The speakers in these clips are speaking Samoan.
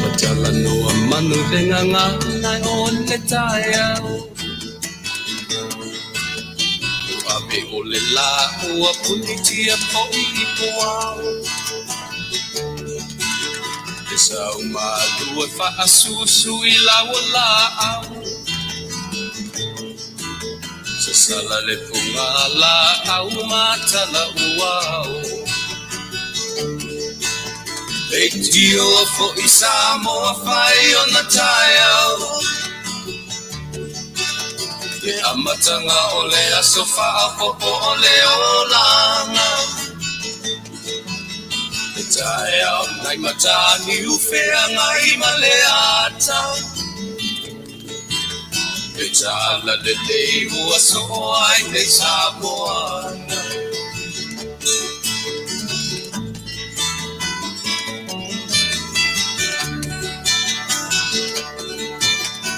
Ua talanoa manu le gagana o le taeao. Ua ave o le lā ua punitia foi i puao. Le sau malu e faasusu i lau laau. Sasala le puga laau matala uao. Leitioa foi Samoa fai ona taeao. Le amataga o le aso faaopoopo o le olaga. Le taeao nai Mataniu feagai ma le ata. Le tala lelei ua soo ai nei Samoa.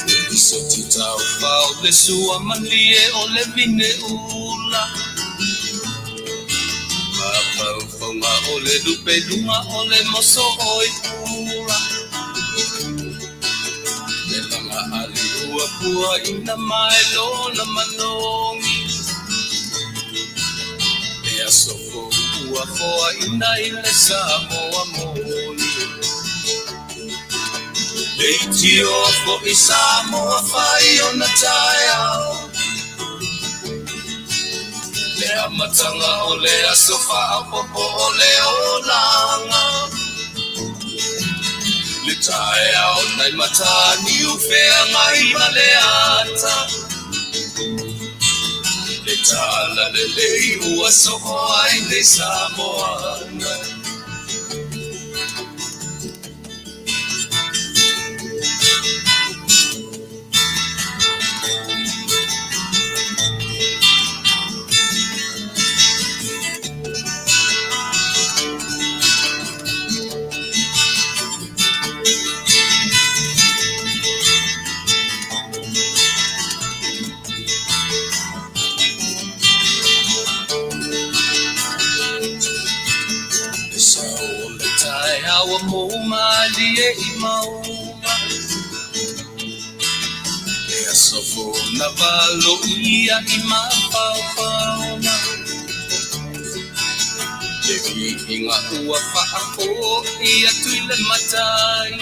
Le soti taufao le sua malie o le vine ula. Mafaufauga o le lupe luga o le moso o i pula. Le laga ali ua puaina mai lona manogi. Le aso fou ua foaina i le Samoa moni. Leitioa foi Samoa fai ona taeao. Le amataga o le aso faaopoopo o le olaga. Le taeao nai Mataniu feagai ma le ata. Le tala lelei ua soo ai nei Samoa. Le sao o le taeao ua mou malie i mauga. Le aso fou na valoia i mafaufauga. Le viiga ua faafoi atu i le matai.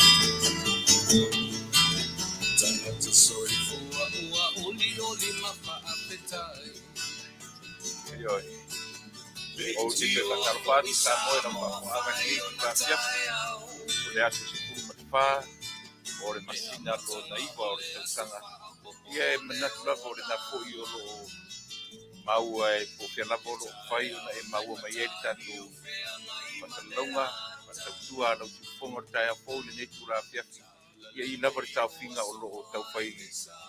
Tagata soifua ua olioli ma faafetai. Ioe. Ou te toe faatalofa atu Samoa i lau faafofoga i lenei itula afiafi o le aso 14 o le masina lona iva o le tausaga. Ia e manatu lava o lena foi o lo o maua e po o fea lava o lo o mafai ona e maua mai ai le tatou faasalalauga, faatautua a lau siufofoga o le taeao fou i lenei itula afiafi. Ia i lava le taofiga o lo o taufai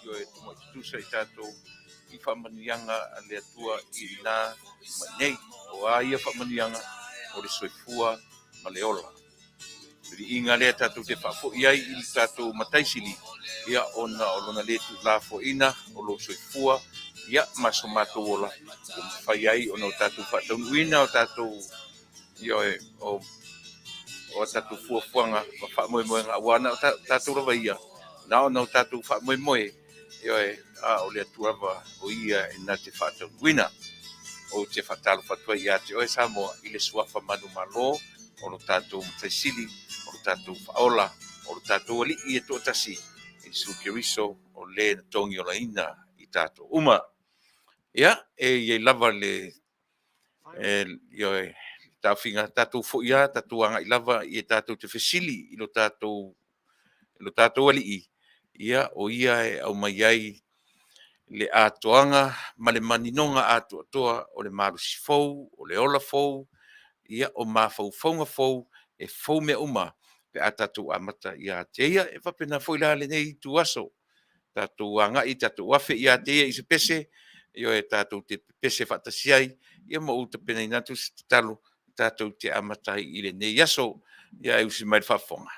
ioe tumai tutusa i tatou i faamanuiaga a le Atua i ina ma inei. O a ia faamanuiaga? O le soifua ma le ola. Le viiga lea tatou te faafoi ai i le tatou Matai Sili, ia ona o lona le tuulafoaiina o lou soifua, ia ma so matou ola ua mafai ai ona o tatou faataunuuina o tatou ioe, o o a tatou fuafuaga ma faamoemoega, aua na o tatou lava ia, na ona o tatou faamoemoe, ioe, a o le Atua lava o ia e na te faataunuuina. Ou te faatalofa atu ai ia te oe Samoa i le suafa manumalo o lo tatou Matai Sili, o lo tatou Faaola, o lo tatou Alii e toatasi, Iesu Keriso, o le na togiolaina i tatou uma. Ia, e i ai lava le ioe, taofiga tatou foi lava, tatou agai lava ia tatou te fesili i lo tatou i lo tatou Alii, ia o ia e aumai ai le atoaga ma le maninoga atoatoa o le malosi fou, o le ola fou, ia o mafaufauga fou, e fou mea uma pe a tatou amata ia te ia. E faapena foi la lenei ituaso, tatou agai, tatou afe ia te ia i se pese, ioe, tatou te pepese faatasi ai, ia ma ou tapenaina atu se tatalo tatou te amata ai i lenei aso. Ia e usi mai le faafofoga.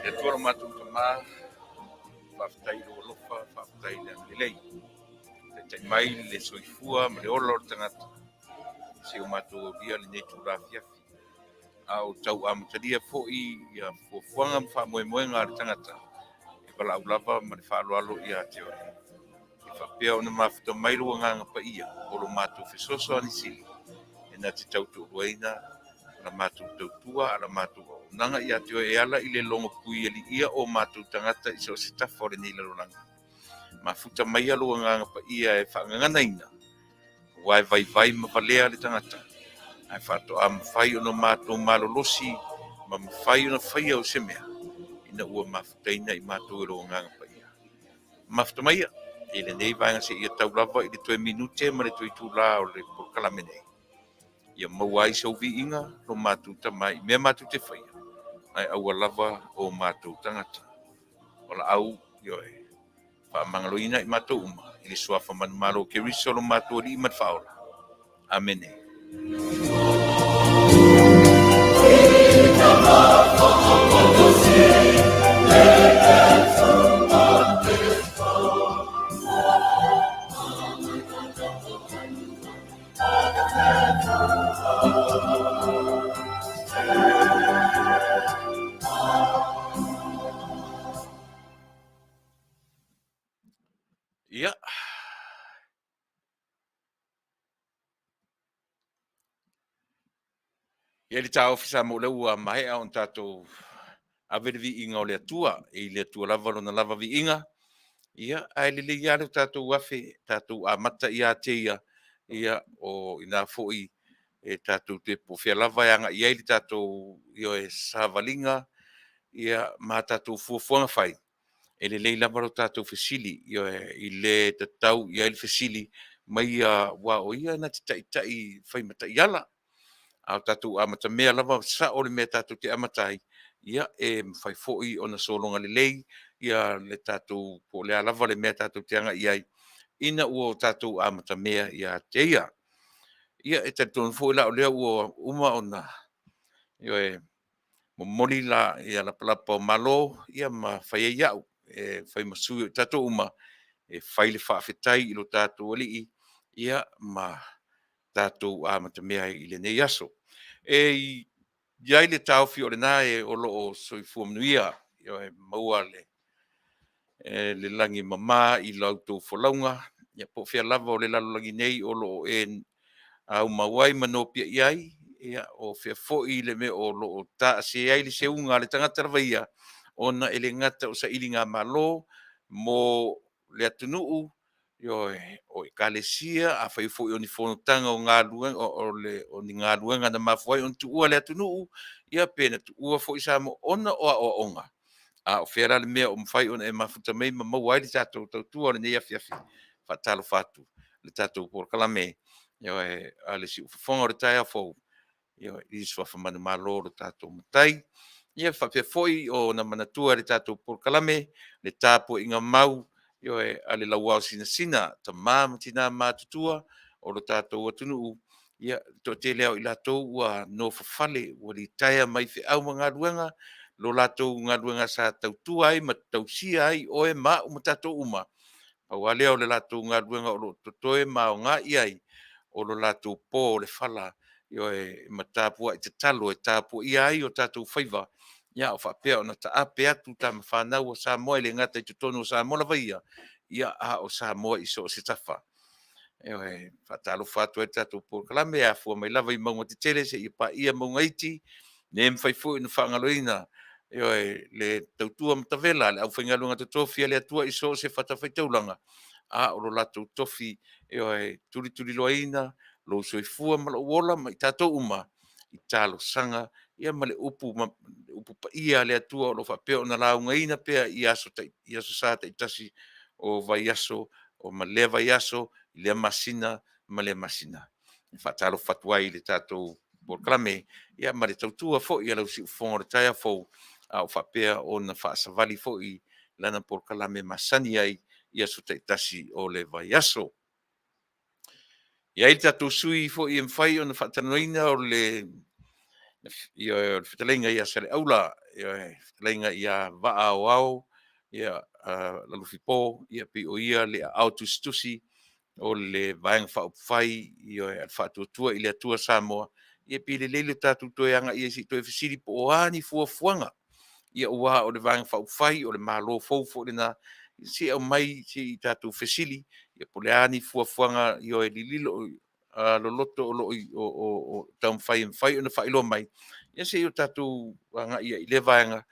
Le Atua lo matou Tama, faafetai i lou alofa, faafetai i le agalelei. Taitai mai le soifua ma le ola o le tagata se i o matou aulia lenei itula afiafi. A o tau amatalia foi ia fuafuaga ma faamoemoega a le tagata, e valaau lava ma le faaaloalo ia te oe. E faapea ona mafuta mai lou Agaga Paia o lo matou fesoasoani sili e na te tautoaluaina la matou tautua a la matou auaunaga ia te oe e ala i le logo puialiia o matou tagata i so o se tafa o lenei lalolagi. Mafuta maia lou Agaga Paia e faagaganaina, aua e vaivai ma valea le tagata, ae faatoa mafai ona matou malolosi ma mafai ona faia o se mea ina ua mafutaina i matou e lou Agaga Paia. Mafuta maia i lenei vaega seia tau lava i le toe minute ma le toe itula o le polokalame nei, ia maua ai sou viiga lo matou Tama i mea matou te faia, ae aua lava o matou tagata. Valaau, ioe, faamagaloina i matou uma i le suafa manumalo o Keriso lo matou Alii ma le Faaola. Amene. Ia. Ia le taofi sa mo lea ua maea ona tatou ave le viiga o le Atua, e i le Atua lava lona lava viiga. Ia, ae lelei lava le tatou afe, tatou amata ia te ia, ia, o i ina foi e tatou te po o fea lava e agai i ai le tatou, ioe, savaliga, ia, ma tatou fuafuaga fai, e lelei lava lo tatou fesili, ioe, i le tatau i ai le fesili ma ia, aua o ia na te taitai fai ma taiala. A o tatou amatamea lava sao le mea tatou te amata ai, ia e mafai foi ona sologa lelei ia le tatou po o le a lava le mea tatou te agai i ai ina ua o tatou amatamea ia te ia. Ia, e talitonu foi la o lea ua uma ona, ioe, momoli la ia lapalapa o malo, ia ma fai ai au e fai ma sui o i tatou uma e fai le faafetai i lo tatou Alii, ia ma tatou amatamea ai i lenei aso. E i ai le taofi o lena o lo o soifua manuia, ioe, maua le lagi e mama i la outou folauga, ia po o fea lava o le lalolagi nei o lo o e aumau ai ma nopiai ai, ia o fea foi le mea o lo o taase ai le seuga a le tagata lava ia, ona e le gata o sailigamalo mo le atunuu, ioe, o ekalesia, afai foi o ni fonotaga o galuega, o ni galuega na mafua ai ona tuua le atunuu, ia pe na tuua foi Samoa ona o aoaoga. A o fea la le mea o mafai ona e mafuta mai ma maua ai le tatou tautua i lenei afiafi? E faatalofa atu i le tatou polokalame, ioe, a le Siufofoga o le taeao fou, ioe, i le suafa manumalo o lo tatou Matai. Ia faapea foi ona manatua e le tatou polokalame le tapuaiga mau, ioe, a le Lauao Sinasina, tama ma tina matutua o lo tatou atunuu, ia, le toatele lava o i latou ua nofofale, ua litaea mai feau ma galuega, lo latou galuega sa tautua ai ma tausia ai oe ma au ma tatou uma. Pau lava lea o le latou galuega o lo o totoe ma aoga i ai, o lo latou po o le fala, ioe, ma tapuai tatalo e tapuaia ai o tatou faiva, a o faapea ona taape atu tama fanau a Samoa, e le gata i totonu o Samoa lava ia, a o Samoa i so o se tafa. Ioe, faatalofa atu ai le tatou polokalame e afua mai lava i mauga tetele seia paia mauga iti. Le mafai foi ona faagaloina, ioe, le tautua matavela a le aufaigaluega totofi a le Atua i so o se fatafaitaulaga, a o lo latou tofi, ioe, tulituliloaina lou soifua ma lou ola ma i tatou uma i talosaga ma le upu paia a le Atua o lo o faapea ona laugaina pea i aso Sa taitasi o vaiaso ma lea vaiaso, lea masina ma lea masina. E faatalofa atu ai i le tatou polokalame ma le tautua foi a lau siufofoga o le taeao fou, a o faapea ona faasavali foi lana polokalame masani ai i aso taitasi o le vaiaso. E i ai le tatou sui usufono foi e mafai ona faatalanoaina, o le fetalaiga ia Saleaula, ioe, le fetalaiga ia Vaa Aoao Alofipo, pei o ia le aao tusitusi o le Vaega Faaupufai a le Faatuatua i le Atua Samoa. Ia pei e lelei le tatou toe agai i ai se i toe fesili po o a ni fuafuaga, aua o le Vaega Faaupufai o le Malo fou foi lena. Se i aumai se i tatou fesili po o le a ni fuafuaga, ioe, lililo loloto o lo o taumafai e mafai ona faailoa mai, ia se i o tatou agai ai i lea vaega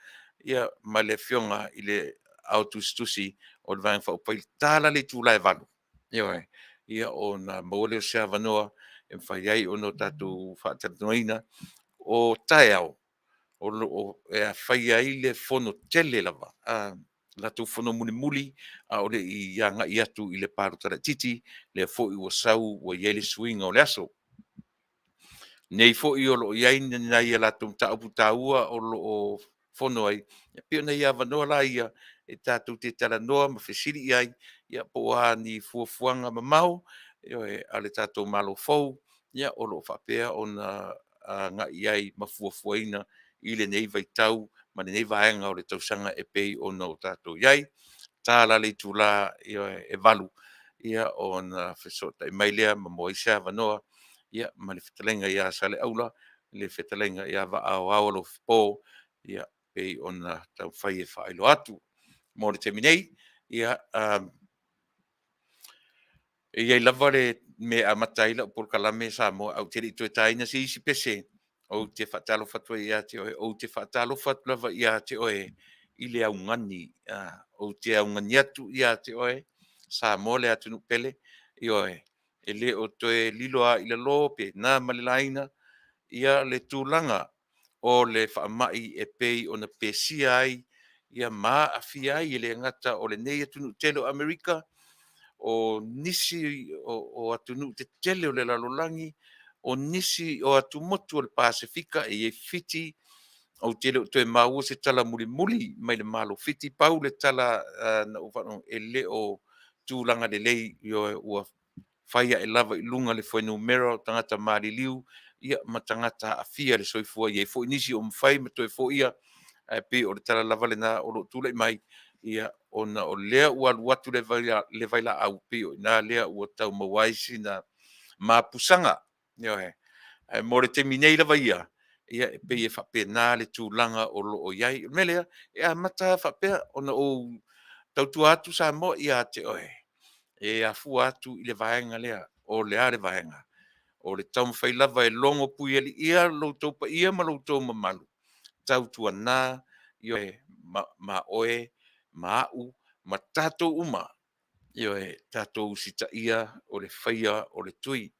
ma le Afioga i le Aao Tusitusi o le Vaega Faaupufai, ta la le itula e 8:00, ioe, ia ona maua lea o se avanoa e mafai ai ona tatou faatalanoaina. O taeao o lo o faia ai le fono tele lava, le latou fono mulimuli a o le i agai atu i le palota laitiiti, lea foi ua sau ua i ai le suiga o le aso. Nei foi o lo o i ai nai a latou mataupu taua o lo o fono ai, e pei o nai avanoa la ia e tatou te talanoa ma fesili i ai po o a ni fuafuaga mamao, ioe, a le tatou Malo fou o lo o faapea ona agai i ai ma fuafuaina i lenei vaitau ma lenei vaega o le tausaga e pei ona o tatou i ai. Ta la le itula e 8:00 ona fesootai mai lea ma maua ai se avanoa ma le fetalaiga ia Saleaula, le fetalaiga ia Vaa Aoao Alofipo, pei ona taumafai e faailoa atu. Mo le taimi nei, e i ai lava le mea e amata ai lau polokalame Samoa, ae ou te le i toe taina se isi pese, ou te faatalofa atu ai ia te oe. Ou te faatalofa atu lava ia te oe i le augani, ou te augani atu ia te oe Samoa le atunuu pele. Ioe, e le o toe lilo lava i lalo pe na ma le laina le tulaga o le faamai e pei ona pesia ai ma aafia ai, e le gata o lenei atunuu tele o Amerika, o nisi o atunuu tetele o le lalolagi, o nisi o atumotu o le Pasefika e i ai Fiti. Ou te le o toe maua se tala mulimuli mai le Malo o Fiti. Pau le tala na ou faalogo, e le o tulaga lelei, ioe, ua fai ae lava i luga le fuainumera o tagata maliliu ma tagata aafia le soifua. E i ai foi nisi ua mafai ona toe foia, ae pei o le tala lava lena o lo o tulai mai, ona o lea ua alu atu le vailaau, pei o i ina lea ua tau maua ai sina mapusaga. Ioe. Ae mo le taimi nei lava ia, e pei e faapena le tulaga o lo o i ai. O le mea lea, e amata lava faapea ona ou tautua atu Samoa ia te oe, e afua atu i le vaega lea. O le a le vaega? O le taumafai lava e logo puialii lo outou paia ma lo outou mamalu, tautuana ma oe ma au ma tatou uma, ioe, tatou usitaia o le faia o le tui.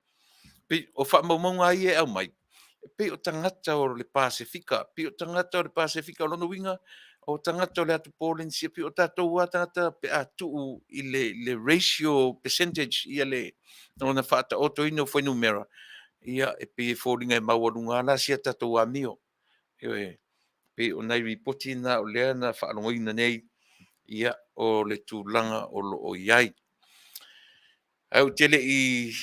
O faamaumauga lava ia e aumai, e pei o tagata o le Pasefika, pei o tagata o le Pasefika. O lona uiga o tagata o le atu Polenisia, pei o tatou lava tagata pe a tuu i le ratio percentage lona faataotoina o fuainumera, e pei e foliga e maualuga lava la sia tatou amio. Ioe. Pei o nai lipoti na o lea na faalogoina nei, o le tulaga o lo o i ai. Ae ou te le i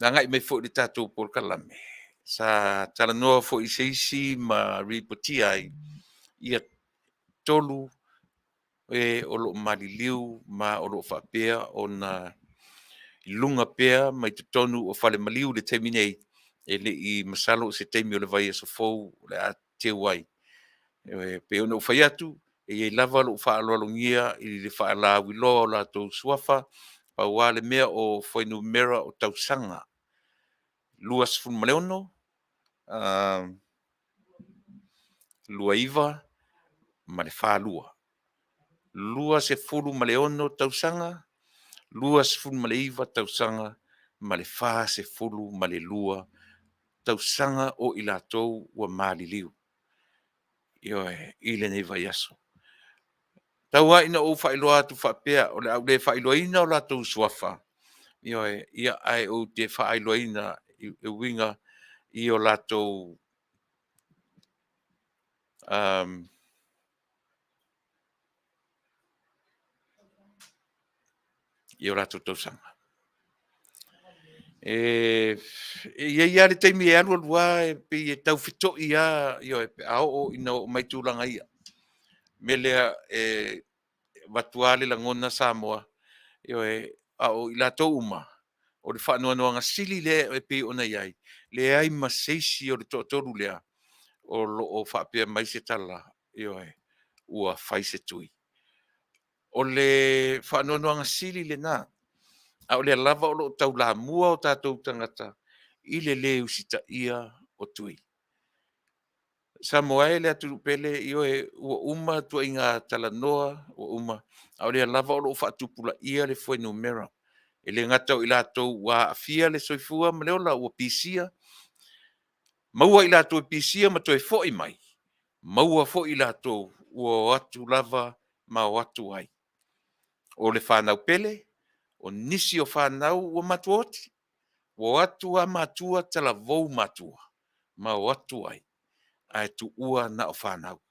agai mai foi i le tatou polokalame, sa talanoa foi i se isi ma ripotia ai 3 e o lo o maliliu ma o lo o faapea ona i luga pea ma i totonu o fale maliu i le taimi nei, e le i masalo o se taimi o le vaiaso fou o le a teu ai. E pei ona ou fai atu, e i ai lava lou faaaloalogia i le faalauiloa o latou suafa. Pau lava le mea o fuainumera o tausaga, 26, 29 ma le 42. 26 tausaga, 29 tausaga ma le 42 tausaga o i latou ua maliliu, ioe, i lenei vaiaso. Tau lava ina ou faailoa atu faapea, o le a ou le faailoaina o latou suafa, ioe, ia ae ou te faailoaina e uiga i o latou tausaga. E i ai lava le taimi e alu alu lava e pei e tau feto'i lava, ioe, pe a oo ina oo mai tulaga ia. O le mea lea e avatu lava le lagona Samoa, ioe, a o i latou uma, o le faanoanoaga sili lea e pei ona i ai, leai ma se isi o le toatolu lea o lo o faapea mai se tala, ioe, ua fai se tui. O le faanoanoaga sili lena, a o lea lava o lo o taulamua o tatou tagata i le le usitaia o tui. Samoa e le atunuu pele, ioe, ua uma ituaiga talanoa ua uma, a o lea lava o lo o faatupulaia le fuainumera. E le gata o i latou ua aafia le soifua ma le ola ua pisia, maua i latou e pisia ma toe foi mai, maua foi i latou ua o atu lava ma o atu ai. O le fanau pele, o nisi o fanau ua matuaoti, ua o atu lava matua talavou matua ma o atu ai ae tuua na o fanau.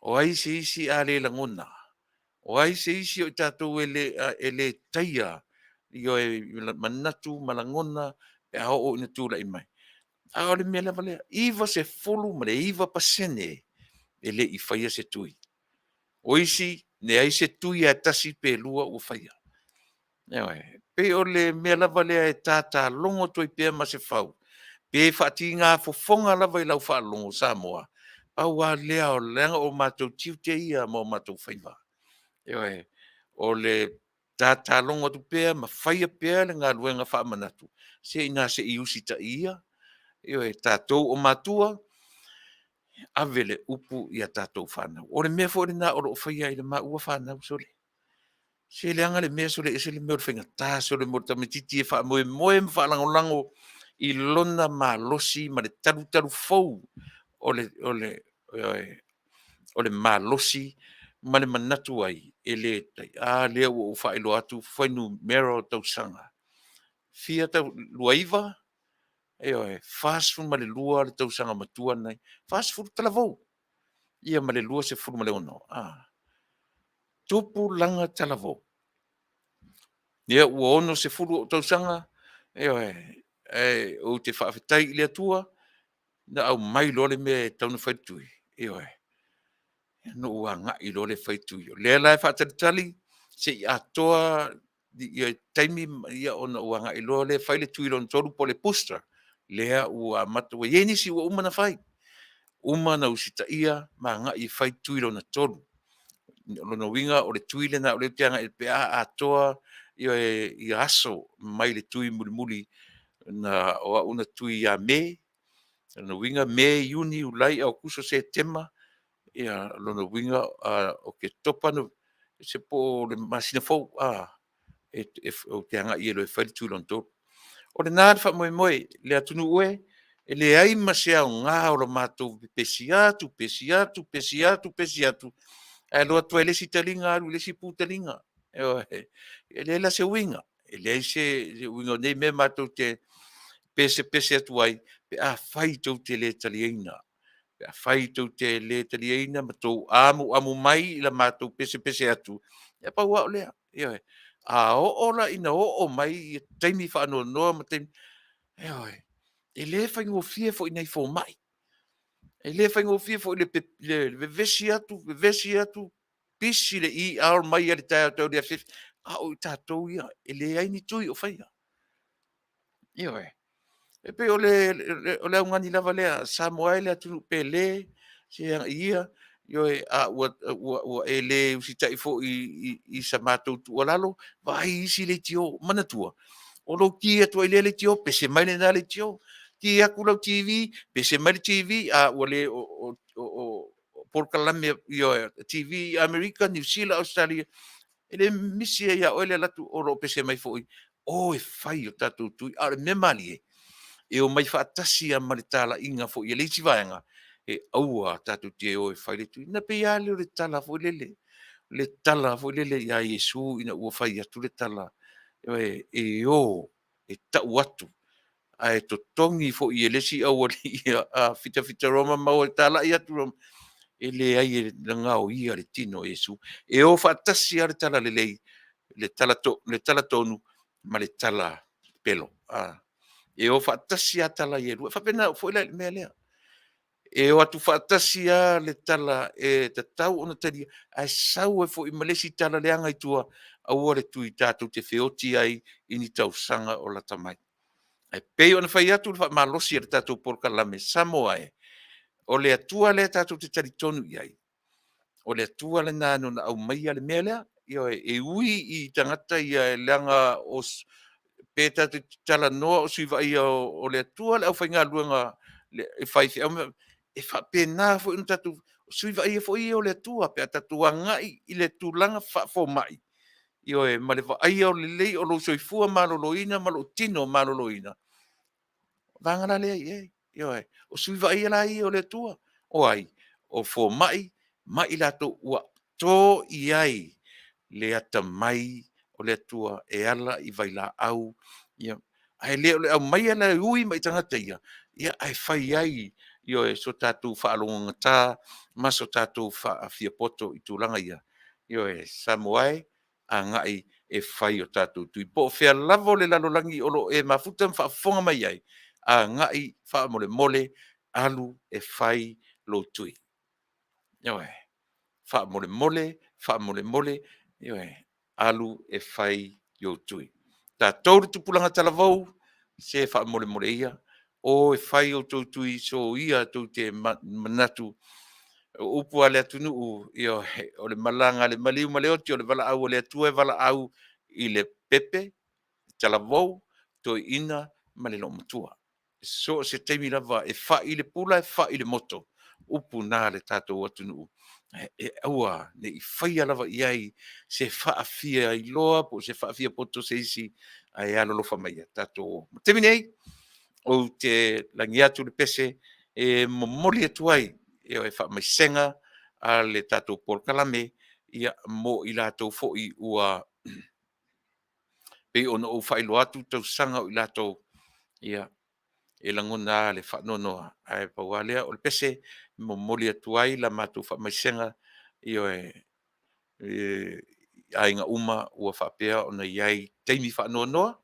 O ai se isi a le lagona? O ai se isi o i tatou e le taia, ioe, manatu ma lagona pe a oo ina tulai mai? A o le mea lava lea, 99% e le i faia se tui. O isi, leai se tui lava e tasi pe lua ua faia. Ioe. E pei o le mea lava lea e tatalogo atu ai pea Masefau, pe faatiga fofoga lava i lau faalogo Samoa, pau lava lea leaga o matou tiute ia ma o matou faiva. Ioe. O le tatalogo atu pea ma faia pea le galuega faamanatu, se ina se i usitaia, ioe, tatou o matua, ave le upu i a tatou fanau. O le mea foi lena o lo o faia e maua fanau, sole, se leaga le mea sole, e ese le mea o le faigata sole mo le tamaitiiti e faamoemoe ma faalagolago i lona malosi ma le talutalufou o le malosi ma le manatu ai, e le… A lea ua ou faailoa atu fuainumera o tausaga, fia tau…? 29, ioe, 42 le tausaga matua lenei, 40 talavou, ia ma le 26, a. Tupulaga talavou. Ia ua 60 ou tausaga, ioe, ae ou te faafetai i le Atua na aumai loa le mea e tatau ona fai le tui, ioe, ona ou agai loa lea e fai tui. O lea la e faatalitali se i atoa taimi ona ou agai loa lea e fai le tui lona tolu po o le booster, lea ua amata, ua i ai nisi ua uma ona fai, uma ona usitaia ma agai e fai tui lona tolu. O lona uiga o le tui lena o lea ou te agai pe a atoa ia aso mai le tui mulimuli na o au na tui ia Me. O lona uiga Me, Iuni, Iulai, Aokuso, Setema, ia o lona uiga o Oketopa po o le masina fou ou te agai ai loa e fai le tui lona tolu. O lena le faamoemoe le atunuu e, e leai ma se aoga o le matou pepesi atu, pepesi atu, pepesi atu, pepesi atu, ae alu atu lava i le isi taliga alu i le isi pu taliga. Ioe. E leai la se uiga, e leai se uiga o nei mea matou te pesepese atu ai pe afai tou te le taliaina, pe afai tou te le taliaina ma tou amuamu mai i la matou pesepese atu, ia pau lava o lea. Ioe. A oo la ina oo mai taimi faanoanoa ma taimi, ioe, e le faigofie foi i nai fomai, e le faigofie foi le vevesi atu, vevesi atu, pisi le ER mai lava i le taeao e tau i le afiafi, a o i tatou ia e leai ni tui o faia. Ioe. E pei o le augani lava lea, Samoa e le atunuu pele, se agai ia. Ioe, a ua e le usitai foi i sa matou tuualalo, vaai isi leitio. Manatua, o lou ki atu ai lea leitio, pese mai lena leitio. Ki atu lau TV, pese mai le TV, a ua le o polokalame, ioe, TV i Amerika, Niu Sila, Ausetalia, e le misi ai ia oe le alu atu o lo o pese mai foi, o e fai o tatou tui. A o le mea malie, e omai faatasi lava ma le talaiga foi a le isi vaega, e aua tatou te o e fai le tui. Ona pei lava lea o le tala foi lele, le tala foi lele ia Iesu ina ua fai atu le tala, e o e tau atu ae totogi foi e le isi aualii ia fitafita loa ma maua e talai atu loa, e leai e na gaoia le tino o Iesu. E o faatasi lava le talalelei, le tala tonu ma le tala pelo. E o faatasi lava tala ia e lua. E faapena foi la i le mea lea, e o atu faatasi lava le tala e tatau ona talia, ae sau ai foi ma le isi tala leaga i tua, aua le tui tatou te feoti ai i ni tausaga o lata mai. Ae pei ona fai atu le faamalosi a le tatou polokalame, Samoa e, o le Atua lea tatou te talitonu i ai, o le Atua lena na ona aumaia le mea lea. Ioe, e ui i tagata ia leaga pe tatou te talanoa o sui vaaia o le Atua le aufaigaluega faifeau, e faapena foi ona tatou, o sui vaaia foi ia o le Atua pe a tatou agai i le tulaga faafomai, ioe, ma le vaaia lelei o lou soifua maloloina ma lou tino maloloina, vaga la lea i ai, ioe. O sui vaaia la ia o le Atua. O ai? O fomai ma i latou ua to i ai le atamai o le Atua e ala i vailaau, ia, ae le o le aumaia la e ui mai i tagata ia, ae fai ai, ioe, so tatou faalogogata ma so tatou faafiapoto i tulaga ia. Ioe, Samoa e, agai e fai o tatou tui. Po o fea lava o le lalolagi o lo o e mafuta ma faafofoga mai ai, agai faamolemole, alu e fai lou tui. Ioe, faamolemole, faamolemole, ioe, alu e fai lou tui. Tatou le tupulaga talavou, se faamolemole ia, o e fai outou tui, soia tou te manatu. O upu a le atunuu, ioe, o le malaga a le maliu ma le oti, o le valaau a le Atua e valaau i le pepe, talavou, toeaina ma le loomatua. So o se taimi lava e fai i le pula, e fai i le moto, upu na a le tatou atunuu, e aua ne i faia lava i ai se faafiailoa po o se faafiapoto a se isi, ae alolofa mai ia tatou o. O le taimi nei, ou te lagi atu le pese e momoli atu ai le faamaisega a le tatou polokalame mo i latou foi ua pei ona ou faailoa atu tausaga o i latou, ia, e lagona lava le faanoanoa, ae pau lava lea o le pese e momoli atu ai la matou faamaisega, ioe, i aiga uma ua faapea ona i ai taimi faanoanoa,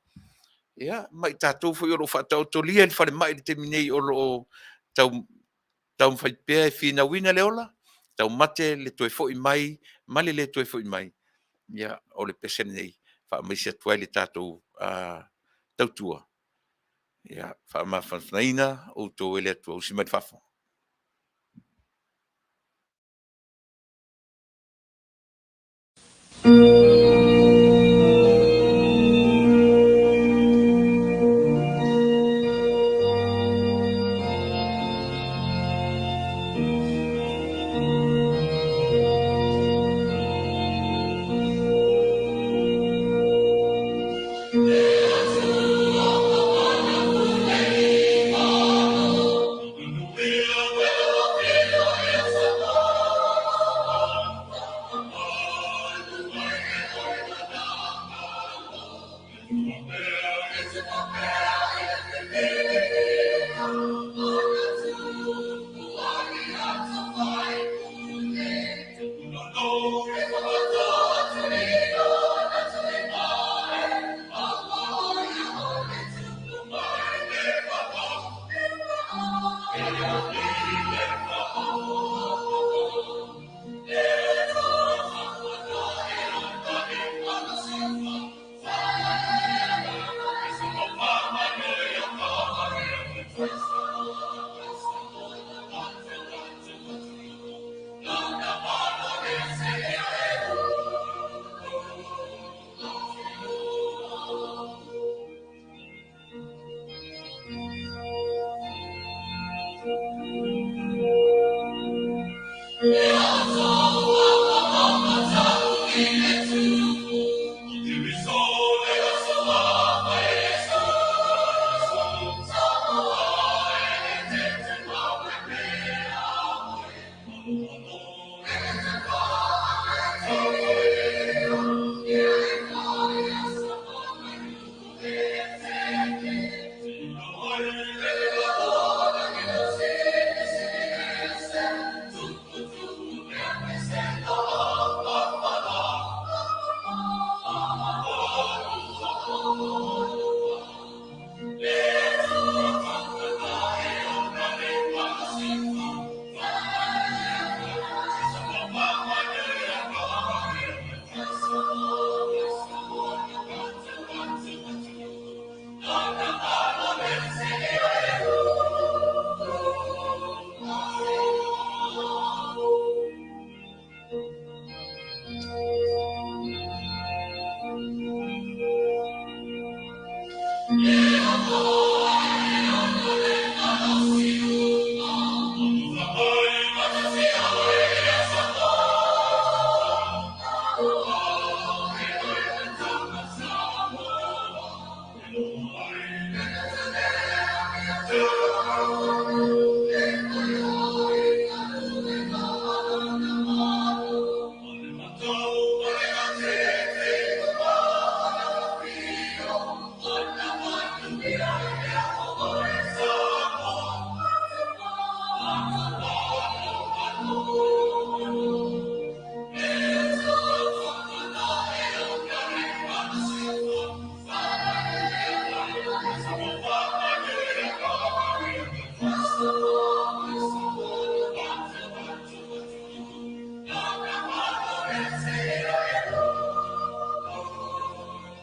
ia, ma i tatou foi o lo o faataotolia i le falemai i le taimi nei o lo o taumafai pea e finauina le ola, taumate le toe foi mai ma le le toe foi mai, ia, o le pese lenei e faamaise atu ai le tatou tautua. Ia faamafanafanaina outou e le Atua. Usi mai le faafofoga.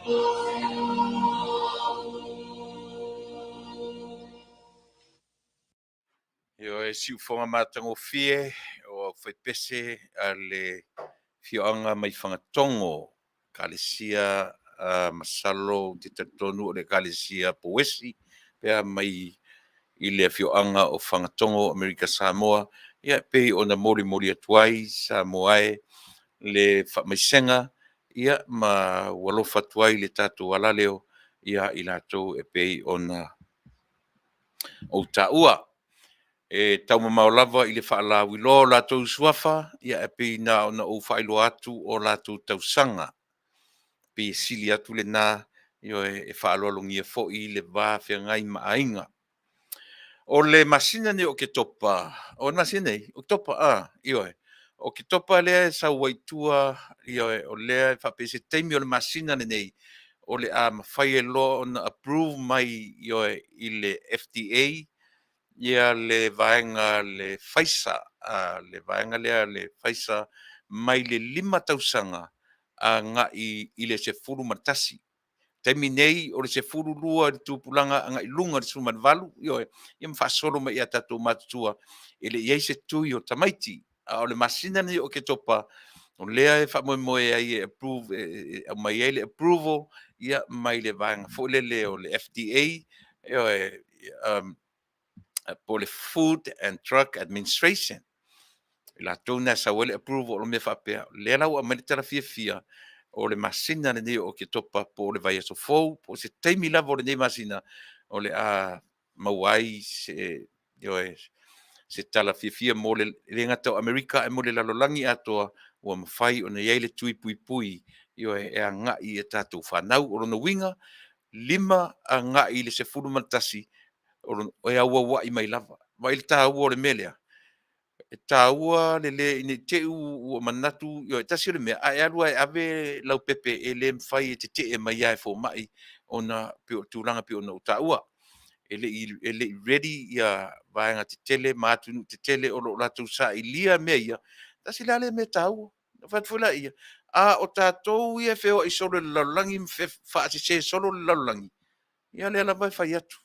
Ioe, siufoga matagofie o aufaipese a le afioaga mai Fagatogo, Ekalesia, masalo ou te talitonu o le Ekalesia Pouesi pe a mai i le afioaga o Fagatogo, Amerika Samoa, ia pei ona molimoli atu ai Samoa e le faamaisega, ia ma ua alofa atu ai le tatou alaleo ia i latou e pei ona ou taua. E taumamao lava i le faalauiloa o latou suafa, ia ae pei na ona ou faailoa atu o latou tausaga. Pei e sili atu lena, ioe, e faaaloalogia foi le va feagai ma aiga. O le masina nei o Oketopa, o le masina nei, Oketopa, ioe, o Oketopa lea e sau ai i tua, ioe, o lea e faapea i se taimi o le masina lenei o le a mafai ai loa ona approve mai, ioe, i le FDA ia le vaega a le Pfizer, le vaega lea a le Pfizer mai le 5 tausaga agai i le 11. Taimi nei o le 12 i le tupulaga agai i luga i le 18, ioe, ia ma faasolo mai ia tatou matutua, e le i i ai se tui o tamaiti. A o le masina lenei o Oketopa, o lea e faamoemoe ai e approve, e aumai ai le approval ia mai le vaega foi lele o le FDA, ioe, po o le Food and Drug Administration. O latou na e sau ai le approval o mea faapea. O lea la ua aumai le tala fiafia, o le masina lenei o Oketopa po o le vaiaso fou po o se taimi lava o lenei masina o le a maua ai se, ioe, se tala fiafia mo le e le gata o Amerika ae mo le lalolagi atoa, ua mafai ona i ai le tui puipui, ioe, e agai i a tatou fanau. O lona uiga, 5 agai i le 11 e auauai mai lava. Vaai i le taua o le mea lea? E taua le le ina ne i te i ua manatu, ioe, tasi o le mea, a e alu lava e ave lau pepe e le mafai e tetee mai lava e fomai ona pei o le tulaga pei ona ou taua. E le i ready ia vaega tetele ma atunuu tetele o lo o latou sailia mea ia. Tasi la lea mea taua. Ona ou fai atu foi lea, a o tatou ia e feoai solo i le lalolagi ma faasese solo le lalolagi, ia o lea lava e fai atu,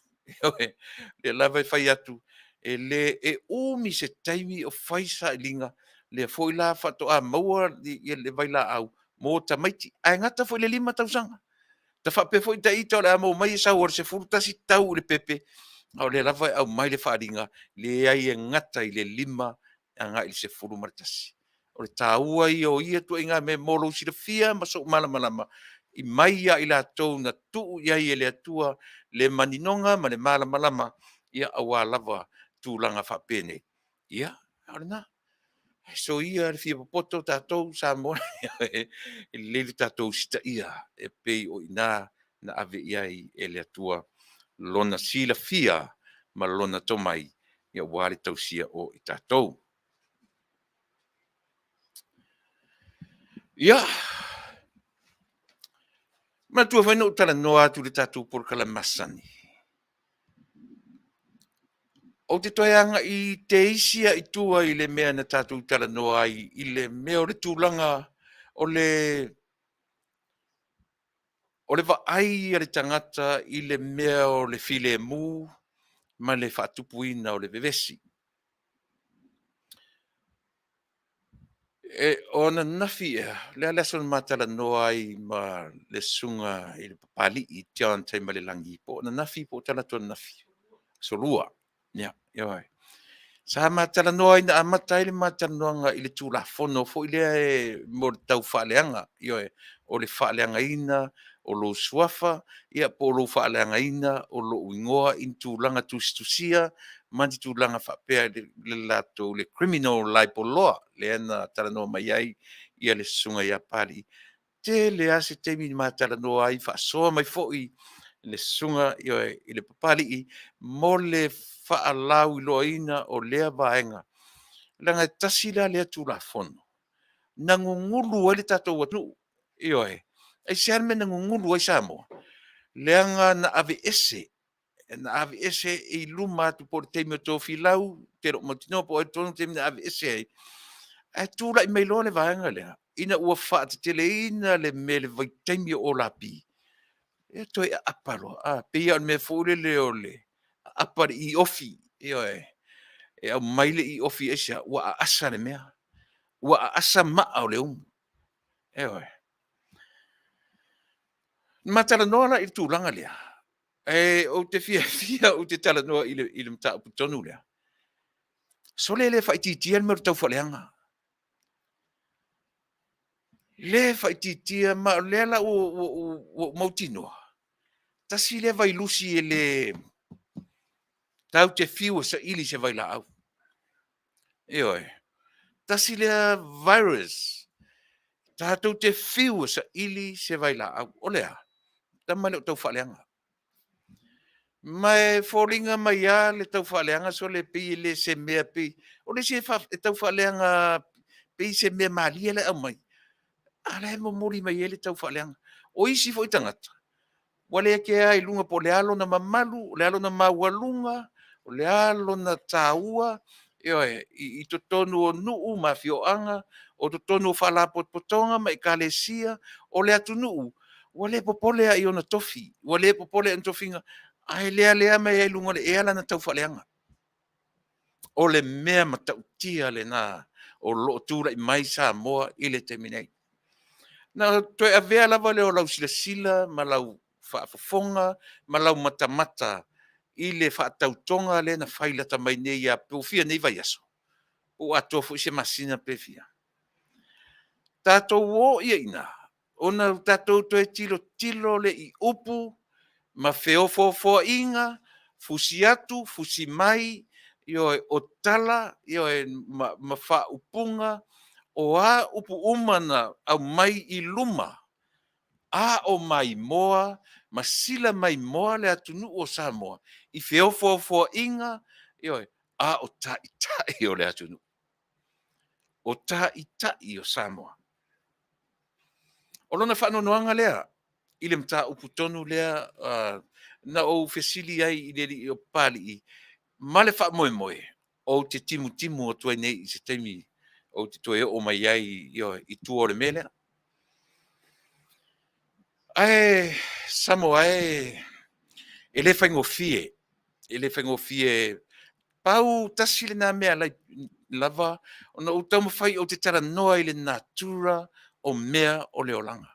o lea lava e fai atu, e le, e umi se taimi o fai sailiga, lea foi la faatoa maua le vailaau mo tamaiti, ae gata foi i le 5 tausaga. Ta faapea foi ita o le a maua mai e sau i le 11 tau i le pepe, a o lea lava e aumai le faaaliga, leai e gata i le 5 agai i le 11. O le taua ia o ia ituaiga mea mo lou silafia ma sou malamalama mai ia i latou na tuu i ai e le Atua le maninoga ma le malamalama aua lava tulaga faapenei. Ia, o lena. Ae soia le fia popoto tatou Samoa, e lelei lo tatou usitaia e pei o i ina na ave i ai e le Atua lona silafia ma lona tomai aua le tausia o i tatou. Ia, manatua foi na ou talanoa atu i le tatou polokalame masani, ou te toe agai teisi lava i tua i le mea na tatou talanoa ai i le mea o le tulaga o le vaai a le tagata i le mea o le filemu ma le faatupuina o le vevesi. O ananafi ea, o le a le aso na ma talanoa ai ma le susuga i le Papalii John Taimalelagi, po o ananafi po o talaatu ananafi? Aso Lua. Ia, ioe. Sa ma talanoa ai na amata ai le ma talanoaga i le Tulafono foi lea mo le taufaaleaga, ioe, o le faaleagaina o lou suafa, ia po o lou faaleagaina o lou igoa i ni tulaga tusitusia ma ni tulaga faapea i le latou le criminal libel law lea na talanoa mai ai le susuga ia Papalii. Tele lava se taimi na ma talanoa ai, faasoa mai foi le susuga, ioe, i le Papalii mo le faalauiloaina o lea vaega, leaga e tasi la lea Tulafono na gugulu ai le tatou atunuu. Ioe. Aisea le mea na gugulu ai Samoa? Leaga na aveese, na aveese i luma atu po o le taimi o Tofilau, ou te le o mautinoa po o ai tonu le taimi na aveese ai, ae tulai mai loa le vaega lea ina ua faateteleina le mea i le vaitaimi o Olapi. Ia toe aapa loa, a, pei lava o le mea foi lele o le aapa i le iofi, ioe, e aumai le iofi aisea? Ua aasa le mea, ua aasa maa o le umu. Ioe. Ma talanoa la i le tulaga lea, ou te fiafia ou te talanoa i le mataupu tonu lea, sole le faaitiitia le mea o le taufaaleaga. Le faaitiitia, ma o lea la ua ou mautinoa, tasi lea vailusi e le tatou te fiu e saili i se vailaau. Ioe. Tasi lea virus tatou te fiu e saili se vailaau. O le a? Tama lea o le taufaaleaga. Ma e foliga mai lava le taufaaleaga sole pei e le o se mea, pei o le isi e taufaaleaga pei se mea malie la e aumai, a o la e momoli mai ai le taufaaleaga. O isi foi tagata, ua le kea i luga po o le a lona mamalu, o le a lona maualuga, o le a lona taua, ioe, i totonu o nuu ma afioaga, o totonu o faalapotopotoga ma ekalesia, o le atunuu, ua le popole lava i ona tofi, ua le popole i ona tofiga, ae lealea mai lava i luga o le ea lana taufaaleaga. O le mea matautia lena o lo o tulai mai Samoa i le taimi nei. Na ona toe avea lava lea o lau silasila ma lau faafofoga ma lau matamata i le faatautoga lea na fai lata mai nei lava po ua fia nei vaiaso, po ua atoa foi se masina pe fia. Tatou o i ina ona tatou toe tilotilo lea i upu ma feofoofoaiga, fusi atu fusi mai, ioe, o tala, ioe, ma faaupuga, o a upu uma na aumai i luma a o maimoa ma sila maimoa le atunuu o Samoa i feofoofoaiga, ioe, a o taitai o le atunuu. O taitai o Samoa. O lona faanoanoaga lea i le mataupu tonu lea na ou fesili ai i le alii o Papalii ma le faamoemoe ou te timutimu atu ai nei i se taimi ou te toe oo mai ai, ioe, i tua o le mea lea. Ae Samoa e, e le faigofie, e le faigofie. Pau tasi lena mea e ala lava ona ou taumafai ou te talanoa i le natura o mea o le olaga.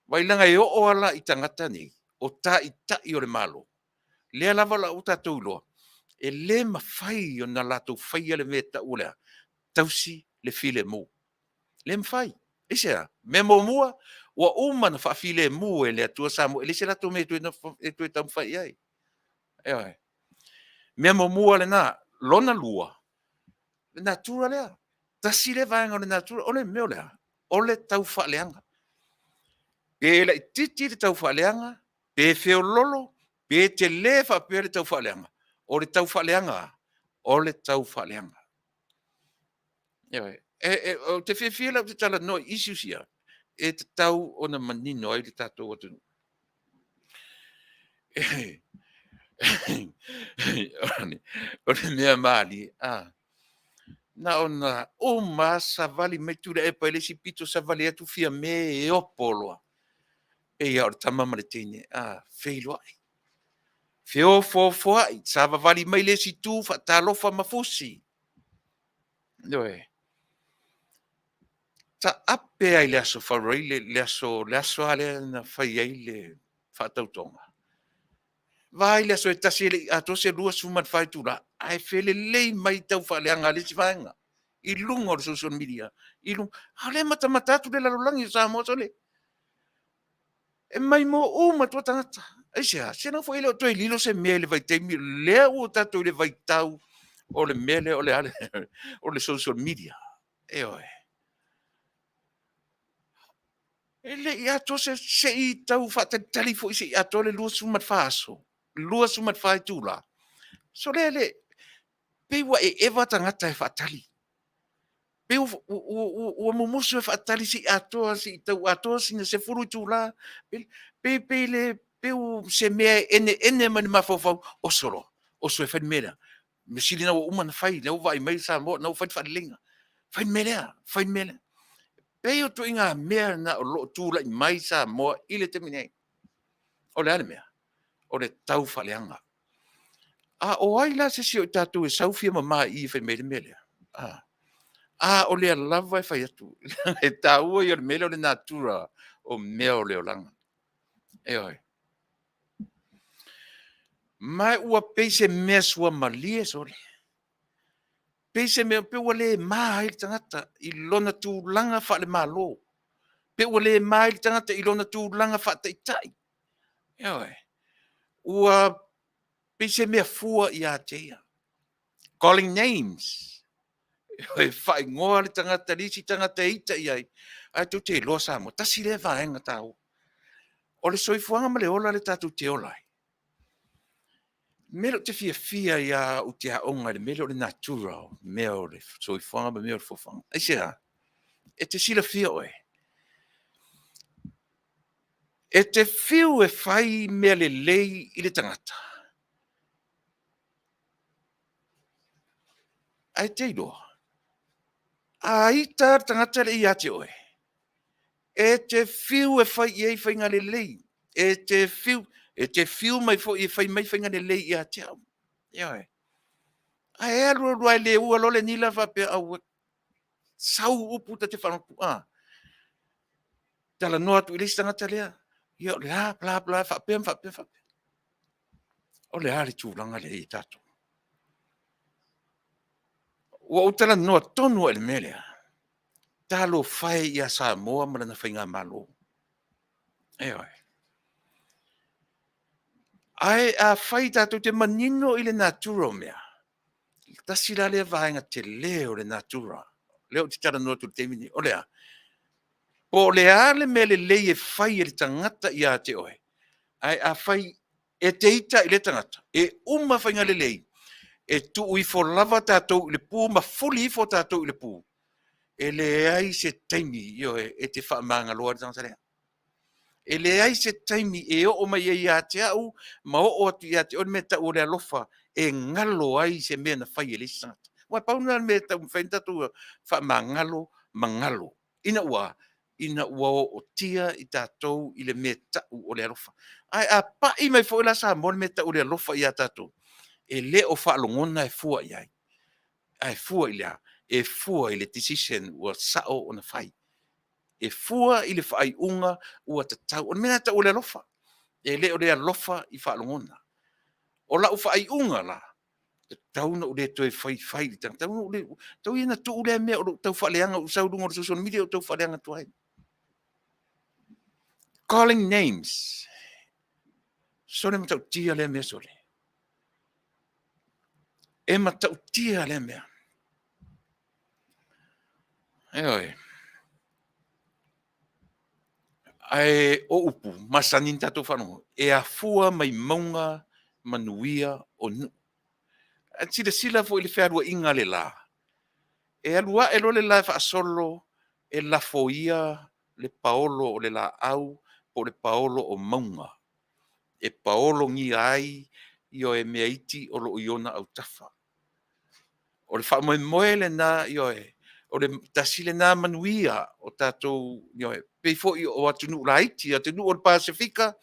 Vaai leaga e oo lava la i tagata nei, o taitai o le Malo, lea lava la ua tatou iloa, e le mafai ona latou faia le mea e tau o le a? Tausi le filemu. Le mafai. Aisea? Mea muamua, ua uma ona faafilemu e le Atua Samoa, e leai se latou mea e toe taumafai i ai. Ioe. Mea muamua lena. Lona lua, le natura lea, tasi lea vaega o le natura. O le mea o le a? O le taufaaleaga. Pe laitiiti le taufaaleaga, pe feoloolo, pe tele faapea le taufaaleaga, o le taufaaleaga lava, o le taufaaleaga. Ioe. Ou te fiafia la ou te talanoa i issues ia, e tatau ona manino ai le tatou atunuu. O le mea malie, na ona uma lava savali mai Tuilaepa i le isi pito savali atu Fiame e opo loa, pei lava o le tama ma le teine, a, feiloai, feofoofoai, savavali mai le isi itu, faatalofa ma fusi. Ioe. Taape lava i le Aso Faraile, le aso lava lea na fai ai le faatautoga, vaai i le aso e tasi e le i atoa se 24 itula ae felelei mai taufaaleaga a le isi vaega i luga o le social media, a o lea e matamata atu le lalolagi o Samoa, sole, e maimoa uma atu lava tagata. Aisea? Se foi e le o toe lilo se mea i le vaitaimi lea ua tatou i le vaitau o le mea lea o le a le o le social media. Ioe. E le i atoa se i tau faatalitali foi se i atoa le 24 aso, 24 itula, sole le pei ua eva tagata e faatali. Pei ua mumusu e faatali se i atoa se i tau atoa sina 10 itula, pei o se mea e eneene mai le mafaufau, oso loa, oso e fai le mea lea. Mea sili o lena ua uma ona fai, o lena ua vaai mai Samoa o lena ua fai le faaleleiga. Fai le mea lea, fai le mea lea. E pei o ituaiga mea na o lo o tulai mai Samoa i le taimi nei. O le a le mea? O le taufaaleaga. A o ai la se isi o i tatou e sau fia mama i i e fai mai ai le mea lea? A, a o lea lava e fai atu, e taua ia o le mea lea o le natura o mea o le olaga. Ioe. Ma ua pei se mea suamalie sole, pei se mea pei ua le ma ai le tagata i lona tulaga faale-Malo, pe ua le ma ai le tagata i lona tulaga faataitai. Ioe. Ua pei se mea fua ia te ia. Calling names. E faaigoa le tagata i le isi tagata e ita i ai, ae tou te iloa Samoa, tasi lea vaega taua. O le soifuaga ma le ola lea tatou te ola ai, o le mea lea ou te fiafia ai lava ou te aoga i le mea lea o le natura o mea o le soifuaga ma mea o le fofoga. Aisea? E te silafia oe, e te fiu e fai mea lelei i le tagata, ae e te iloa, a ita lava le tagata lea ia te oe, e te fiu e fai i ai faiga lelei, e te fiu mai foi e fai mai faiga lelei ia te au. Ioe. Ae alu alu lava e leua loa le nila faapea, aue, sau upu ta te faalogo atu, a, talanoa atu i le isi tagata lea, ia o le a, bla bla faapea ma faapea faapea. O le a le tulaga lea e i ai tatou? Ua ou talanoa tonu lava i le mea lea. Talofa e ia Samoa ma lana Faigamalo. Ioe. Ae afai tatou te manino i le natura o mea, tasi la lea vaega tele o le natura, lea ou te talanoa atu i le taimi lenei. O le a? Po o le a le mea lelei e fai e le tagata ia te oe, ae afai e te ita i lea tagata, e uma faiga lelei, e tuu ifo lava tatou i le pu ma fuli ifo tatou i le pu, e leai se taimi, ioe, e te faamagaloa ai le tagata lea. E leai se taimi e oo mai ai ia te au ma oo atu ia te oe le mea e tau o le alofa e galo ai se mea na fai e le isi tagata. Aua e pau lena o le mea e taumafai ai ona tatou faamagalo ma galo. Ina ua a? Ina ua ootia i tatou i le mea e tau o le alofa. Ae a pai mai foi la Samoa le mea e tau o le alofa ia tatou, e le o faalogona e fua i ai. Ae fua i le a? E fua i le decision ua sao ona fai. E fua i le faaiuga ua tatau. O le mea lena e tau o le alofa. E le o le alofa i faalogona. O lau faaiuga la, e tatau ona ou le toe fai fai i le tagata, tau ia ina tuu lea mea o lou taufaaleaga, ou sau i luga o le social media ou taufaaleaga atu ai. Calling names. Sole matautia lea mea sole. E matautia lea mea. Ioe. Ae o upu masani na tatou faalogo, e afua mai mauga manuia o nuu. Ae silasila foi i le fealuaiga a le la, e alu ae loa le la e faasolo e lafoia le paolo o le laau po o le paolo o mauga, e paologia ai, ioe, mea iti o lo o i ona autafa. O le faamoemoe lena, ioe, o le tasi lena manuia o tatou, ioe, pei foi o atunuu laiti, atunuu o le Pasefika,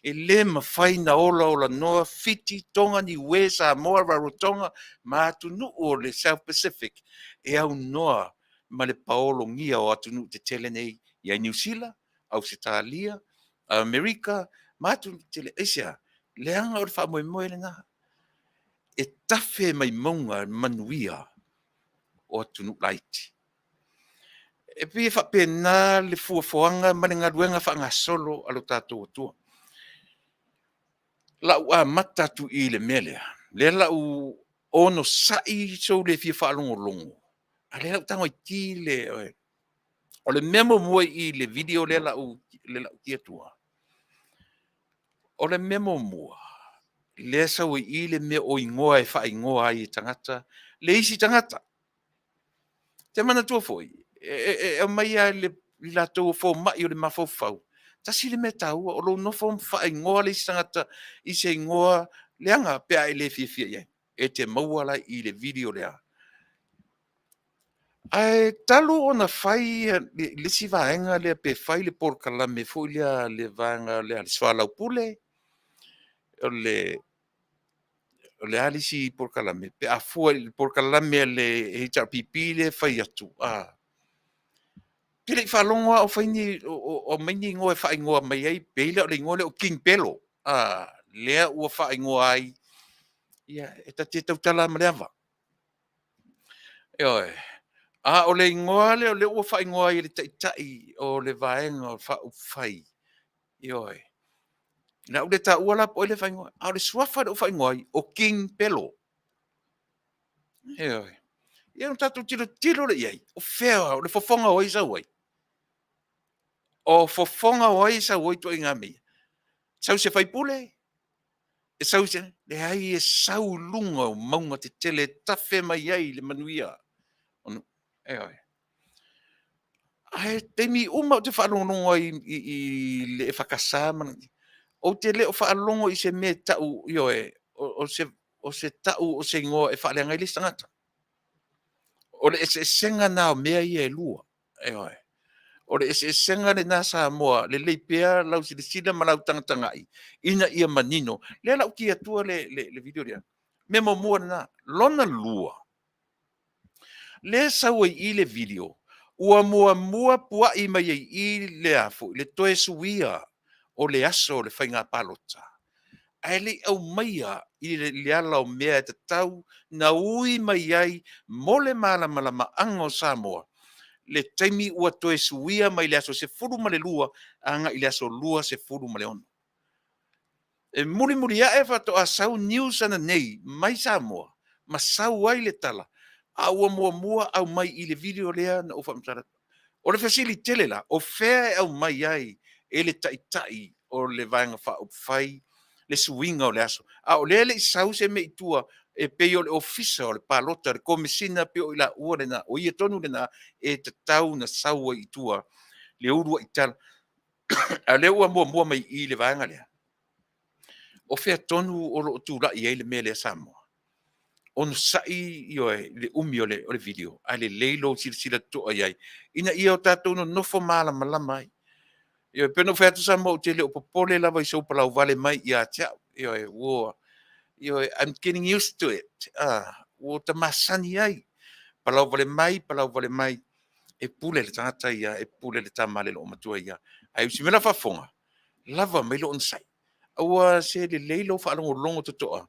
e le mafai ona olaolanoa Fiti, Toga, Niue, Samoa, Rarotoga ma atunuu o le South Pacific e aunoa ma le paologia o atunuu tetele nei ia Niu Sila, Ausetalia, Amerika ma atunuu tetele. Aisea? Leaga o le faamoemoe lena, e tafe mai mauga manuia o atunuu laiti. E pei e faapena le fuafuaga ma le galuega faagasolo a lo tatou Atua. O le a ou amata atu i i le mea lea, lea o le a ou onosai sou le fia faalogologo, a o lea o le a ou tago e ki le… O le mea muamua i i le video lea o le a ou ki atua, o le mea muamua, lea e sau ai i i le mea o igoa e faaigoa ai e tagata le isi tagata. E te manatua foi, e aumai lava e i latou o fomai o le mafaufau, tasi le mea taua o lou nofo ma faaigoa le isi tagata i se igoa leaga pe a e le fiafia i ai. E te maua la i i le video lea. Ae talu ona fai le isi vaega lea pe fai le polokalame foi lea a le vaega lea a le soalaupule. o le a le isi polokalame pe a fua i le polokalame a le HRPP lea e fai atu, ou te le i faalogo lava o fai ni o aumai ni igoa e faaigoa mai ai, pei la o le igoa lea o King Pelo, lea ua faaigoa ai. Ia, e ta te tautala lava ma le ava. Ioe. A o le igoa lea o lea ua faaigoa ai e le Taitai o le Vaega Faaupufai, ioe, o le a ou le taua la po o ai lea e faaigoa ai, a o le suafa lea ua faaigoa ai, o King Pelo. Ioe. Ia ona tatou tilotilo lea i ai, o fea o le fofoga o ai e sau ai? O fofoga o ai e sau ai ituaiga mea ia? E sau i se sui usufono? E sau i se… Leai, e sau i luga o mauga tetele e tafe mai ai le manuia. Ioe. Ae o taimi uma lava ou te faalogologo ai i le EFKS ma le, ou te le o faalogo i se mea e tau, ioe, o se tau o se igoa e faaleaga ai le isi tagata. O le eseesega lena o mea ia e lua. Ioe. O le eseesega lena Samoa, lelei pea lau silasila ma lau tagatagai ina ia manino. O lea o le a ou ki atua le video lea. Mea muamua lena. Lona lua, lea e sau ai i i le video, ua muamua puai mai ai i i le toe suia o le aso o le faiga palota, ae le i aumaia i le ala o mea e tatau ona ui mai ai mo le malamalamaaga o Samoa le taimi ua toe suia mai le aso 12 agai i le aso 26. E mulimuli ae faatoa sau news ananei mai Samoa ma sau ai le tala, a ua muamua aumai i le video lea na ou faamatala atu ai. O le fesili tele la, o fea e aumai ai e le Taitai o le Vaega Faaupufai le suiga o le aso, a o lea e le i sau se mea i tua e pei o le Ofisa o le Palota, le Komesina, pei o i laua na, o ia tonu lena e tatau ona sau ai i tua le uluai tala. A o lea ua muamua mai i i le vaega lea. O fea tonu o lo o tulai ai le mea lea Samoa? Onosai ioe, le umi o le video ae lelei lou silasila totoa i ai ina ia o tatou nonofo malamalama ai. Ioe, pei ona ou fai atu Samoa, ou te le o popole lava i sou palauvale mai ia te au. Ioe, ioe, I'm getting used to it. Ua ta masani ai, palauvale mai, palauvale mai, e pule le tagata ia, e pule le tama a le loomatua ia. Ae o si mea la e faafofoga, lava mai lou onosai, aua se lelei lou faalogologo totoa.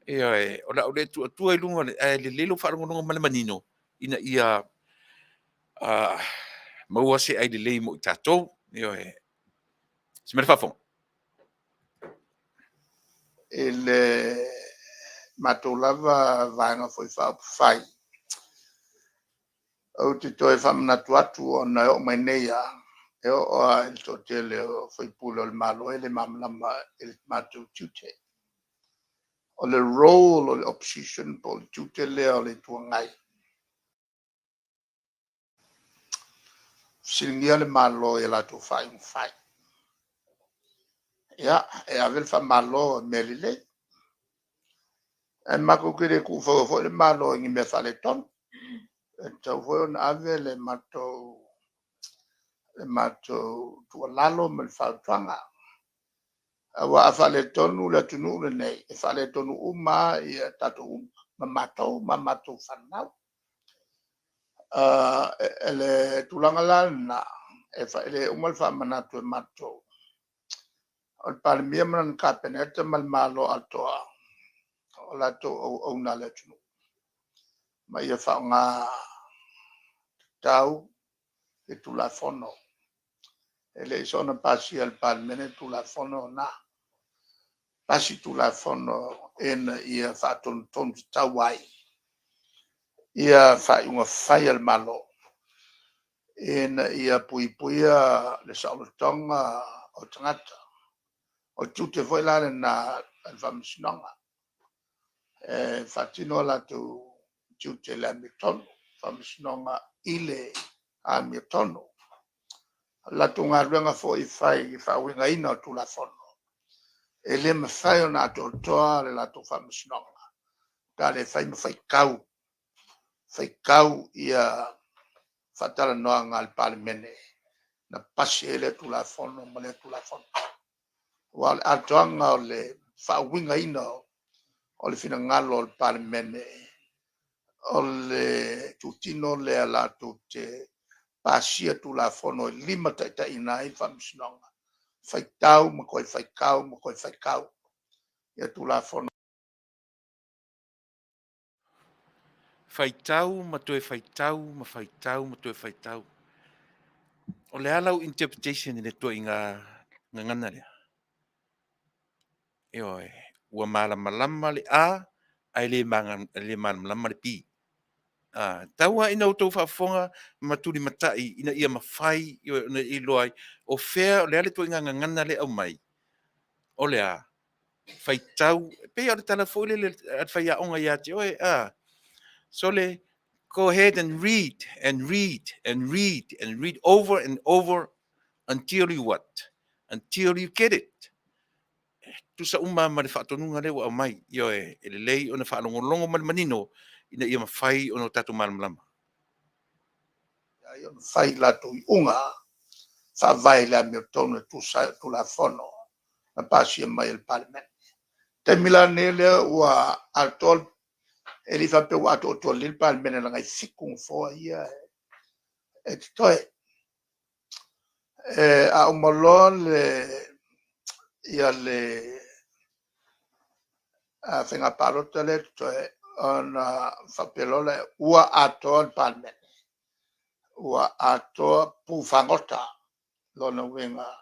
Ioe, o le a ou le tuu atua i luga, ae lelei lou faalogologo ma le manino ina ia maua se ailelei mo i tatou. Ioe. Se mea le faafofoga. I le matou lava Vaega foi Faaupufai, ou te toe faamanatu atu ona e oo mai nei lava, e oo lava i le toatele o sui usufono o le Malo e le malamalama i le matou tiute. O le role o le Opposition po o le tiute lea o le Itu Agai, fesiligia le Malo i a latou faaiuga fai. Ia, e ave le faamalo i mea lelei, ae matou te le tuufaua foi le Malo i ni mea faaletonu. E tatau foi ona ave le matou tuualalo ma le fautuaga. Aua a faaletonu le atunuu lenei, e faaletonu uma lava tatou uma, ma matou ma a matou fanau. O le tulaga la lena, e le uma le faamanatu e matou, o le Palemia ma lana Kapeneta ma le Malo atoa, o latou o auauna a le atunuu. Ma ia faaaoga tatau le Tulafono. E le i soona pasia e le Palemene le Tulafono lena. Pasi Tulafono ina ia faatonutonu tatau ai ia faaiuga fai a le Malo, ina ia puipuia le saolotoga o tagata. O le tiute foi la lena o le Faamasinoga, e faatino o latou tiute i le amiotonu, faamasinoga i le amiotonu. O le latou galuega foi e fai i le faauigaina o Tulafono, e le mafai ona atoatoa le latou faamasinoga pe a le fai ma faitau, faitau ia faatalanoaga a le Palemene na pasi ai lea Tulafono ma lea Tulafono. Aua o le atoaga faauigaina o le finagalo o le Palemene, o le itutino lea latou te pasia Tulafono e limataitaiina ai le Faamasinoga, faitau ma toe faitau ma toe faitau Tulafono. Faitau ma toe faitau ma faitau ma toe faitau. O le a lau interpretation i le ituaiga gagana lea? Ioe, ua malamalama le A ae le malamalama le B. A, tau lava ina outou faafofoga ma tulimatai ina ia mafai ona iloa ai o fea, o le a le ituaiga gagana lea e aumai? O le a? Faitau, e pei lava o le tala foi lele a le faiaoga ia te oe, a, sole, go ahead and read and read and read and read over and over until you what? Until you get it. Tusa uma ma le faatonuga lea ua aumai. Ioe, e lelei ona faalogologo ma le manino ina ia mafai ona tatou malamalama. Ai ona fai latou iuga faavae i le amiotonu e tusa ai o Tulafono na pasia mai e le Palemene. O le taimi la lenei o lea ua atoa, e le faapea ua atoatoa lelei le Palemene leaga e 7 nofoa ia e totoe. A uma loa le faiga palota lea e totoe, ona faapea loa lea ua atoa le Palemene, ua atoa pu fagota. O lona uiga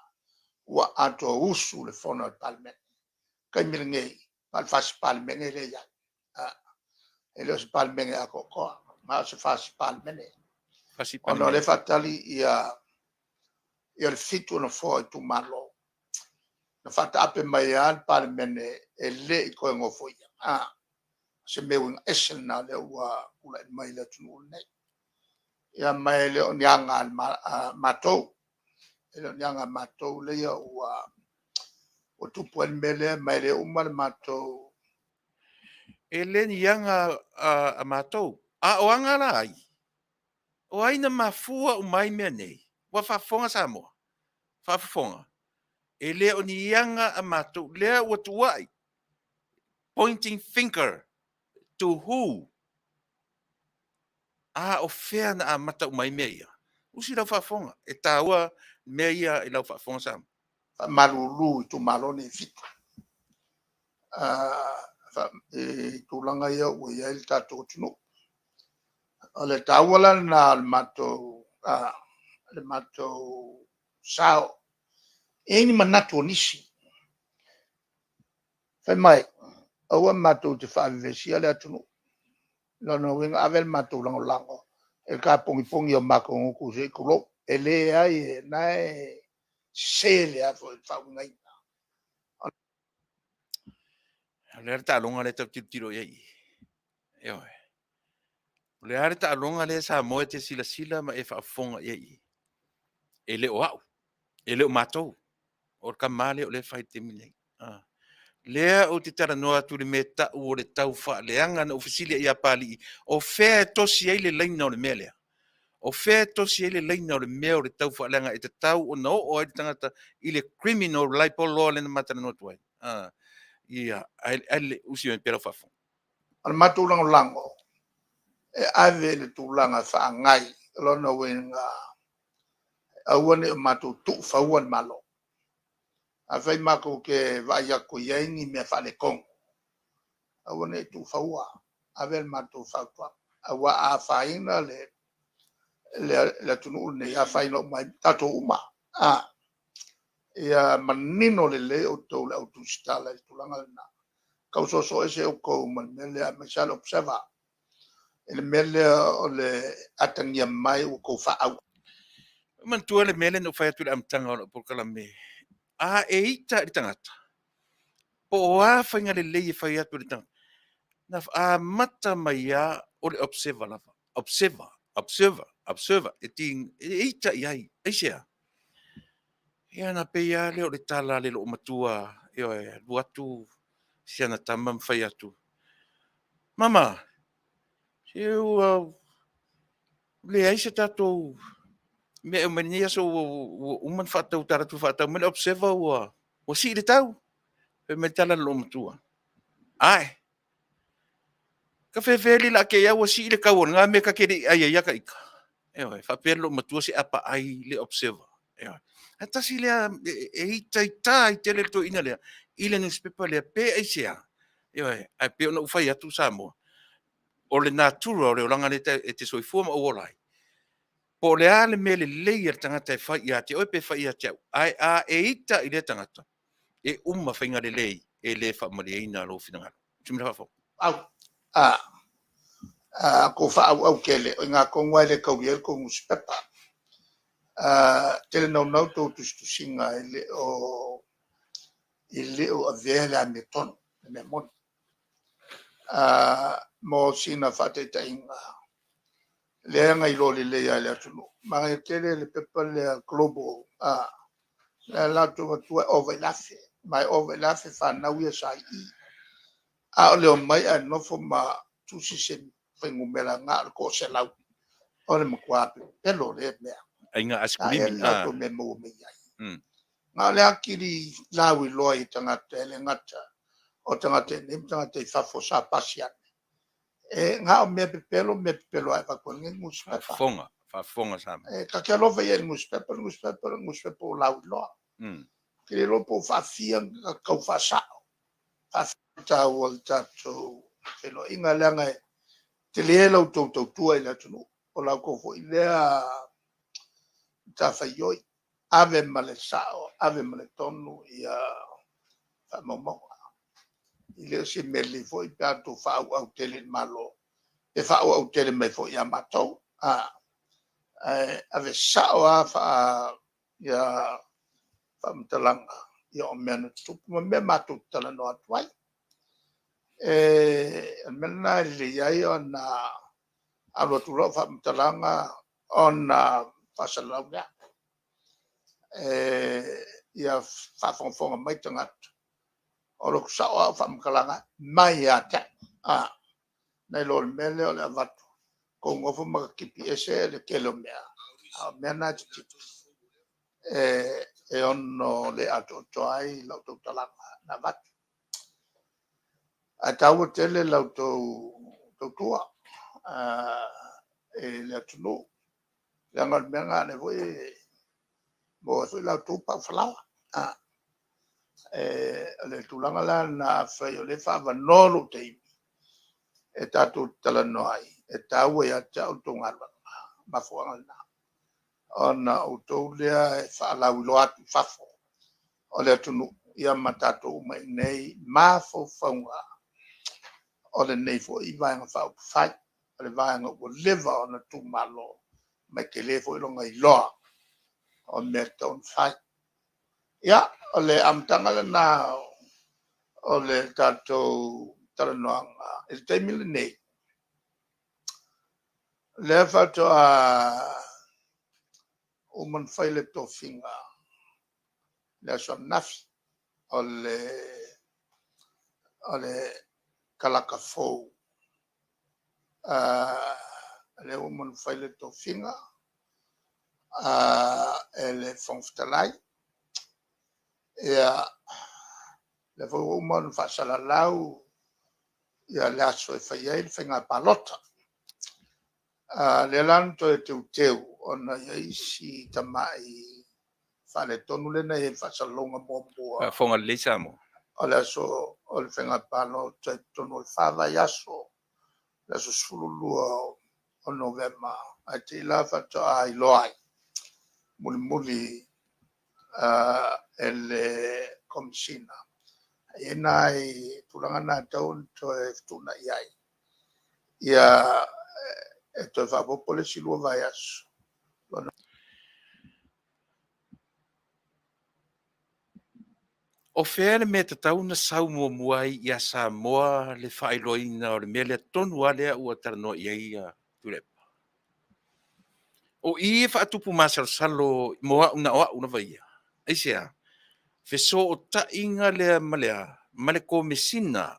ua atoa usu le Fono a le Palemene. O le taimi lenei, na o le fasi Palemene lea e i ai, e le o se Palemene atoatoa, na o se fasi Palemene. Ona o lea e faatali ia le 7 o Nofoa o itumalo, na faataape mai lava le Palemene e le i toe nofoia. O se mea uiga ese lena o lea ua tulai mai i le atunuu lenei. Ia ma e le o ni aga a matou, e le o ni aga a matou lea ua tupu ai le mea lea, ma e le uma le matou. E le ni aga a matou. A o aga la ai? O ai na mafua uma ai mea nei? Ua faafofoga Samoa? Faafofoga? E le o ni aga a matou. Lea ua tuuai. Pointing finger to who? A o fea na amata uma ai mea ia? Usi lau faafofoga. E taua mea ia i lau faafofoga Samoa. Faamalulu i itumalo nei e 7, i tulaga ia ua i ai le tatou atunuu. O le taua la lena o le matou sao. E i ai ni manatu o nisi, fai mai, aua matou te faavevesina le atunuu. O lona uiga, ave le matou lagolago i le taponiponi o matou gutu se i tulou. E leai, o lena e sese le faauigaina. O le a le taaloga lea e tau tilotilo i ai i i? Ioe. O le a le taaloga lea Samoa e te silasila ma e faafofoga i ai i i? E le o au, e le o matou, o le tama lea o lea e fai i le taimi lenei. Lea ou te talanoa atu i le mea e tau o le taufaaleaga. Na ou fesili ai ia Papalii, o fea e tosi ai le laina o le mea lea? O fea e tosi ai le laina o le mea o le taufaaleaga e tatau ona oo ai le tagata i le criminal libel law lea na ma talanoa atu ai? Ia, ae usi mai pea lau faafofoga. O le matou lagolago e ave i le tulaga faa-agai. O lona uiga, aua ne i o matou tuufaua le Malo. Afai matou te vaai atu e i ai ni mea faaletonu, aua ne i tuufaua, ave le matou fautuaga. Aua a afaina le atunuu lenei, e afaina uma ai ma tatou uma. Ia manino lelei outou le au tusitala i le tulaga lena, tau soso ese outou ma le mea lea, aemaise lava le Observer i le mea lea o le atagia mai ua outou faaauau. Manatua le mea lea na ou fai atu i le amataga o lau polokalame, a e ita i le tagata, po o a faiga lelei e fai atu e le tagata, na amata mai lava o le observer lava, observer, observer, observer, e ita i ai. Aisea? Ia ona pei lava lea o le tala a le loomatua, ioe, alu atu si ana tama ma fai atu, “Mama, se ua leai se tatou mea e aumai i lenei aso, ua uma ona faatau, ua ta alu atu e faatau mai le Observer ua sii le tau.” Fai mai le tala a le loomatua, Ae! Ka fefeli la ke ia ua sii le tau o lena mea ta te le i ai ai ia ta ita. Ioe, faapea le loomatua se apaai le Observer. Ioe. Ae tasi lea e itaita ai tele le toeaina lea i le nusipepa lea, pe aisea? Ioe, ae pei ona ou fai atu Samoa, o le natura o le olaga lea e te soifua ma ou ola ai, po o le a le mea lelei a le tagata e fai ia te oe pe fai ia te au, ae a e ita i lea tagata, e uma faiga lelei e le faamalieina lou finagalo. Tuimila faafofoga. Au, a, a kou faaauau tele, o i ina tonu lava e le taulia ai le tou nusipepa. Tele naunau tou tusitusiga e le o avea le amiotonu, le mea moni. Mo sina faataitaiga, lea na iloa lelei lava e le atunuu, manaia tele le pepa lea o le Global, lea latou te avatua e ova i le 1,000, ma e ova i le 1,000 fanau ia sa i i. A o le omai ae nofo ma tusi se fuainumera na o le toa-100, o le matua pepelo o lea mea. Aiga A ea aisakulisi. le latou mea e maua mai ai? Na o le atili lauiloa i tagata, e le gata o tagata i inei ma tagata i fafo sa pasi ane. E na o mea pepelo mea pepelo lava e avatu ai lenei nusipepa. Faafofoga, faafofoga Samoa. E ta te alofa i ai i le nusipepa, o le nusipepa o le nusipepa ua lauiloa. Ou te le iloa po o faafia ona tau faasao, taua o le tatou feiloaiga, leaga e tele la outou tautua i le atunuu. O la outou foi lea matafaioi, ave ma le sao, ave ma le tonu ia faamaumauga. E le o se mea lelei foi pe a outou faaauau tele i le Malo, pe faaauau tele mai foi ia matou. Ae ave sao lava ia faamatalaga o mea na tutupu ma mea matou te talanoa atu ai. O le mea lena e lelei ai ona alu atu loa au faamatalaga ona faasalalau lea. Ia faafogafoga mai tagata, o alu atu sao lava au faamatalaga mai ia te au. Nai lo le mea lea o le avatu, tou nofo ma tipi ese le tele o mea, a o mea na e titipi, e ono le atoatoa ai lau tautalaga na avatu. Ae taua tele la outou tautua i le atunuu, leaga o le mea lena o lea foi e maua ai foi la outou pau falaoa. O le tulaga la lena, afai o lea e faaavanoa lou taimi e tatou te talanoa ai, e taua ia te au la outou galuega. O le mafuaaga lena, ona o outou lea e faalauiloa atu i fafo o le atunuu ma tatou uma i inei mafaufauga o lenei foi Vaega Faaupufai. O le vaega ua leva ona tuumalo, ma e tele foi lona iloa o mea e tatau ona fai. Ia, o le amataga lena o le tatou talanoaga i le taimi lenei, o lea faatoa uma ona fai le tofiga i le aso ananafi, o le kalaka fou. O lea ua uma ona fai le tofiga e le Fofoga Fetalai. Ia, o lea foi ua uma ona faasalalau le aso e fai ai le faiga palota. O lea la na toe teuteu ona e i ai si tamai faaletonu lea na i ai i le faasalalauga muamua. Faafofoga lelei Samoa. O le aso o le faiga palota i totonu o le 4 vaiaso, le aso 12 o Novema, ae te i la faatoa iloa ai mulimuli e le Komesina. E i ai nai tulaga na e tatau ona toe fetuunai ai, e toe faaopoopo le isi 2 vaiaso. O fea le mea e tatau ona sau muamua ai ia Samoa le faailoaina o le mea lea tonu lava lea ua talanoa i ai Tuilaepa? O i e faatupu masalosalo mo au na o au lava ia. Aisea? Fesootaiga lea ma le a? Ma le Komesina,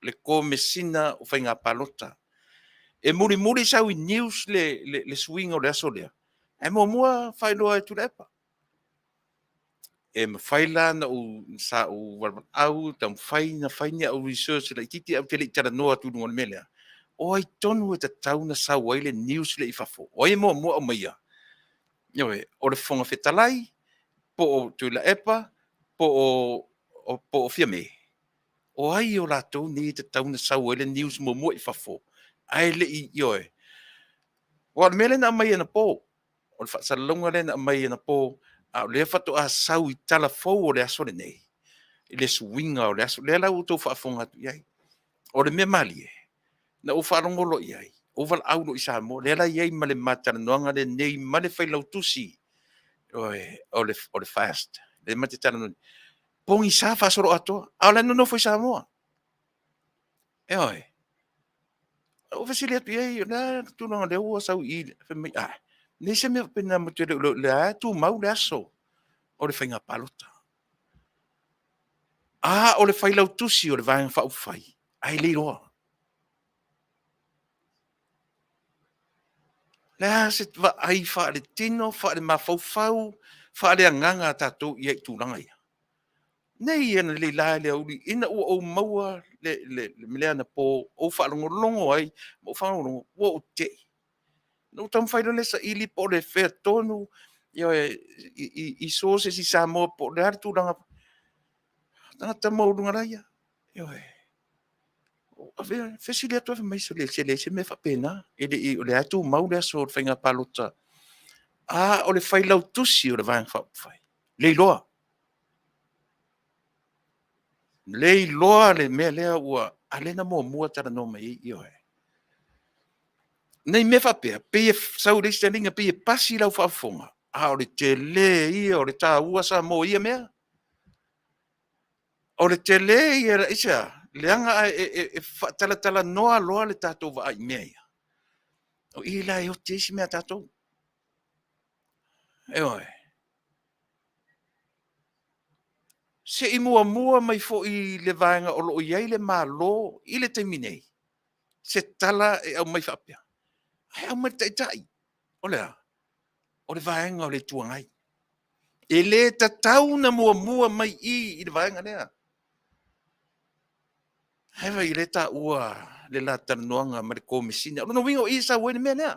le Komesina o Faiga Palota. E mulimuli sau i news le suiga o le aso lea, ae muamua faailoa e Tuilaepa. E mafai la ona ou, sa ou valaau, taumafai na fai ni au research laitiiti ae ou te le i talanoa atu i luga o le mea lea. O ai tonu e tatau ona sau ai le news lea i fafo? O ai e muamua aumaia? Ioe, o le Fofoga Fetalai, po o Tuilaepa, po o Fiame? O ai o latou nei e tatau ona sau ai le news muamua i fafo, ae le i, ioe. Aua o le mea lea na aumai anapo, o le faasalalauga lea na aumai anapo, a o lea faatoa sau i tala fou o le aso lenei, i le suiga o le aso. O lea la ua outou faafofoga atu i ai. O le mea malie, na ou faalogo loa i ai, ou valaau loa i Samoa, lea la e i ai ma le ma talanoaga lenei ma le Failautusi o le FAST, lea ma te talanoa nei, pogisa faasoloatoa, a o la e nonofo i Samoa. Ioe. Ou fesili atu i ai, o le a le tulaga o lea ua sau i i? Fai mai, a, e leai se mea faapena matou te le o iloa, o lea lava e tumau le aso o le faiga palota. A o le Failautusi o le Vaega Faaupufai, ae le iloa. O le a se vaai faaletino, faalemafaufau, faaleagaga a tatou i ai i tulaga ia? Nei analeila i le aoauli ina ua ou maua le mea anapo, ou faalogologo ai ma ou faalogologo, ua ou tetee. Ona ou taumafai loa lea e saili po o fea tonu, ioe, i sources i Samoa po o le a le tulaga. O tagata maualuluga la ia. Ioe. Fesili atu ae fai mai, se e leai se mea faapena, e le i, o lea lava e tumau le aso o le faiga palota. A o le Failautusi o le Vaega Faaupufai, le iloa. Le iloa le mea lea ua… a o lea na muamua talanoa mai ai, ioe. Ne i mea faapea, pei e sau i le isi taliga pei e pasi lau faafofoga, a o le tele ia o le taua Samoa i ia mea. O le tele ia, aisea? Leaga e faatalatalanoa loa le tatou vaai i mea ia, o i la e oti ai isi mea a tatou. Ioe. Se i muamua mai foi i le vaega o lo o i ai le Malo i le taimi nei se tala e aumai faapea, ae aumai i le Taitai. O le a? O le Vaega o le Itu Agai. E le tatau ona muamua mai i i i le vaega lea. Ae vaai o lea e taua le la talanoaga ma le Komesina. O lona uiga o i e sau ai le mea lea.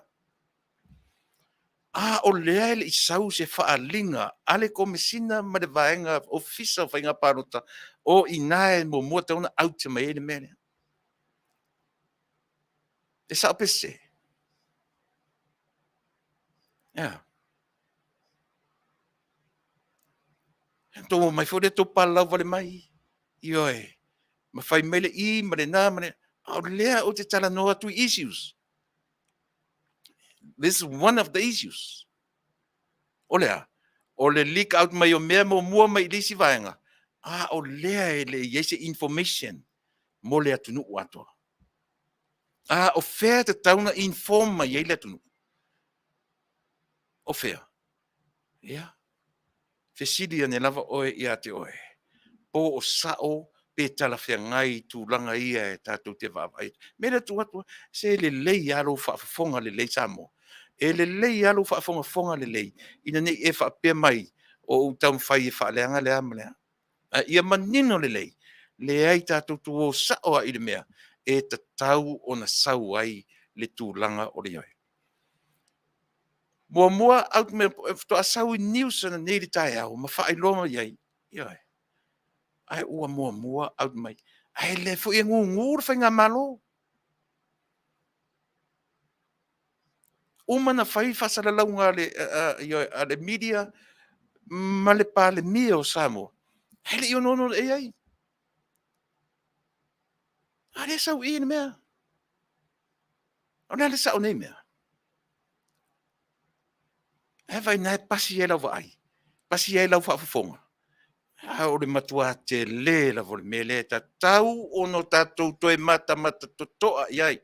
A o lea e le i sau se faaaliga a le Komesina ma le Vaega Ofisa o Faiga Palota, o i ina e muamua tatau ona out mai ai le mea lea. E sao pe sese? E a? Outou omai foi lea tou palalau vale mai, ioe, ma fai mai le i ma le na ma le… A o lea ou te talanoa atu i issues. This is one of the issues. O le a? O le leak out mai o mea muamua mai i le isi vaega, a o lea e le i i ai se information mo le atunuu atoa. A o fea e tatau ona inform mai ai le atunuu? O fea? Ia, fesili ane lava oe ia te oe, po o sao pe talafeagai tulaga ia e tatou te vaavaai atu. O le mea lea e tuu atu, se lelei lava lou faafofoga lelei Samoa. E lelei lava lou faafogafoga lelei, ina ne i e faapea mai o ou taumafai e faaleaga le a ma le a. A ia manino lelei, leai tatou te o sao lava i le mea e tatau ona sau ai le tulaga o le ioe. Muamua faatoa sau i news ananei i le taeao ma faailoa mai ai, ioe, ae ua muamua out mai. Ae o lea foi e gugu le Faigamalo. Uma ona fai faasalalauga a le media ma le Palemia o Samoa, ae le i onoono i ai. A o lea e sau i i le mea. O le a le sao o nei mea? Ae vaai o lena e pasi ai lau vaai, pasi ai lau faafofoga. A o le matua tele lava o le mea lea e tatau ona tatou toe matamata totoa i ai.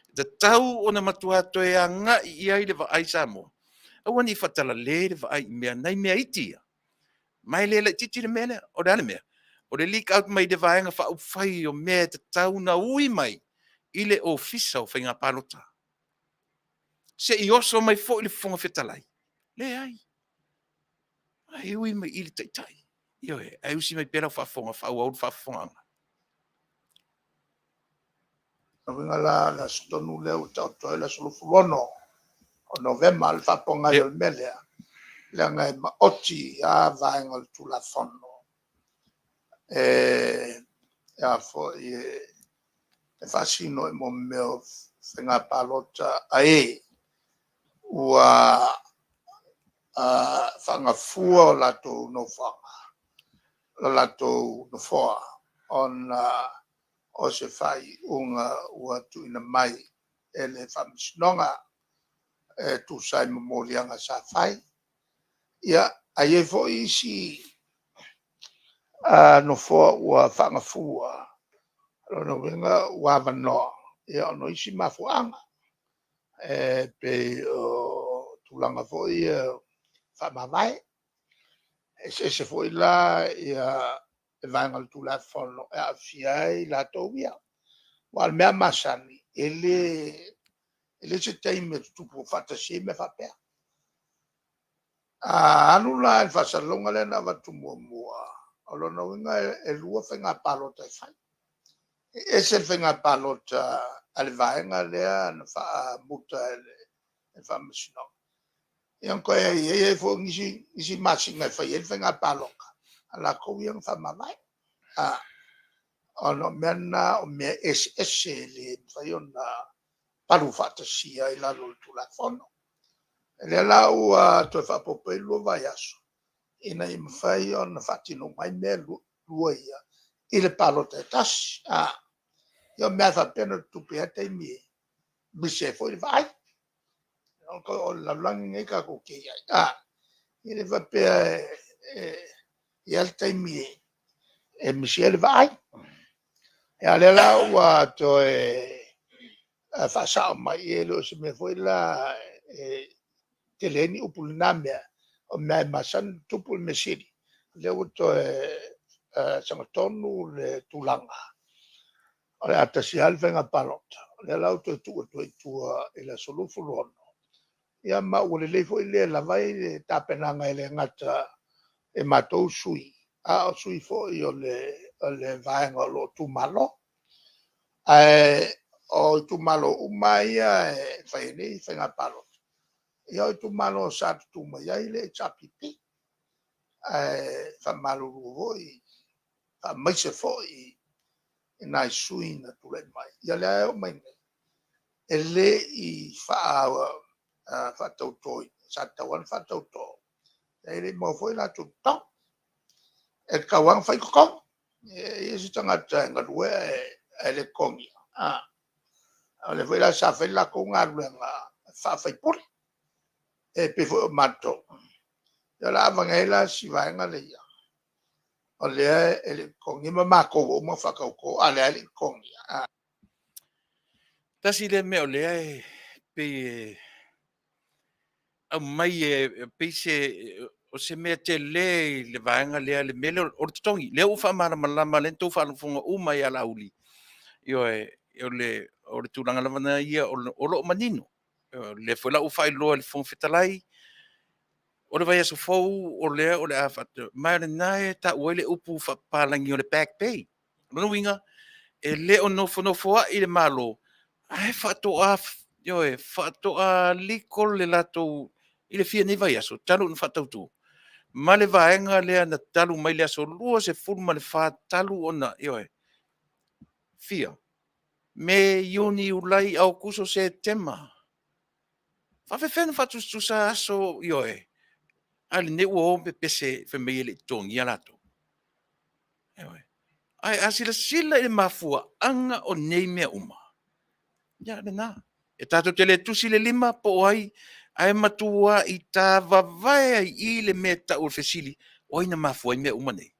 E tatau ona matua toe agai i ai le vaai Samoa. Aua ne i faatalale le vaai i mea, nai mea iti ia, ma e le laitiiti le mea lea. O le a le mea? O le leak out mai le Vaega Faaupufai o mea e tatau ona ui mai i le Ofisa o Faiga Palota. Se i oso mai foi le Fofoga Fetalai? Leai. Ae ui mai i le taitai. Ioe, ae usi mai pea lau faafofoga, faaauau le faafofogaaga. O lona uiga la o le aso tonu lea ua taoto ai le aso 26 o Novema le faapogai o le mea lea, leaga e maoti lava vaega o le Tulafono e faasino i mea o faiga palota a e ua faagafua o latou nofoaga, o latou nofoa ona o se faaiuga ua tuuina mai e le Faamasinoga e tusa ai ma moliaga sa fai. Ia, ae i ai foi isi nofoa ua faagafua, o lona uiga ua avanoa ona o isi mafuaaga, e pei o tulaga foi ia faamavae. E eseese foi la le vaega o le Tulafono e aafia ai i latou ia. Aua o le mea masani, e leai se taimi e tutupu faatasi ai mea faapea. A alu la i le faasalalauga lea na avatu muamua, o lona uiga e 2 faiga palota e fai. E ese le faiga palota a le vaega lea na faamuta e le Faamasinoga, ia ona toe i ai foi o nisi masina e fai ai le faiga palota a latou ia na faamavae. Ona o mea na o mea eseese e le mafai ona palu faatasia i lalo o le Tulafono. O lea la ua toe faaopoopo i ai le 2 vaiaso, ina ia mafai ona faatino uma ai mea e 2 ia i le palota e tasi. Ia o mea lava faapea na tutupu i lava taimi e misi ai foi le vaai. O le lalolagi lenei tatou te i ai, e le faapea e i ai lava le taimi e misi ai le vaai. A o lea la ua toe faasao mai, e le o se mea foi la e tele ai ni upu i lena mea, o mea lava e masani ona tutupu. O le mea sili o lea ua toe sagatonu le tulaga, o le a tasi lava le faiga palota, o lea la ua toe tuu atu ai i tua i le aso 26, ia ma ua lelei foi lea e lava ai le tapenaga e le gata i matou sui, a o sui foi o le vaega o lo o tumalo. Ae o itumalo uma lava ia e fai ai nei faiga palota, ia o itumalo sa tutu mai ai le HRPP. Ae faamalulu foi, faamaise foi i nai sui na tulai mai, ia o lea e oo mai nei, e le i faatautoina, sa tatau lava ona faatauto, e le i maua foi o latou totogi. E tatau lava ona fai totogi. E i ai se tagata e galue ae le totogia? O lea foi la sa fai le latou galuega faa-sui usufono, e pei foi o matou. O le a avane ai la si vaega lea, o lea e le i totogia ma matou ua uma ona faatauto, a o lea lava e le i totogia. Tasi lea mea o lea e pei e aumai e pei o se mea tele i le vaega lea, le mea lea o le totogi. O lea ua faamalamalama, lea na outou faafofoga uma ai ia Laauli, ioe, o le tulaga lava lena ia o lo o manino. O lea foi la ua faailoa e le Fofoga Fetalai, o le vaiaso fou o lea o le a ma o lena e taua ai le upu faapapalagi o le back pay. O lona uiga, e le o nofonofo ai le Malo, ae faatoa, ioe, faatoa legal le latou i le fia nei vaiaso talu ona faatauto, ma le vaega lea na talu mai le aso 24 talu ona, ioe, fia? Me, Iuni, Iulai, Aokuso, Setema. E faapefea ona faatusatusa aso? Ioe. A o lenei ua o pepese fai mai e le i totogia latou. Ioe. Ae a silasila i le mafuaaga o nei mea uma, ia o lena. E tatou te le tusi le lima po o ai, ae matuai tavavae ai i i le mea e tau o le fesili, o ai na mafua ai mea uma nei?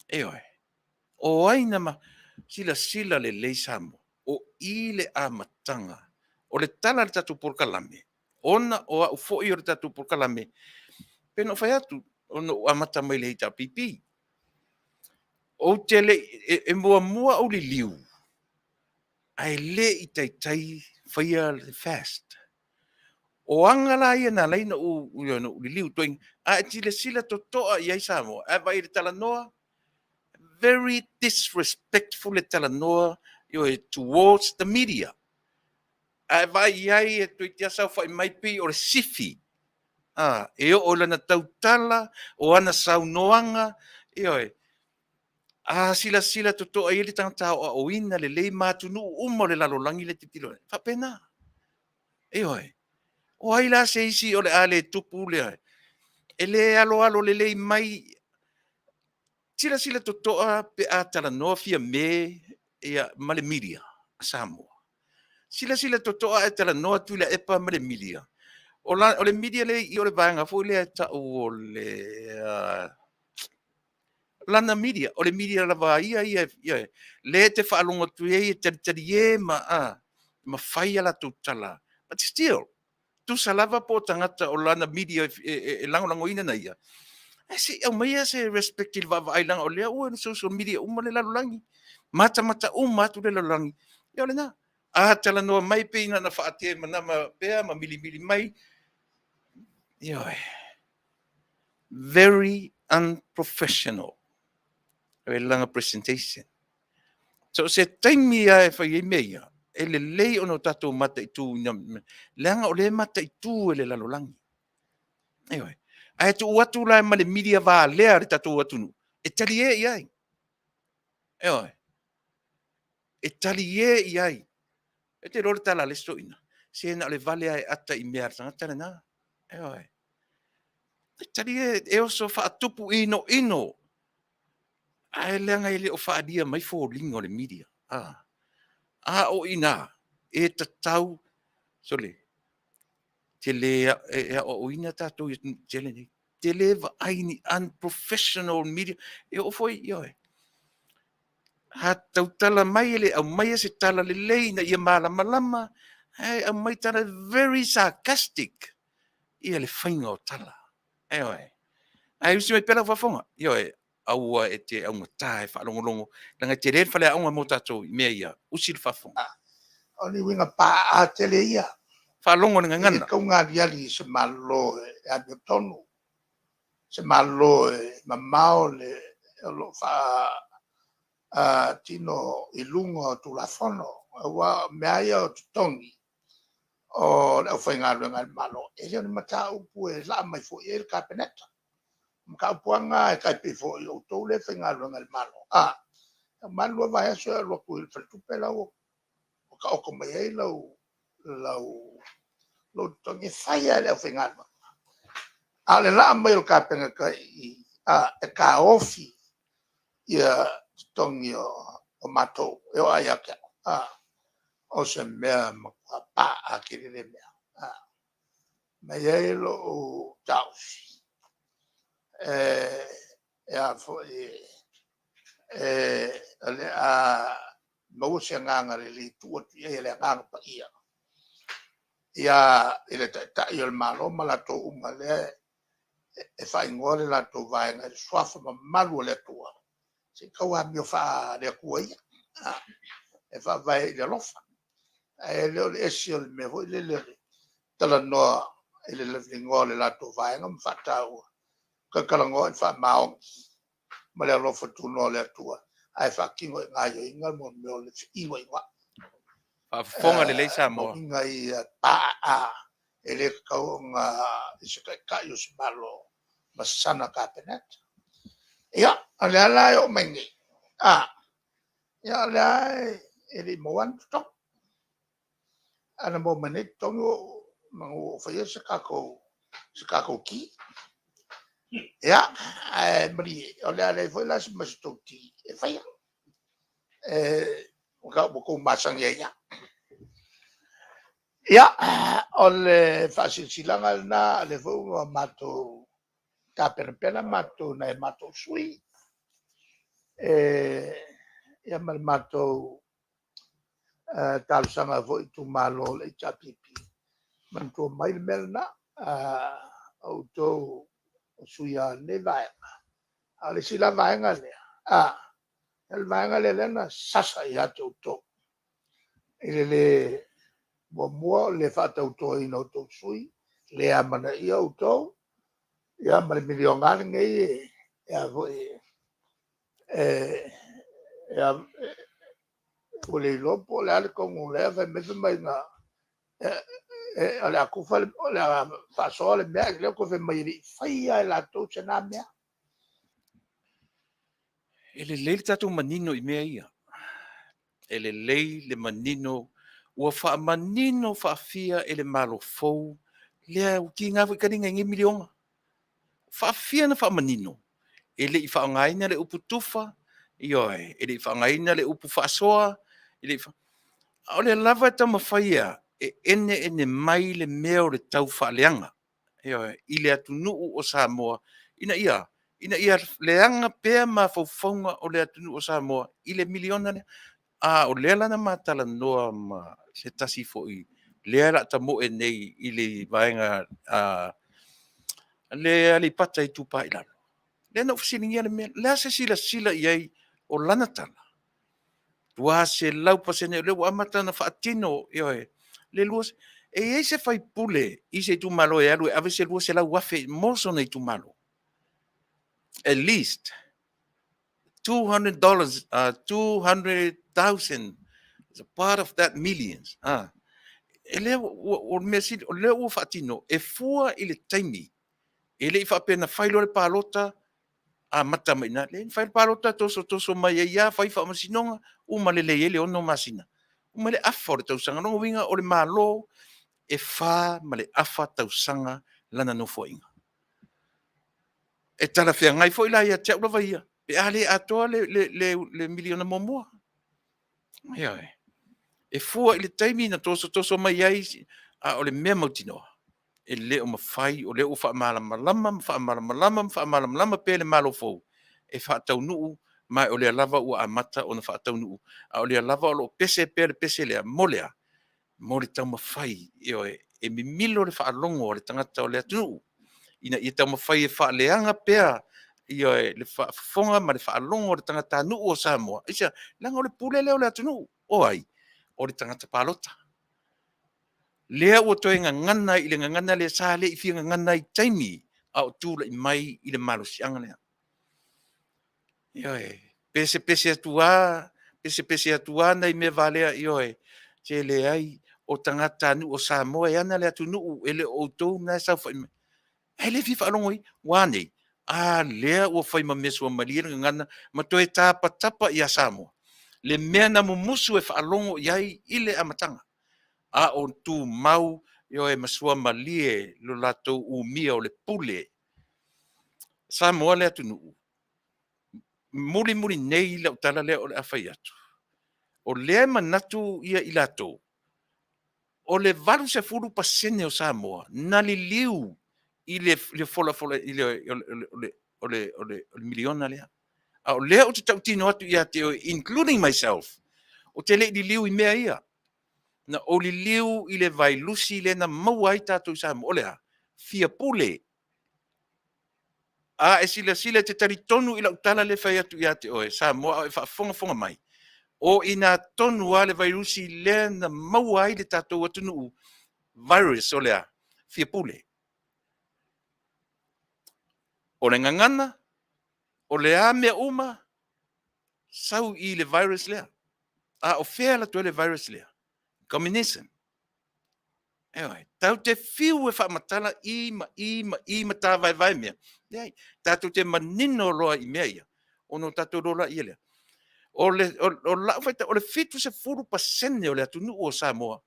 Ioe. O ai na… Silasila lelei Samoa, o i le amataga o le tala a le tatou polokalame, ona o au foi o le tatou polokalame, pei ona ou fai atu, ona ou amata mai i le HRPP. Ou te le i, e muamua ou liliu, ae le i taitai faia le FAST. O aga la ia na ala ai ona ou liliu i ituaiga, a e silasila totoa i ai Samoa, ae vaai i le talanoa, very disrespectful le talanoa, ioe, towards the media. A e vaai i ai e toeitiiti lava saofai mai pei o le sifi, e oo i lana tautala, o ana saunoaga, ioe. A silasila totoa i ai le tagata aoaoina lelei ma atunuu uma o le lalolagi lea e tilotilo i ai, e faapena. Ioe. O ai la se isi o le a le tupu le... e le aloalo lelei mai. Silasila totoa pe a talanoa Fiame ma le media a Samoa. Silasila totoa ae talanoa Tuilaepa ma le media. O le media lea e i i o le vaega foi lea e tau o le lana media, o le media lava a ia ia, lea e te faalogo atu ai e talitalie ma fai a latou tala. But still, tusa lava po o tagata o lana media e lagolagoina na ia, ae se i aumaia se respect i le vaavaai, leaga o lea ua i le social media uma le lalolagi, matamata uma atu le lalolagi. Ia o lena. A talanoa mai pei na ona faatemanama pea ma milimili mai. Ioe. Very unprofessional lana presentation. So se taimi lava e fai ai mea ia, e lelei ona o tatou mataitu, leaga o lea e mataitu e le lalolagi. Ioe. Ae tuu atu la ma le media valea a le tatou atunuu, e talie i ai. Ioe. E talie i ai. E te iloa le tala a le isi toeaina, se na o le vale lava e ata i mea a le tagata lena. Ioe. E talie, e oso faatupu inoino, ae leaga e le o faaalia mai foliga o le media. A o i ina, e tatau, sole, te le e aoaoina tatou i atunuu tetele nei, te le vaai ni unprofessional media. E oo foi, ioe, a tautala mai e le aumaia se tala lelei ina ia malamalama, ae aumai tala very sarcastic ia le faiga o tala. Ioe. Ae usi mai pea lau faafofoga. Ioe, aua e te augata e faalogologo, leaga e tele le faleaoga mo tatou i mea ia. Usi le faafofoga. O ni uiga paa tele ia. Faalogo i le gagana. E le tatau ona aliali i se Malo e amiotonu, se Malo e mamao le... o lo o faatino i luga o Tulafono. Aua o mea lava ia o totogi o le aufaigaluega a le Malo, e le o ni mataupu e laa mai fua i ai le Kapeneta. O mataupu lava na e tai pei foi o outou lea e faigaluega i le Malo, e uma lava le 2 vaiaso e alu atu i le faletupe la ua taoto mai ai lou totogi, e fai lava e le aufaigaluega. A o le laa mai o le Kapeneta i i, e taofi totogi o matou e oo lava ia te au, o se mea matua paaa tele lea mea. Ma e i ai lou taofi, o le a maua se agaga lelei e tuu atu i ai e le Agaga Paia i le Taitai o le Malo ma latou uma o lea e faaigoa le latou Vaega i le Suafa mamalu o le Atua, se i tau amio faale-Atua ia, e faavae i le alofa. Ae le o le ese o le mea foi lele o le talanoa i le igoa o le latou Vaega ma faataua, talatalanoa i le faamaoni ma le alofa tunoa o le Atua, ae faatino i gaoioiga mea o le feinoinoai. Faafofoga lelei Samoa. O uiga ia paaa, e le tatau ona i se Taitai o se Malo ma sana Kapeneta. Ia, o lea la e oo mai nei, o lea e le i maua lava ni totogi. Ana maua mai nei totogi semeamanu ua ou faia se tatou ti. Ia, ae malie, o le a leai foi la ma se tou ti e faia. Ua outou masani ai lava. Ia, o le faasilasilaga lena, o lea foi ua matou tapenapena matou e nai a matou sui usufono ma le matou talosaga foi i itumalo o le HRPP, manatua mai le mea lena, o outou o sui lava o lenei Vaega. A o le isi la vaega lea, o le vaega lea na sasa ia te outou, i le le muamua o le le faatautoina o outou sui le amanaia outou, ia ma le miliona lava lenei e ua le iloa po o le a le tonu o lea e fai mai fai mai o le a tufa o le a faasoa le mea, ae o lea ua toe fai mai e le i faia lava e latou se na mea. E lelei le tatou manino i mea ia. E lelei le manino, ua faamanino faafia e le Malo fou lea ua tiga foi taliga i nei miliona. Faafia ona faamanino, e le i faaaogaina le upu tufa, ioe, e le i faaaogaina le upu faasoa, e le i a o lea lava e taumafai e ene ene mai le mea o le taufaaleaga, ioe, i le atunuu o Samoa, ina ia leaga pea mafaufauga o le atunuu o Samoa i le miliona lea. A o lea la na ma talanoa ma se tasi foi lea o le a tamoe nei i le vaega le Aleipata Itupa i Lalo, lea na ou fesiligia le mea, o le a se silasila i ai? O lana tala, 200% o lea ua amata ona faatino, ioe, le E i ai se sui usufono i se itumalo e alu e ave se $200,000 mo sona itumalo? At least $200, 200,000 is a part of that millions. Ah. E lea o le mea sili, o lea ua faatino, e fua i le taimi. E le i faapea na fai loa le palota amata mai i ina. Leai na fai le palota tosotoso mai ai lava fai faamasinoga, uma lelei ai le 6 masina, uma le afa o le tausaga. O lona uiga o le Malo e 4 ma le afa tausaga lana nofoaiga. E talafeagai foi la ia te au lava ia, pe a le atoa le miliona muamua. Ioe. E fua i le taimi na tosotoso mai ai, a o le mea mautinoa, e le o mafai, o lea ua faamalamalama ma faamalamalama ma faamalamalama pea e le Malo fou e faataunuu, ma o lea lava ua amata ona faataunuu, a o lea lava o lo o pese pea le pese lea, mo le a? Mo le taumafai, ioe, e mimilo le faalogo a le tagata o le atunuu ina ia taumafai e faaleaga pea, ioe, le faafofoga ma le faalogo a le tagatanuu o Samoa. Aisea? Leaga o le pule lea o le atunuu. O ai? O le tagata palota. Lea ua toe gagana i le gagana lea sa le i fia gagana ai i taimi a o tulai mai i le malosiaga lea. Ioe, pesepese atu lava, pesepese atu lava nai mea valea, ioe, se leai, o tagatanuu o Samoa e ana le atunuu, e le o outou na e saofai mai. Ae le fia faalogo i ai. Ua a nei? A lea ua fai ma mea suamalie le gagana ma toe tapatapa ia Samoa le mea na mumusu e faalogo i ai i le amataga, a o tumau, ioe, ma suamalie lo latou umia o le pule. Samoa le atunuu, mulimuli nei lau tala lea o le a fai atu, o lea e manatu i latou, o le 80% o Samoa na liliu i le folafola i le o le miliona lea. A o lea ou te tautino atu ia te oe, including myself, ou te le i liliu i mea ia. Na ou liliu i le vailusi lea na maua ai tatou i Samoa. O le a? Fia pule. A e silasila e te talitonu i lau tala lea e fai atu ia te oe Samoa a o e faafogafoga mai, o i ina tonu lava le vailusi lea na maua ai le tatou atunuu, virus o le a? Fia pule. O le gagana, o le a mea uma, sau i le virus lea. A o fea la atu ai le virus lea? Communism. Ioe, tatou te fiu e faamatala i ma i ma i ma tāvaevae mea. Leai, tatou te manino loa i mea ia, ona o tatou iloa lea. O lau faitau, o le 70% o le atunuu o Samoa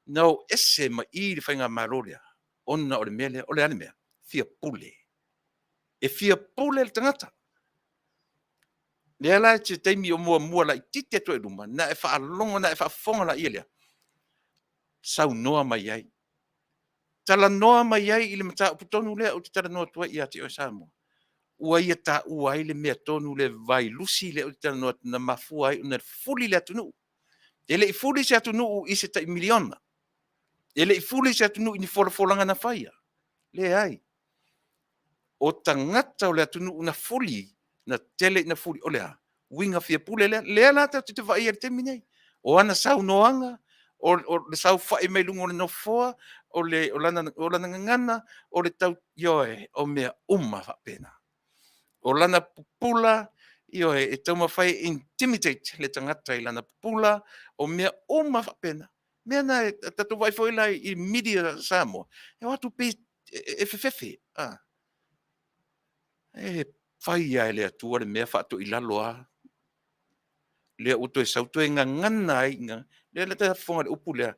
na o ese mai i le faigamalo lea, ona o le mea lea. O le a le mea? Fia pule. E fia pule le tagata. Lea la i se taimi o muamua laitiiti atu ai i luma, na e faalogo, ona e faafofoga laia lea, saunoa mai ai, talanoa mai ai i le mataupu tonu lea ou te talanoa atu ai ia te oe Samoa, ua ia taua ai le mea tonu, le vailusi lea ou te talanoa atu na mafua ai ona fuli le atunuu. E le i fuli se atunuu i se tai miliona. E le i fuli se atunuu i ni folafolaga na faia. Leai. O tagata o le atunuu na fuli, na tele ina fuli. O le a? Uiga fia pule lea. Lea la tatou te vaai ai i le taimi lenei. O ana saunoaga, O le saofai mai luga o le nofoa, o lana gagana, o le tau, ioe, o mea uma faapena. O lana pupula, ioe, e taumafai e intimidate le tagata i lana pupula, o mea uma faapena. Mea na e tatou vaai foi la i media Samoa, e o atu pei e fefefe. E fai lava e le Atua le mea faatoilalo lava. Lea ua toe sau toe gagana ai, lea la e fofoga i le upu lea,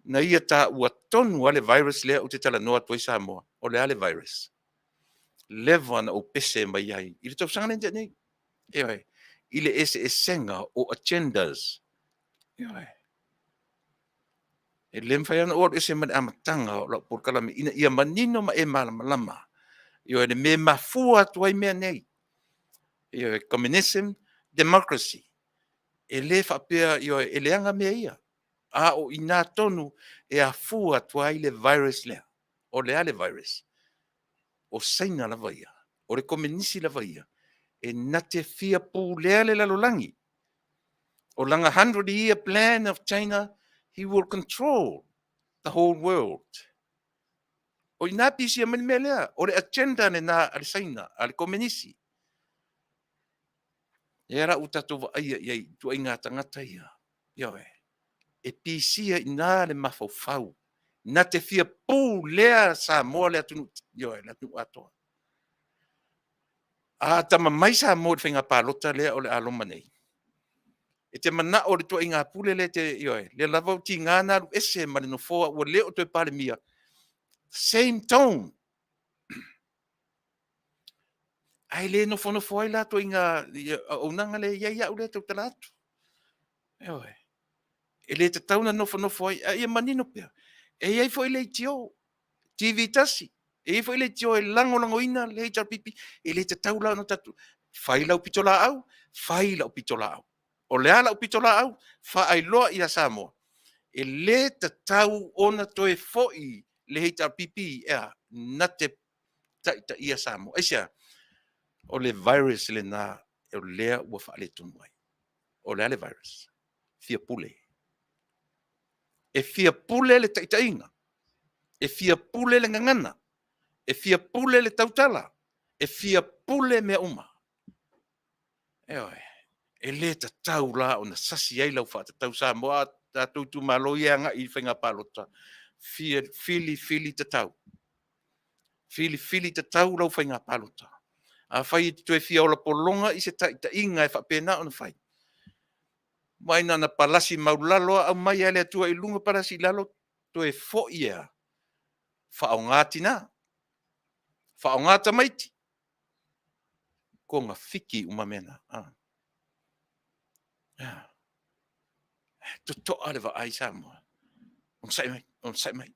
na ia taua tonu lava le virus lea ou te talanoa atu ai Samoa. O le a le virus? Leva ona ou pese mai ai i le tausaga lea na tea nei. Ioe, i le eseesega o agendas. Ioe. E le mafai ona ou alu ese mai le amataga o lau polokalame ina ia manino ma e malamalama. Ioe, le mea e mafua atu ai mea nei. Ioe, communism, democracy. E le faapea, ioe, e leaga mea ia. A o i ina tonu e afua atu ai le virus lea. O le a le virus? O Saina lava ia, o le Komenisi lava ia, e na te fia pulea le lalolagi. O lana 100 year plan of China, he will control the whole world. O ina pisia mai le mea lea, o le agenda lena a le Saina, a le Komenisi. Lea la ua tatou vaaia i ai i ituaiga tagata ia. Ioe. E pisia i ina le mafaufau, na te fia pulea Samoa le atunuu, ioe, le atunuu atoa. A atamamai Samoa i le faiga palota lea o le a loma nei, e te manao i le ituaiga pule lea e te, ioe, lea lava ua tiga ona alu ese ma le nofoa ua le o toe Palemia, same tone. Ae le nofonofo ai la ituaiga auaunaga lea e i ai au lea e tautala atu. Ioe. E le tatau ona nofonofo ai, a ia manino pea, e i ai foi leitio, TV 1, e i ai foi leitio e lagolagoina le HRPP. E le tatau la ona tatou fai lau pitolaau, fai lau pitolaau. O le a lau pitolaau? Faailoa ia Samoa, e le tatau ona toe foi le HRPP e a? Na te taitaia Samoa. Aisea? O le virus lena o lea ua faaletonu ai. O le a le virus? Fia pule. E fia pule le taitaiga, e fia pule le gagana, e fia pule le tautala, e fia pule mea uma. Ioe. E le tatau la ona sasi ai lau faatatau Samoa, tatou itumalo ia e agai i faiga palota, fia filifili tatau. Filifili tatau lau faiga palota. Afai e te toe fia ola pologa i se taitaiga e faapena ona fai, vaai na ona palasi maualalo lava aumai lava e le Atua i luga palasi i lalo, toe foi e a? Faaaoga tina, faaaoga tamaiti, togafiti uma mea na. Totoa le vaai Samoa. Onosai mai, onosai mai.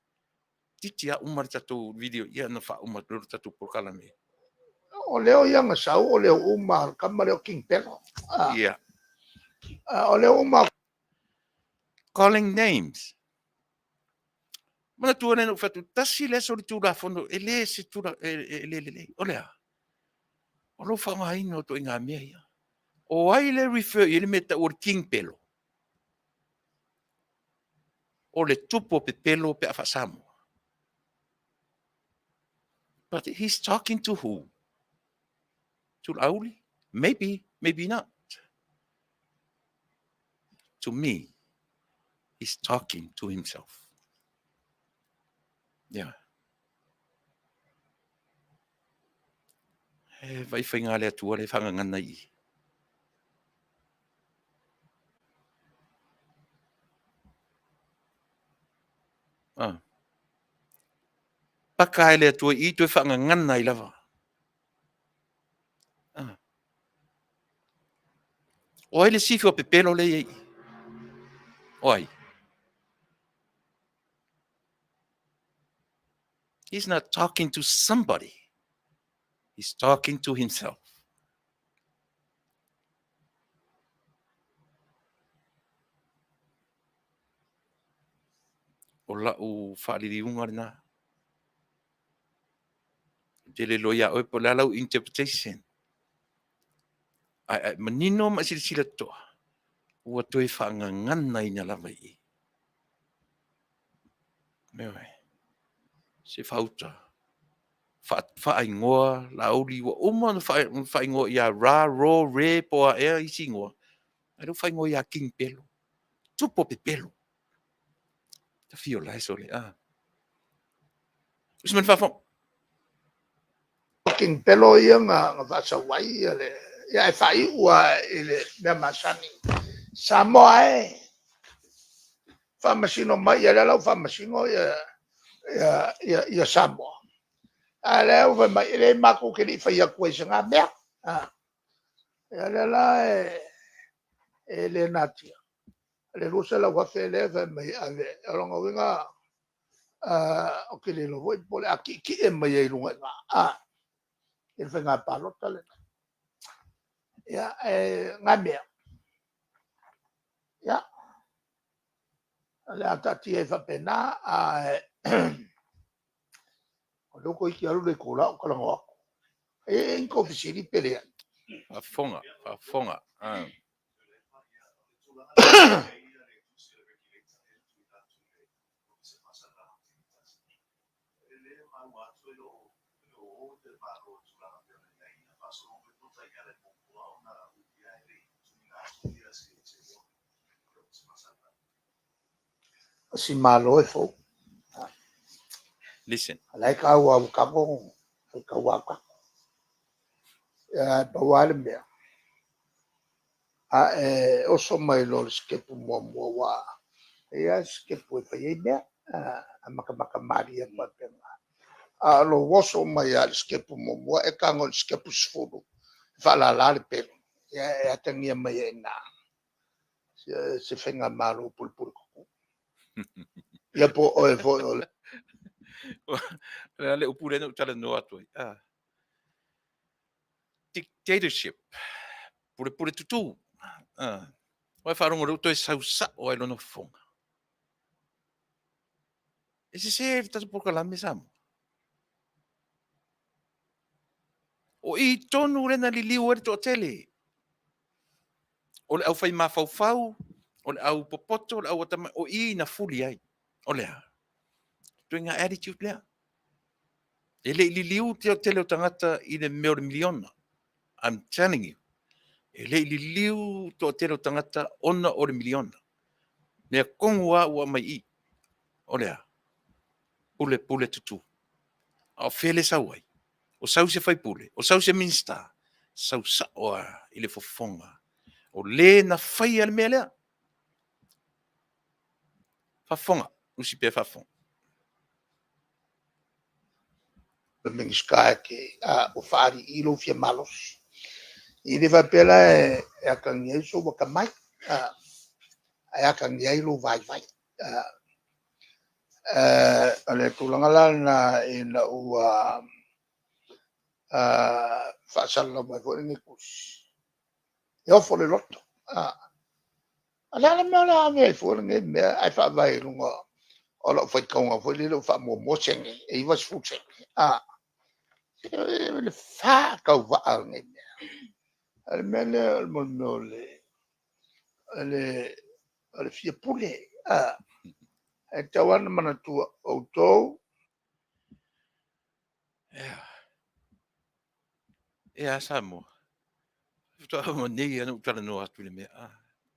Toeitiiti lava uma le tatou video ia ona faauma atu loa le tatou polokalame. O leo ia na sau o le uma kama leo King Pelo. Yeah. O leo uma. Calling names. Manatua lea na ou fai atu, tasi le aso o le Tulafono, e le se tula, e le lelei. O le a? O lou faaaogaina o ituaiga mea ia. O ai le refer i ai le mea e tau o le King Pelo? O le tupu o pepelo pe a faa-Samoa. But he's talking to who? To Laauli? Maybe, maybe not. To me, he's talking to himself. Yeah. E vai whainga le Atua le whangangana i. Ah. Paka ai le Atua i toe whangangana i lava. Ah. O ai le sifi o pepelo le i? O ai? He's not talking to somebody. He's talking to himself. O lau faaliliuga lena. Ou te le iloa ia oe po o le a lau interpretation. Ae manino ma e silasila totoa, ua toe faagaganaina lava i i. Ioe. Se faauta. Faaigoa Laauli ua uma ona faaigoa ia Ra, Ro, Re, po o a ea isi igoa, a o lea ua faaigoa ia King Pelo. Tupu o pepelo. Tafio la e sole, a. Usi mai le faafofoga. O King Pelo ia na faasau ai le... ae faaiu lava i le mea masani. Samoa e, faamasino mai, ia o lea la ua faamasino Samoa, a o lea ua fai mai, e leai matou te le i fai atua i se na mea. Ia o lea la e le natia le $200,000 lea e fai mai e ave. O lona uiga ou te le iloa foi po o le a tietie mai ai i luga i ina i le faiga palota lenei. Ia, ae o na mea, ia, o le a taatia ai faapena, ae o lea ua toeitiiti alu le itula o talanoa atu. E i ai ni tou fesili pe leai? Faafofoga, faafofoga. O si Malo e fou. Listen. O la e tau ua tago faitau autago. Ae pau lava le mea, a e oso mai loa i le sitepu muamua, aua e i ai lava sitepu e fai ai mea, e matamata malie atu faapena. A o lou oso mai lava i le sitepu muamua e tago i le sitepu 10, e faalala le pelu, e atagia mai ai i ina se Faigamalo pulepuletutu. Ia po o oe foi o le... O le a le upu lea na ou talanoa atu ai? Dictatorship, pulepuletutu. Ua e faalogo o lea ua toe sau sao lava i lona fofoga. E sese le tatou polokalame Samoa. O i tonu lea na liliu ai le toatele, o le aufai mafaufau, o le aupopoto, o le auatamai, o i na fuli ai. O le a? O le ituaiga attitude lea. E le i liliu le toatele o tagata i le mea o le miliona. I'm telling you. E le i liliu le toatele o tagata ona o le miliona. O lea tonu lava ua aumai i i. O le a? Pulepuletutu. A o fea le sau ai? O sau se sui usufono, o sau se Minisita, sau sao lava i le fofoga o le na faia le mea lea. Faafofoga, usi pea faafofoga. O le Minisita ua faaali i i lou fia malosi. E le faapea la e atagia ai sou atamai, ae atagia ai lou vaivai. O le tulaga la lena ina ua faasalalau mai foi lenei tusi, e ofo le loto. O le a le mea o le a ave ai fua lenei mea ae faavae i luga o lau faitauga foi lele ua faamuamua sene, e 90 sene. O le faatauvaa o lenei mea. O le mea lea o le fia pule. E tatau lava ona manatua, o outou. E a Samoa? Faatoa uma nei lava ona ou talanoa atu i le mea.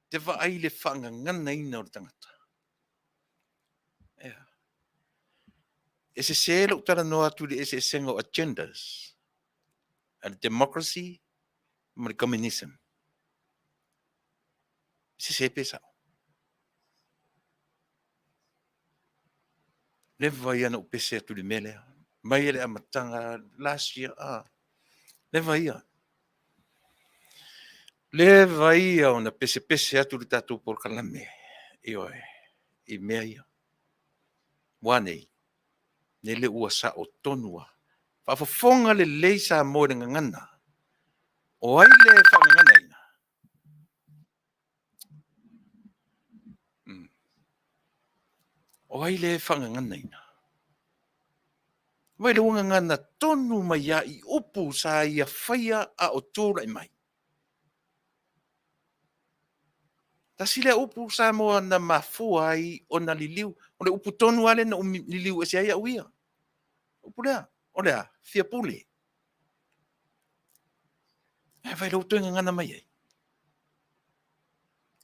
E te vaai i le faagaganaina o le tagata. E sese lou talanoa atu i le eseesega o agendas a le democracy ma le communism. E sese pe sao? Leva ia ona ou pese atu i le mea lea. Mai le amataga last year, leva ia. Leva ia ona pesepese atu le tatou polokalame, ioe, i mea ia. Ua a nei? Lele ua sao tonu lava. Faafofoga lelei Samoa i le gagana. O ai le faagaganaina? O ai le faagaganaina? Vaai o lea ua gagana tonu mai lava i upu sa ia faia a o tulai mai. Tasi lea upu Samoa na mafua ai ona liliu. O le upu tonu lava lea na ou liliu ese ai au ia. Upu lea, o le a? Fia pule. Ae vaai lea ua toe gagana mai ai.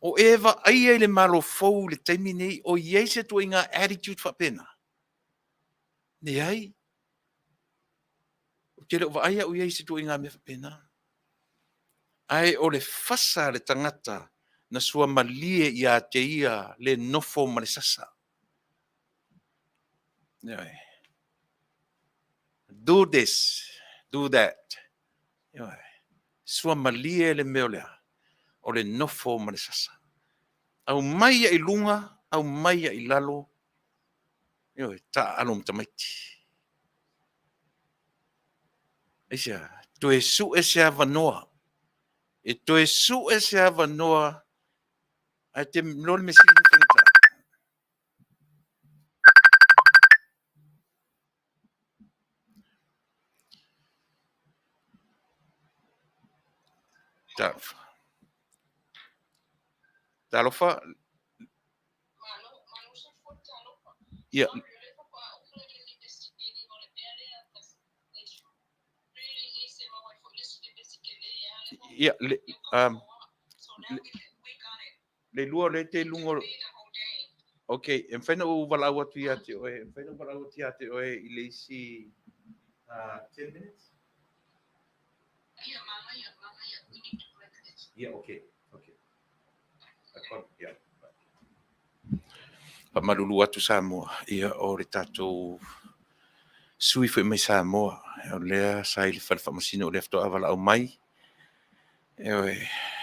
O e vaaia i le Malo fou i le taimi nei, o i ai se ituaiga attitude faapena? Leai. Ou te le o vaai au i ai i se ituaiga mea faapena. Ae o le fasa a le tagata na suamalie ia te ia le nofo ma le sasa. Ioe. Do this, do that. Ioe. Suamalie le mea o le a? O le nofo ma le sasa. Aumai ia i luga, aumai ia i lalo, ioe, taaalo ma tamaiti. Aisea? Toe sue se avanoa. E toe sue se avanoa ae te iloa le mea sili ona faigata. Talofa. Talofa. Ia. Ia, le, um, le, le lua o le te luga. Ok, e mafai ona ou valaau atu ia te oe, e mafai ona ou valaau atu ia te oe i le isi 10 minutes? Yeah, okay, okay. Yeah. Faamalulu atu Samoa, ia o le tatou sui foi mai Samoa, o lea sa i le fale faamasino o lea faatoa valaau mai. Ioe,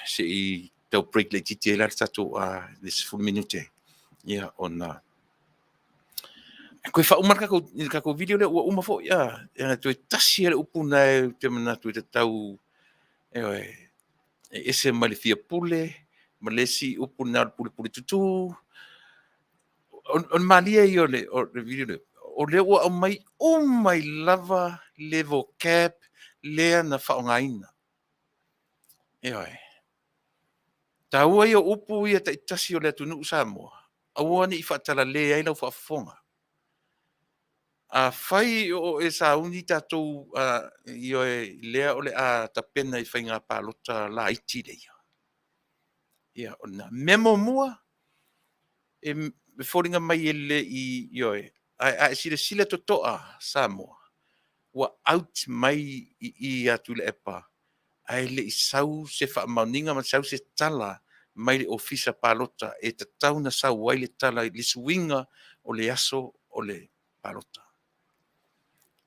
se i tau break laitiiti ai la le tatou le 10 minute. Ia, ona toe faauma le tatou video lea ua uma foi, a toe tasi le upu na e te manatu e tatau, ioe, e ese mai le fia pule ma le isi upu na o le pulepule tutū. O le malie ia o le video lea, o lea ua aumai uma i lava le vocab lea na faaaogaina. Ioe. Taua ia o upu ia taitasi o le atunuu Samoa, aua ne i faatalale ai lau faafofoga. Afai o e sauni tatou ioe lea o le a tapena i faiga palota laiti lea. Ia, o lena. Mea muamua, e foliga mai e le i, ioe, a e silasila totoa Samoa, ua out mai i ia Tuilaepa, ae le i sau se faamaoniga ma sau se tala mai le ofisa palota e tatau na sau ai le tala i le suiga o le aso o le palota.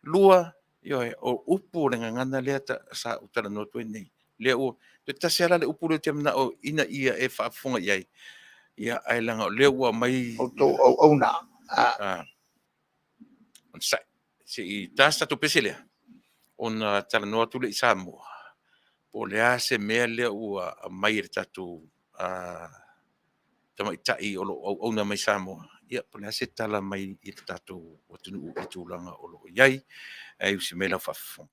Lua, ioe, o upu o le gagana lea sa ou talanoa atu ai nei. Lea ua, toe tasi lava la le upu lea ou te manao ina ia e faafofoga i ai, ia, ae leaga o lea ua aumai. Outou auauna. Se i ta se tatou pese lea, ona talanoa atu lea i Samoa, po o le a se mea lea ua aumai e le tatou tamaitai o lo o auauna mai Samoa, ia, po o le a se tala mai i le tatou atunuu i tulaga o lo o i ai, ae usi mai lau faafofoga.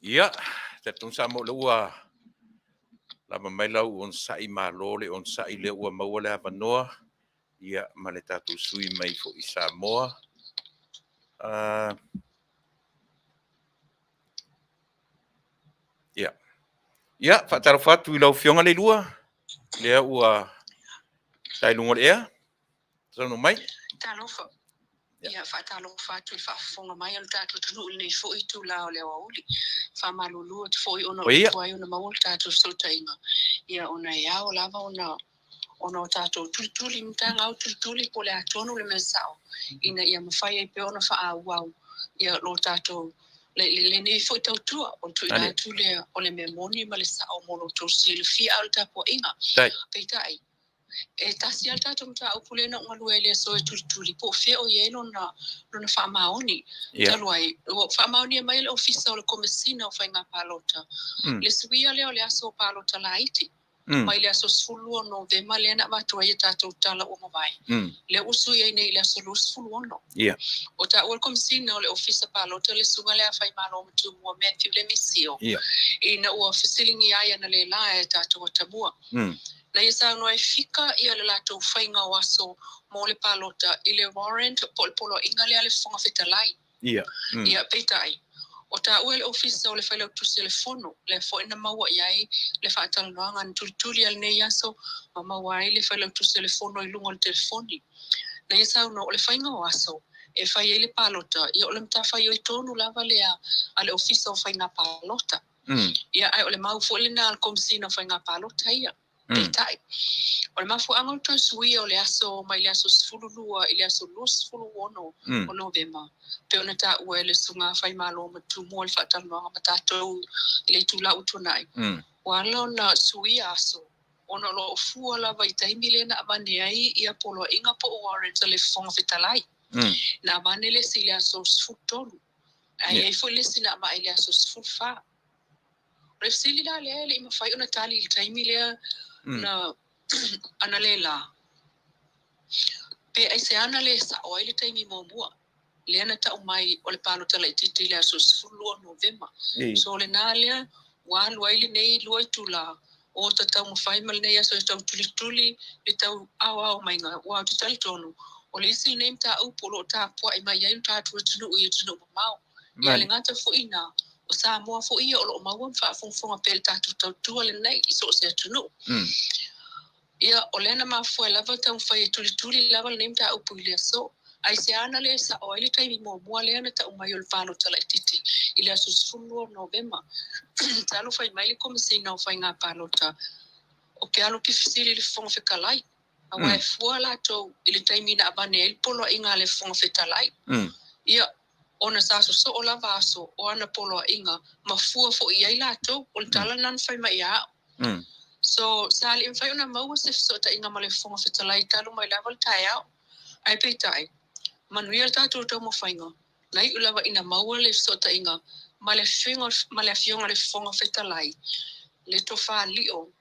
Ia, talitonu Samoa o lea ua lava mai lau onosai, malo le onosai, lea ua maua le avanoa ia ma le tatou sui mai foi i Samoa. Ia, ia faatalofa atu i lau Afioga Leilua, lea ua Tai luga o le ea, saunoa mai. Talofa. Ia faatalofa atu i le faafofoga mai a lo tatou atunuu i lenei foi itula o le aoauli. Faamalulu atu foi ona o le tuai ona maua le tatou fesootaiga, ia ona e ao lava ona o tatou tulituli matagau tulituli po o le a tonu le mea sao ina ia mafai ai pea ona faaauau ia lo tatou lenei foi tautua o le tuuina atu lea o le mea moni ma le sao mo lo outou silafia a o le tapuaiga. Peitai, e tasi lava le tatou mataupu lea na ou galue ai i le aso e tulituli po o fea o i ai lona faamaoni. Talu ai, ua faamaonia mai e le Ofisa o le Komesina o Faiga Palota le suia lea o le aso palota laiti mai le aso 12 Novema lea na avatu ai a tatou tala ua mavae. Lea ua sui ai nei i le aso 26. O taua le Komesina o le Ofisa Palota le susuga lea Faimalo Matumua Matthew Lemisio ina ua fesiligia ai analeila e tatou atamua. Na ia saunoa e fika ia le latou faiga o aso mo le palota i le warrant po o le poloaiga lea a le Fofoga Fetalai. Ia peitai, o taua e le Ofisa o le Failautusi o le Fono, lea foi na maua i ai le faatalanoaga na tulituli a lenei aso ma maua ai le Failautusi o le Fono i luga o le telefoni. Na ia saunoa o le faiga o aso e fai ai le palota, ia o le matafaioi tonu lava lea a le Ofisa o Faiga Palota. Ia ae o le mau foi lena a le Komesina o Faiga Palota ia. Peitai, o le mafuaaga o le toe suia o le aso mai le aso 12 i le aso 26 o Novema, pei ona taua e le Susuga Faimalo Matumua i le faatalanoaga ma tatou i le itula ua tuanai, ua ala ona suia aso ona o lo o fua lava i taimi lea na avane ai ia poloaiga po o warrant a le Fofoga Fetalai. Na avane le isi i le aso 13, ae i ai foi le isi na avane i le aso 14. O le fesili la lea e le i mafai ona tali i le taimi lea na analeila, pe aisea na le sao ai le taimi muamua lea na tau mai o le palota laitiiti i le aso 12 Novema. So lena lea ua alu ai lenei lua itula o ta taumafai ma lenei aso e tau tulituli le tau aoao maiga, aua ou te talitonu o le isi lenei mataupu o lo o tapuai mai ai lo tatou atunuu i atunuu mamao. Ia le gata foi na o Samoa foi ia o lo o maua ma faafogafoga pea i le tatou tautua lenei i so o se atunuu. Ia, o lea na mafua ai lava taumafai e tulituli lava lenei mataupu i le aso. Aisea na le sao ai le taimi muamua lea na tau mai o le palota laitiiti i le aso 12 Novema. Talu fai mai le Komesina o Faiga Palota o ke alo ke fesili i le Fofoga Fetalai, aua e fua latou i le taimi na avane ai le poloaiga a le Fofoga Fetalai. Ia, ona sa sosoo lava aso o ana poloaiga ma fua foi i ai latou, o le tala lena na fai mai ia au. So, sa le i mafai ona maua se fesootaiga ma le Fofoga Fetalai talu mai lava le taeao. Ae peitai, manuia le tatou taumafaiga, na iu lava ina maua le fesootaiga ma le Afioga i le Fofoga Fetalai, le Tofa Lio,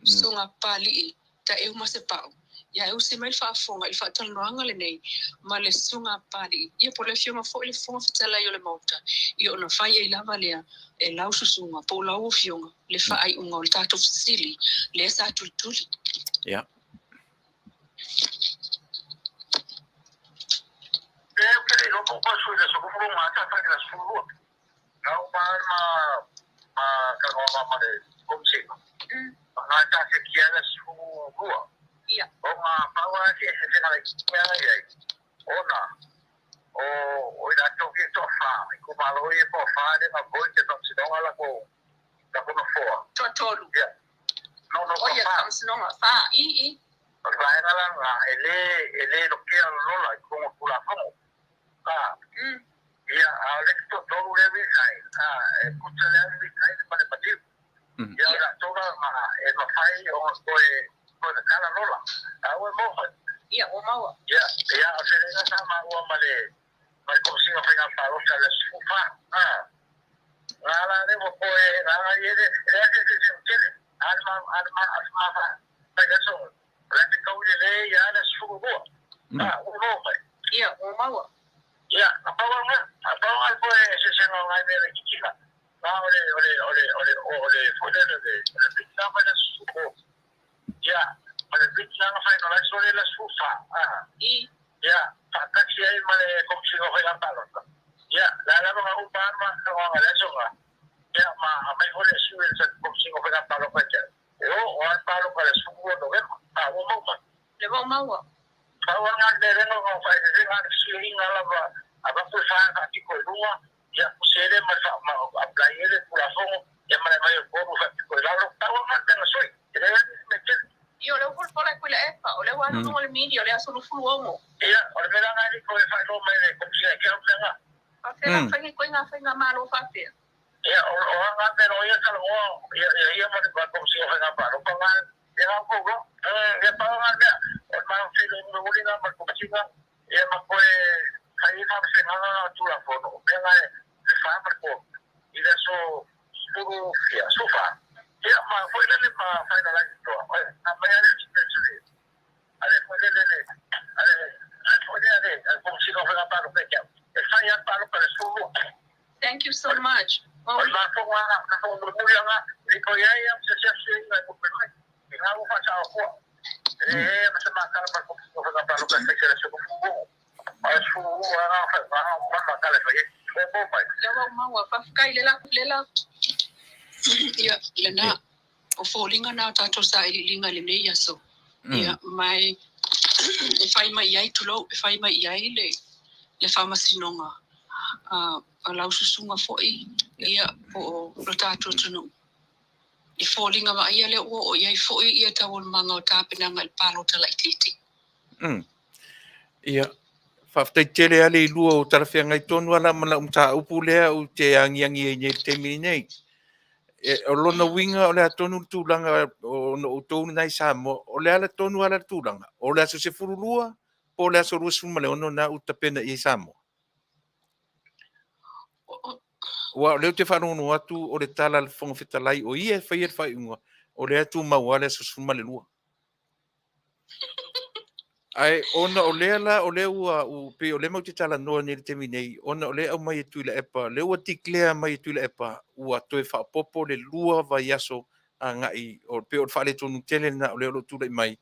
Susuga Papalii, Taeu Masepau. Ia e usi mai le faafofoga i le faatalanoaga lenei ma le Susuga Papalii, ia po o le Afioga foi i le Fofoga Fetalai o le Maota, ia ona fai ai lava lea e lau susuga po o lau afioga le faaiuga o le tatou fesili lea sa tulituli. Ia. Le ua ou maua. Ia, o lea ua folafola e Tuilaepa, o lea ua alu i luga o le media, o le aso 26. Faapefea la ona fai ni ituaiga faigamalo faapea? Thank you so much. Lea ua ou maua, faafetai le la le la. Ia, lena, o foliga na o tatou sailiiliga i lenei aso. Ia, ma e fai mai i ai, tulou, e fai mai i ai le le faamasinoga a lau susuga foi, ia, po o lo tatou atunuu. I foliga vaaia lea ua oo i ai foi ia taualumaga o tapenaga i le palota laitiiti. Ia, faafetai tele lava le ilua o talafeagai tonu lava la ma lau mataupu lea ou te agiagi ai nei i le taimi lenei. E, o lona uiga o le a tonu le tulaga ona o outou lena i Samoa, o le ala tonu lava la le tulaga, o le aso 12 po o le aso 26 lena ua tapena i ai Samoa. Aua o lea ou te faalogologo atu o le tala a le Fofoga Fetalai o ia e faia le faaiuga, o lea e tumau lava le aso 12. Ae ona o lea la, o lea ua, ua pei o lea matou te talanoa nei i le taimi nei, ona o lea e aumai e Tuilaepa, lea ua declare mai e Tuilaepa, ua toe faaopoopo le 2 vaiaso agai, o pei o le faaletonu tele lena o lea o lo o tulai mai,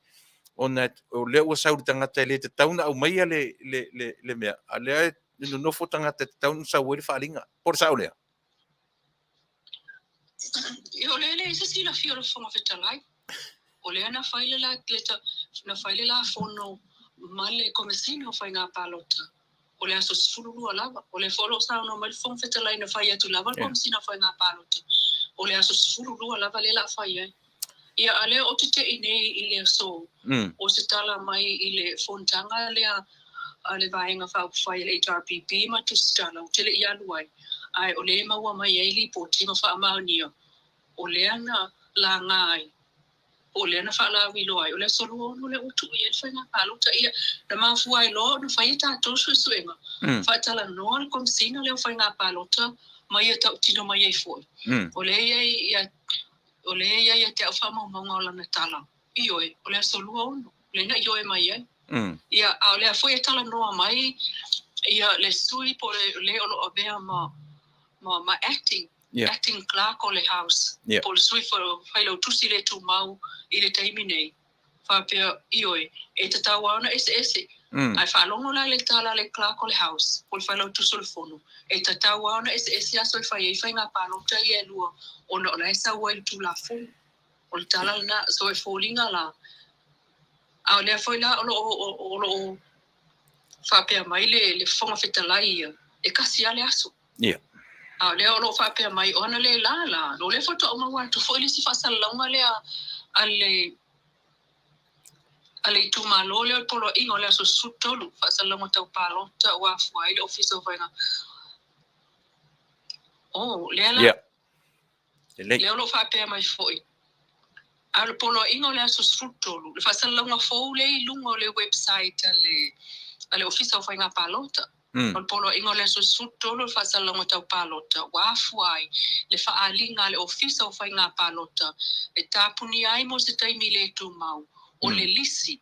ona o lea ua sau i le tagata e le tatau ona aumaia le mea, a o lea e nonofo tagata e tatau ona sau ai le faaaliga. Po o le sao lea? Ia, o lea e leai se silafia o le Fofoga Fetalai. O lea na fai le la, na fai le lafono ma le Komesina o Faiga Palota o le aso 12 lava. O lea foi o lo o saunoa mai le Fofoga Fetalai na fai atu lava le Komesina o Faiga Palota o le aso 12 lava lea o le a fai ai. Ia, a o lea ou te te i nei i le aso o se tala mai i le fonotaga lea a le Vaega Faaupufai a le HRPP ma Tusitala ou te le i alu ai, ae o lea e maua mai ai lipoti ma faamaonia o lea na laga ai, po o lea na faalauiloa ai, o le aso 26 lea ua tuu i ai le faiga palota. Ia, na mafua ai loa ona fai a tatou suesuega, faatalanoa le Komesina lea o Faiga Palota ma ia tautino mai ai foi. O lea e i ai ia, o lea e i ai ia te au faamaumauga o lana tala, ioe, o le aso 26 lea na ioe mai ai. Ia, a o lea foi e talanoa mai ia le sui po o le o lo o avea ma acting acting clerk o le House, po o le sui failautusi le tumau i le taimi nei, faapea, ioe, e tatau lava ona eseese. Ae faalogo la i le tala a le clerk o le House, po o le failautusi o le Fono, e tatau lava ona eseese aso e fai ai faiga palota ia e lua, ona o la e sau ai le Tulafono. O le tala lena, so e foliga la, a o lea foi la o lo o, o lo o faapea mai le Fofoga Fetalai ia, e tasi lava le aso. A o lea o lo o faapea mai, o ana le la la, o lea faatoa ou maua atu foi le isi faasalalauga lea a le itumalo lea o le Poloaiga o le aso 13, faasalalauga tau palota ua afua ai le Ofisa o Faiga. Oh, lea la. Lea o lo o faapea mai foi, a o le Poloaiga o le aso 13, le faasalalauga fou lea i luga o le website a le Ofisa o Faiga Palota. O le Poloaiga o le aso 13 o le faasalalauga tau palota ua afua ai le faaaliga a le Ofisa o Faiga Palota e tapunia ai mo se taimi le tumau o le lisi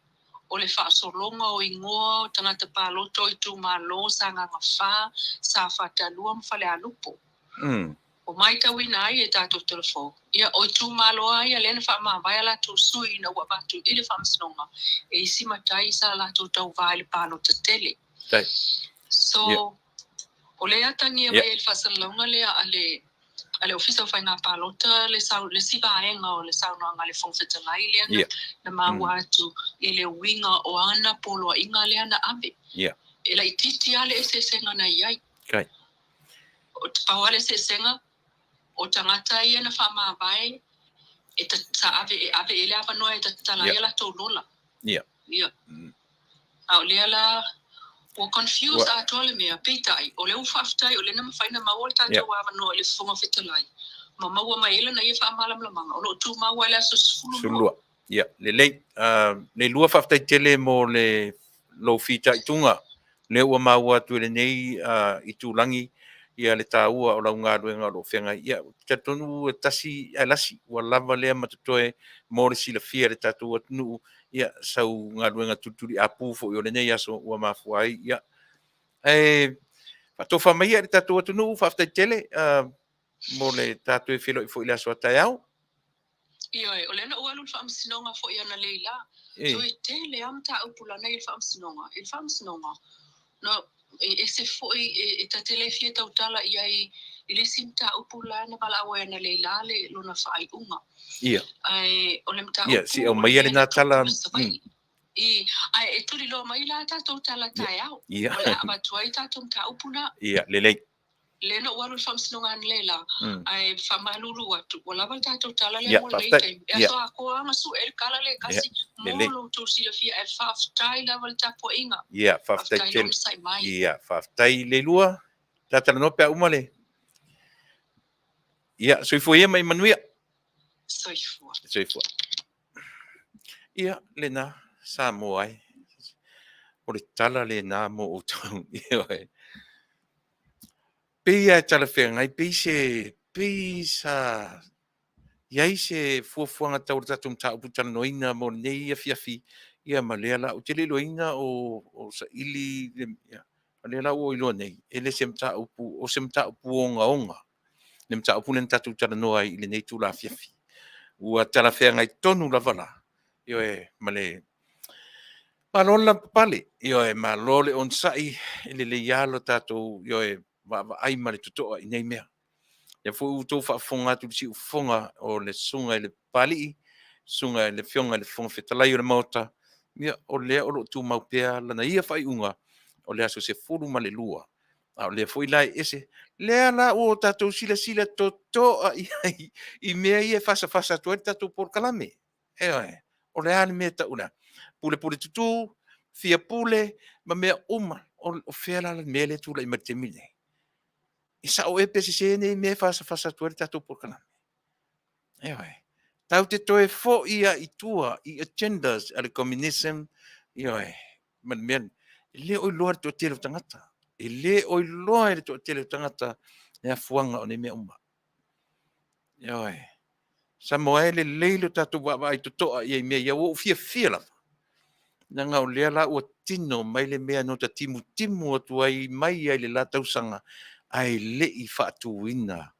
o le faasologa o igoa o tagata palota o itumalo Sagaga 4, Safata 2 ma Falealupo. Ua matauina ai e tatou telefo, ia, o itumalo lava ia lea na faamavae a latou sui ina ua avatu i le faamasinoga e isi matai sa latou tauva i le palota tele. So, o lea e atagia mai ai le faasalalauga lea a le a le Ofisa o Faiga Palota le sau, le isi vaega o le saunoaga a le Fofoga Fetalai lea na, na maua atu i le uiga o ana poloaiga lea na ave. E laitiiti lava le eseesega na i ai. Pau lava le eseesega, o tagata ia na faamavae e ta, sa ave, e ave i ai le avanoa e tatala ai a latou lola. Ia. A o lea la, ua confuse atoa le mea, peitai, o lea ua faafetai o lea na mafai ona maua le tatou avanoa i le Fofoga Fetalai ma maua mai ai lana ia faamalamalamaga, o lo o tumau lava i le aso 12. Ia, lelei. Leilua faafetai tele mo le lou fitaituga. Lea ua maua atu e lenei itulagi ia le taua o lau galuega o lo o feagai. Ia, ou te talitonu e tasi ae lasi, ua lava lea ma totoe mo le silafia e le tatou atunuu, ia, sau galuega tulituliapu foi o lenei aso ua mafua ai. Ia, ae faatofa mai ia i le tatou atunuu, faafetai tele mo le tatou feiloai foi i le aso a taeao. Ioe, o lea na ou alu i le faamasinoga foi analeila. So e tele lava mataupu lana i le faamasinoga. I le faamasinoga, no, e ese foi, e ta te le fia tautala i ai i le isi mataupu la na valaau ai analeila le lona faaiuga. Ia. Ae o le mataupu. Ia, se i aumaia lena tala. I, ae e tuliloa mai la tatou tala taeao. Ia. O le a avatu ai tatou mataupu na. Ia, lelei. Lea na ou alu i le faamasinoga analeila, ae faamalulu atu, ua lava le tatou tala lea mo lenei taimi. E aso atoa lava ma sue ai le tala lea e tasi mo lo outou silafia, ae faafetai lava i le tapuaiga. Ia, faafetai Faafetai tele. onosai mai. Ia, faafetai Leilua. Ta talanoa pe a uma le. Ia, soifua ia ma ia manuia. Soifua. Soifua. Ia, lena, Samoa e. O le tala lena mo outou. Ioe. Pei lava e talafeagai, pei se, pei sa i ai se fuafuaga tau le tatou mataupu talanoaina mo lenei afiafi, ia ma lea la, ou te le iloaina o, o saili, ia, o lea la ua ou iloa nei, e le se mataupu, o se mataupu ogaoga, le mataupu lea na tatou talanoa ai i lenei itula afiafi. Ua talafeagai tonu lava la, ioe, ma le Malo le lavapapale, ioe, malo le onosai, e lelei lava lo tatou, ioe, vaavaai ma le totoa i nei mea. Lea foi ua outou faafofoga atu i le siufofoga o le Susuga i le Papalii, Susuga i le Afioga i le Fofoga Fetalai o le Maota, ia, o lea o lo o tumau pea lana ia faaiuga o le aso 12, a o lea foi la e ese, lea la ua tatou silasila totoa i ai i mea ia e fasafasa atu ai le tatou polokalame. Ioe, o le a le mea e tau lea? Pulepule tutū, fia pule ma mea uma. O fea la le mea lea e tulai mai i le taimi lenei? E sao ea pe sese nei mea e fasafasa atu ai le tatou polokalame? Ioe, tatou te toe foi lava i tua i agendas a le communism, ioe, ma le mea, e le o iloa e le toatele o tagata. E le o iloa e le toatele o tagata le afuaga o nei mea uma. Ioe. Samoa e lelei lo tatou vaavaai totoa i ai mea ia, ua ou fiafia lava. Leaga o lea la ua tino mai le mea na ota timutimu atu ai mai ai le la tausaga ae le i faatuina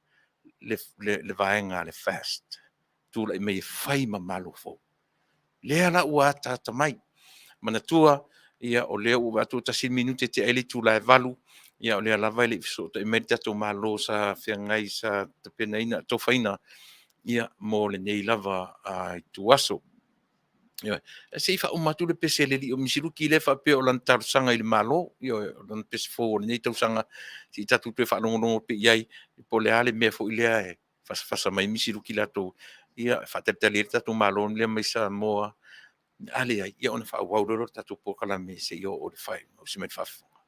le, le, le vaega a le FAST. Tulai mai e fai ma Malo fou. Lea la ua ataata mai. Manatua, ia, o lea ua atu tasi le minute e tea ai le itula e 8, ia, o lea lava e le i fesootai mai le tatou Malo sa feagai sa tapenaina, tofaina, ia, mo lenei lava ituaso. Ioe. Se i faauma atu le pese a le alii o Misiluki lea faapea o lana talosaga i le Malo, ioe, o lana pese fou o lenei tausaga, se i tatou toe faalogologo pea i ai, po o le a le mea foi lea e fasafasa mai Misiluki latou, ia, faatalitali ai le tatou Malo lea mai Samoa, a leai, ia ona faaauau loa lea o le tatou polokalame seia oo i le faaiuga. Mai le faafofoga.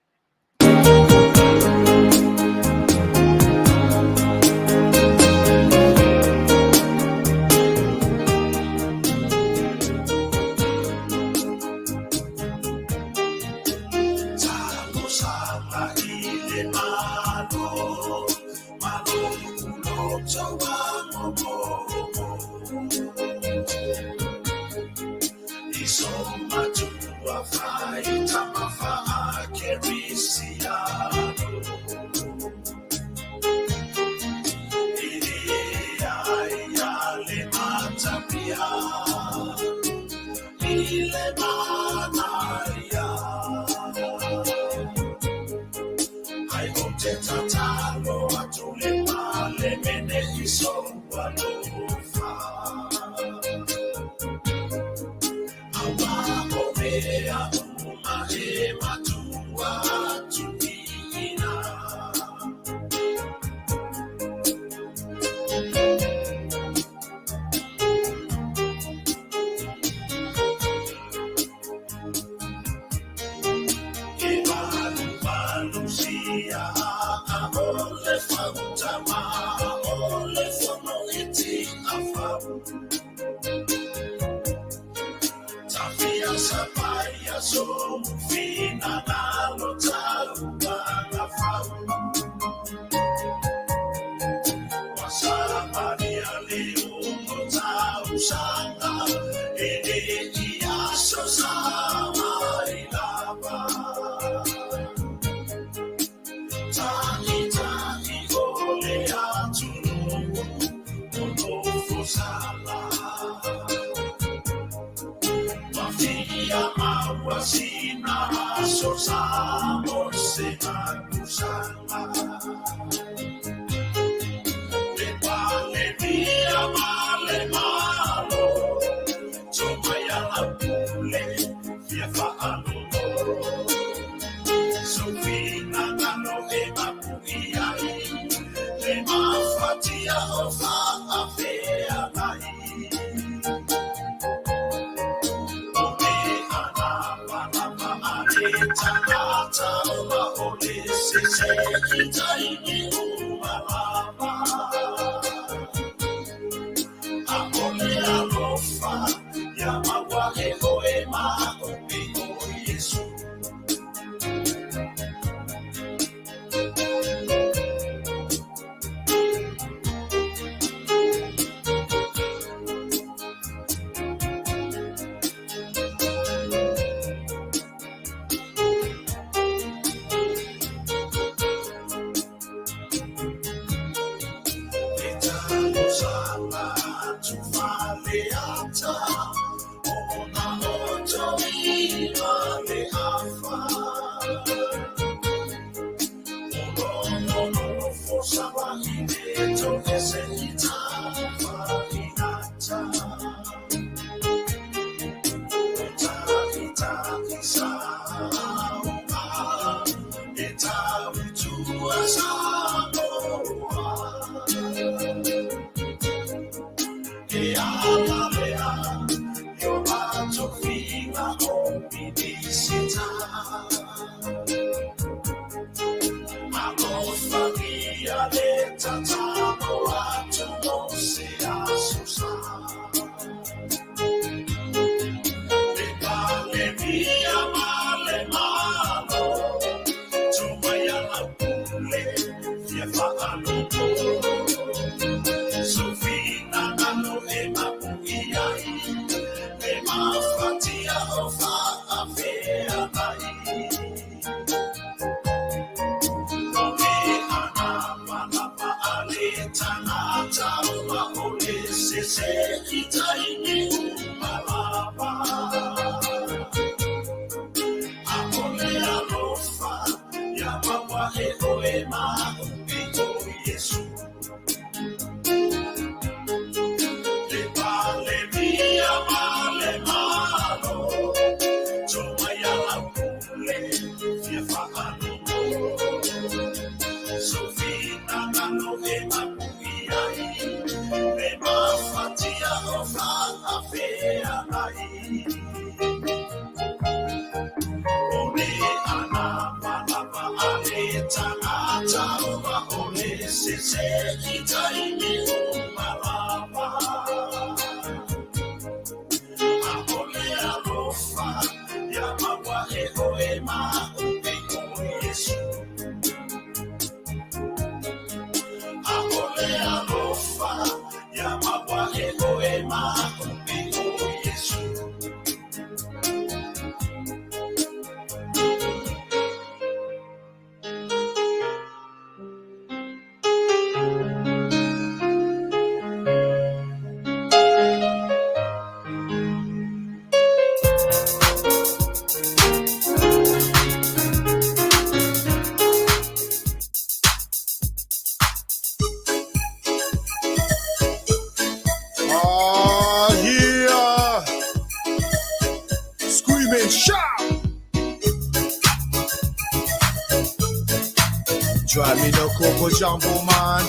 Drive me no Coco Jumbo, man.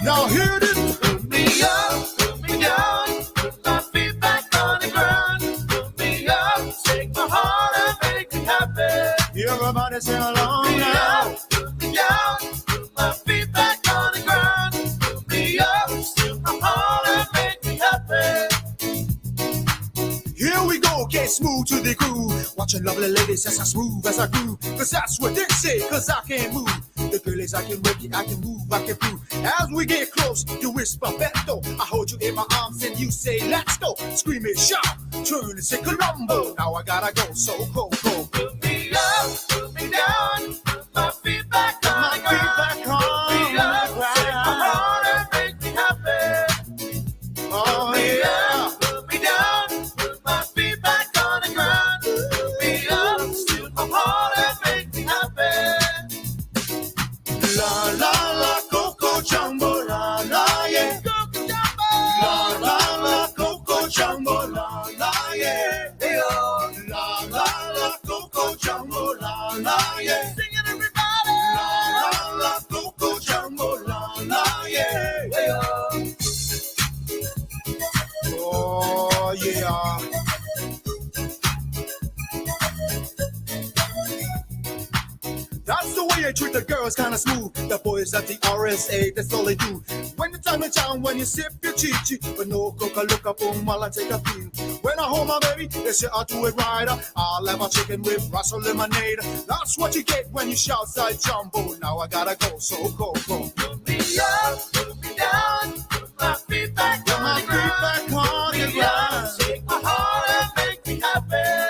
Now hear this. Put me up, put me down, put my feet back on the ground. Put me up, take my heart and make me happy. Everybody sing along Put me now. up, put me down, put my feet back on the ground. Put me up, steal my heart and make me happy. Here we go, get smooth. the groove. Watching lovely ladies as I smooth as I groove. Cause that's what they say, cause I can move. The girl is I can work it, I can move, I can prove. As we get close, you whisper Beto. I hold you in my arms and you say, let's go. Scream it, shout, turn and say Colombo. Now I gotta go, so go, go. Put me up, put me down, put my feet back on My the feet ground. back on Put me the up, take my ground. heart and make me happy. Oh, Put me yeah. up, put me down, put my feet back on the ground. Put me up, steal my heart and make me happy. La la la Coco Jumbo la la yeah. Coco Jumbo. La la la Coco Jumbo la la yeah. La la la Coco Jumbo la la yeah. Sing it, everybody. La la la Coco Jumbo la la yeah. Oh yeah. That's the way I treat the girls, kinda smooth. The boys at the RSA, that's all they do. When the time is down, when you sip your chichi, but no coca look up on while I take a few. When I hold my baby, they say I do it right. I'll have a chicken with rice or lemonade. That's what you get when you shout side jumbo. Now I gotta go, so go, go. Put me up, put me down, put my feet back Put on my the feet ground. back on Put the me up, ground. shake my heart and make me happy.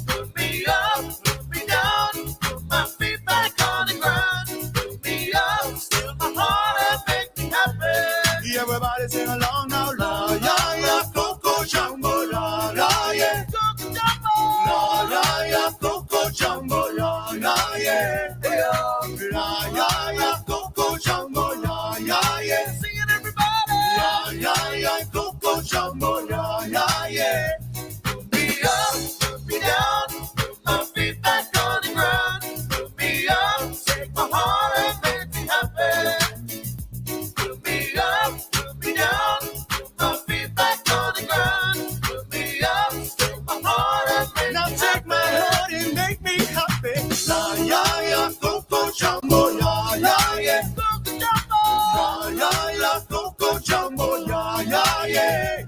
Put me up, put me down, put my feet back on the ground. Put me up, steal my heart and make me happy. Everybody sing along now, la la la, Coco Jumbo, la la yeah. Coco Jumbo. La la la, Coco Jumbo, la la yeah. La la la, Coco Jumbo, la la yeah. Sing it, everybody. La la la, Coco Jumbo, la la yeah. Put me up, put me down, put my feet back on the ground. Put me up, take my heart and make me happy. Put me up, put me down, put my feet back on the ground. Put me up, take my heart and make Now me take my happy. heart and make me happy. La la la, Coco Jumbo, la la yeah. Coco Jumbo. La la la, Coco Jumbo, la la yeah.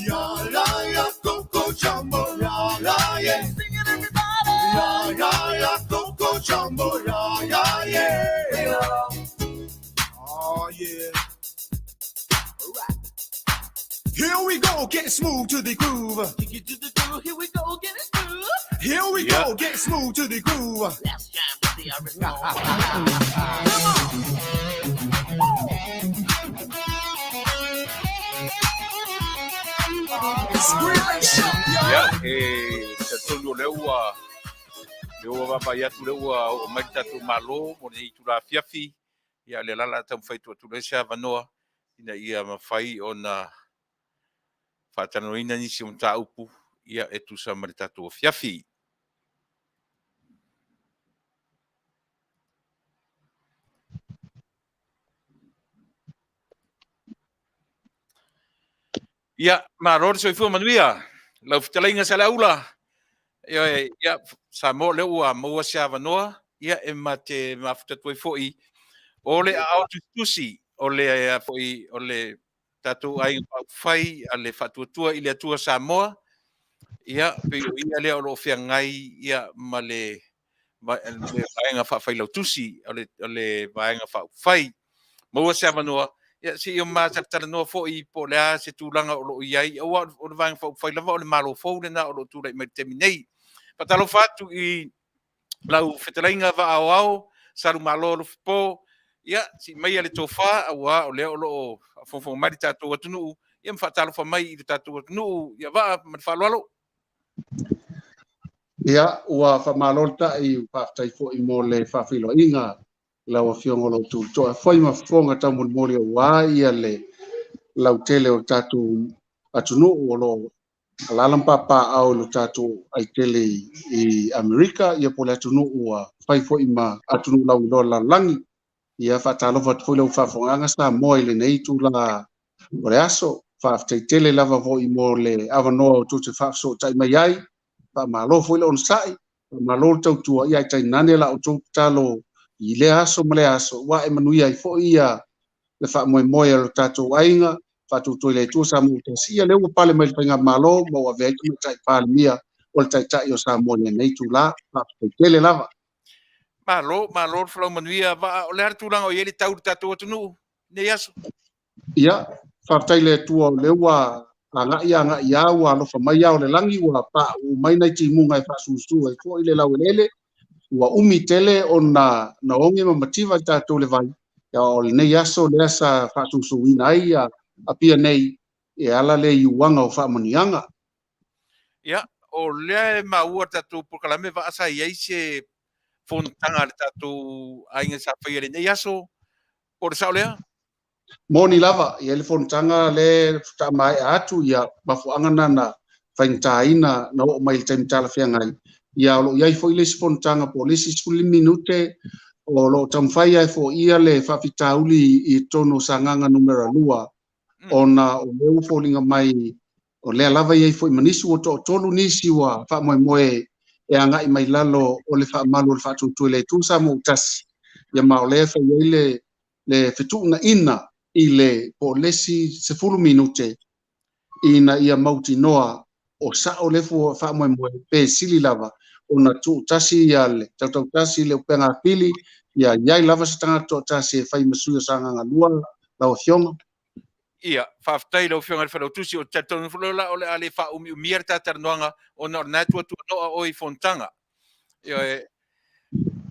La la la, Coco Jumbo, la la yeah. Sing it, everybody. La la la, Coco Jumbo, la la yeah. Oh yeah. Here we go, get smooth to the groove. Kick it to the groove, here we go, get it smooth. Here we Yeah. go, get smooth to the groove. Let's jam with the original. Come on. Scream and shout, Ia, y'all. e talitonu o lea ua lea ua vaavaai atu lea ua oo mai le tatou Malo mo lenei itula afiafi. Ia, o le ala o le a taumafai atu ai se avanoa ina ia mafai ona faatalanoaina nisi o mataupu ia e tusa ma le tatou afiafi. Ia, malo le soifua manuia. Lau fetalaiga Saleaula. Ioe, ia, Samoa lea ua maua se avanoa, ia e ma te mafuta atu ai foi o le aao tusitusi o le foi o le tatou aiga faaupufai a le Faatuatua i le Atua Samoa. Ia, pei o ia lea o lo o feagai ia ma le vaega faafailautusi o le vaega faaupufai. Maua se avanoa, ia se i o matalanoa foi po o le a se tulaga o lo o i ai, aua o le vaega faaupufai lava o le Malo fou lena o lo o tulai mai i le taimi nei. Faatalofa atu i lau fetalaiga Vaaoao, Salumalo Alofipo, ia, sii maia le tofa, aua o lea o lo o faafogafoga mai le tatou atunuu, ia ma faatalofa mai i le tatou atunuu, ia Vaa ma le faaaloalo. Ia, ua faamalo le ta'i, faafetai foi mo le faafeiloaiga lau afioga o lo o tulitoa foi ma fofoga taumolimoli aua ia le lautele o le tatou atunuu o lo o alaala ma papaaao i lo tatou aitele i Amerika, ia po o le atunuu ua fai foi ma atunuu lauiloa lalolagi. Ia faatalofa atu foi lau faafofogaaga Samoa i lenei itula o le aso. Faafetai tele lava foi mo le avanoa o tou te faafesootai mai ai. Faamalo foi le onosai, faamalo le tautua, ia ae tainane la outou tatalo i lea aso ma lea aso, ua e manuia ai foi ia le faamoemoe o lo tatou aiga, Faatuatua i le Atua Samoa ua tasi, ia lea ua pale mai le Faigamalo ma ua avea ai Tamaitai Palemia o le Taitai o Samoa i lenei itula. Faafetai tele lava. Malo, malo le folau manuia. Vaa, o le a le tulaga o i ai le tau i le tatou atunuu i nei aso? Ia, faafetai i le Atua o lea ua agai agai lava, ua alofa mai ao o le lagi, ua pauu mai nai timuga e faasusu ai foi le laueleele. Ua umi tele ona na oge ma mativa i tatou le vai, ia o lenei aso lea sa faasusuina ai Apia nei e ala le iuaga o faamanuiaga. Ia, o lea e maua le tatou polokalame vaa sa i ai se fonotaga a le tatou aiga sa faia i lenei aso, po o le sao lea? Moni lava, e i ai le fonotaga lea faatoa maea atu, ia, mafuaaga na na faigataina na oo mai i le taimi talafeagai. Ia, o lo o i ai foi le isi fonotaga po o le isi 15 minute o lo o taumafai lava e foia le faafitauli i totonu o Sagaga numera 2, ona o lea ua foliga mai o lea lava e i ai foi ma nisi ua toatolu nisi ua faamoemoe e agai mai lalo o le faamalu o le Faatuatua i le Atua Samoa ua tasi, ia ma o lea e fai ai le le fetuunaiga i le po o le isi 10 minute ina ia mautinoa o sao le faamoemoe pe sili lava ona tuutasi ia le tautautasi le upega apili ia i ai lava se tagata toatasi e fai ma sui o Sagaga 2 lau Afioga. Ia, faafetai i lau Afioga i le Failautusi. Ou te talitonu foi la o le a le faaumiumia le ta talanoaga ona o lena e tuatuanoa oe i fonotaga. Ioe.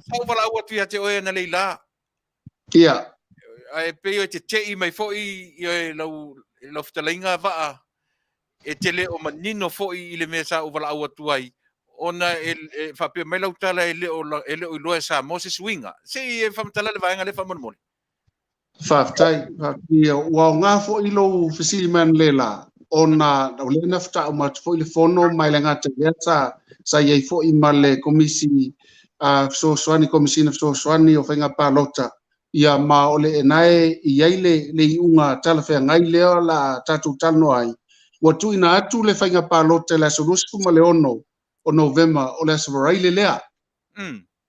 Sa ou valaau atu ia te oe analeila. Ia. Ae pei e tete'i mai foi ioe lau fetalaiga Vaa, e te le o manino foi i le mea sa ou valaau atu ai, ona e faapea mai lau tala e le o iloa e Samoa se suiga. Se i e faamatala le vaega lea faamolemole. Faafetai, faafetai. Ua aoga foi lou fesili mai analeila, ona o lea na faatoa uma atu foi le fono ma e le gata i lea sa i ai foi ma le Komisi Fesoasoani, Komesina Fesoasoani o Faiga Palota, ia ma o le na e i ai le iuga talafeagai lea o le a tatou talanoa ai. Ua tuuina atu le faiga palota i le aso 26 o Novema, o le aso Faraile lea.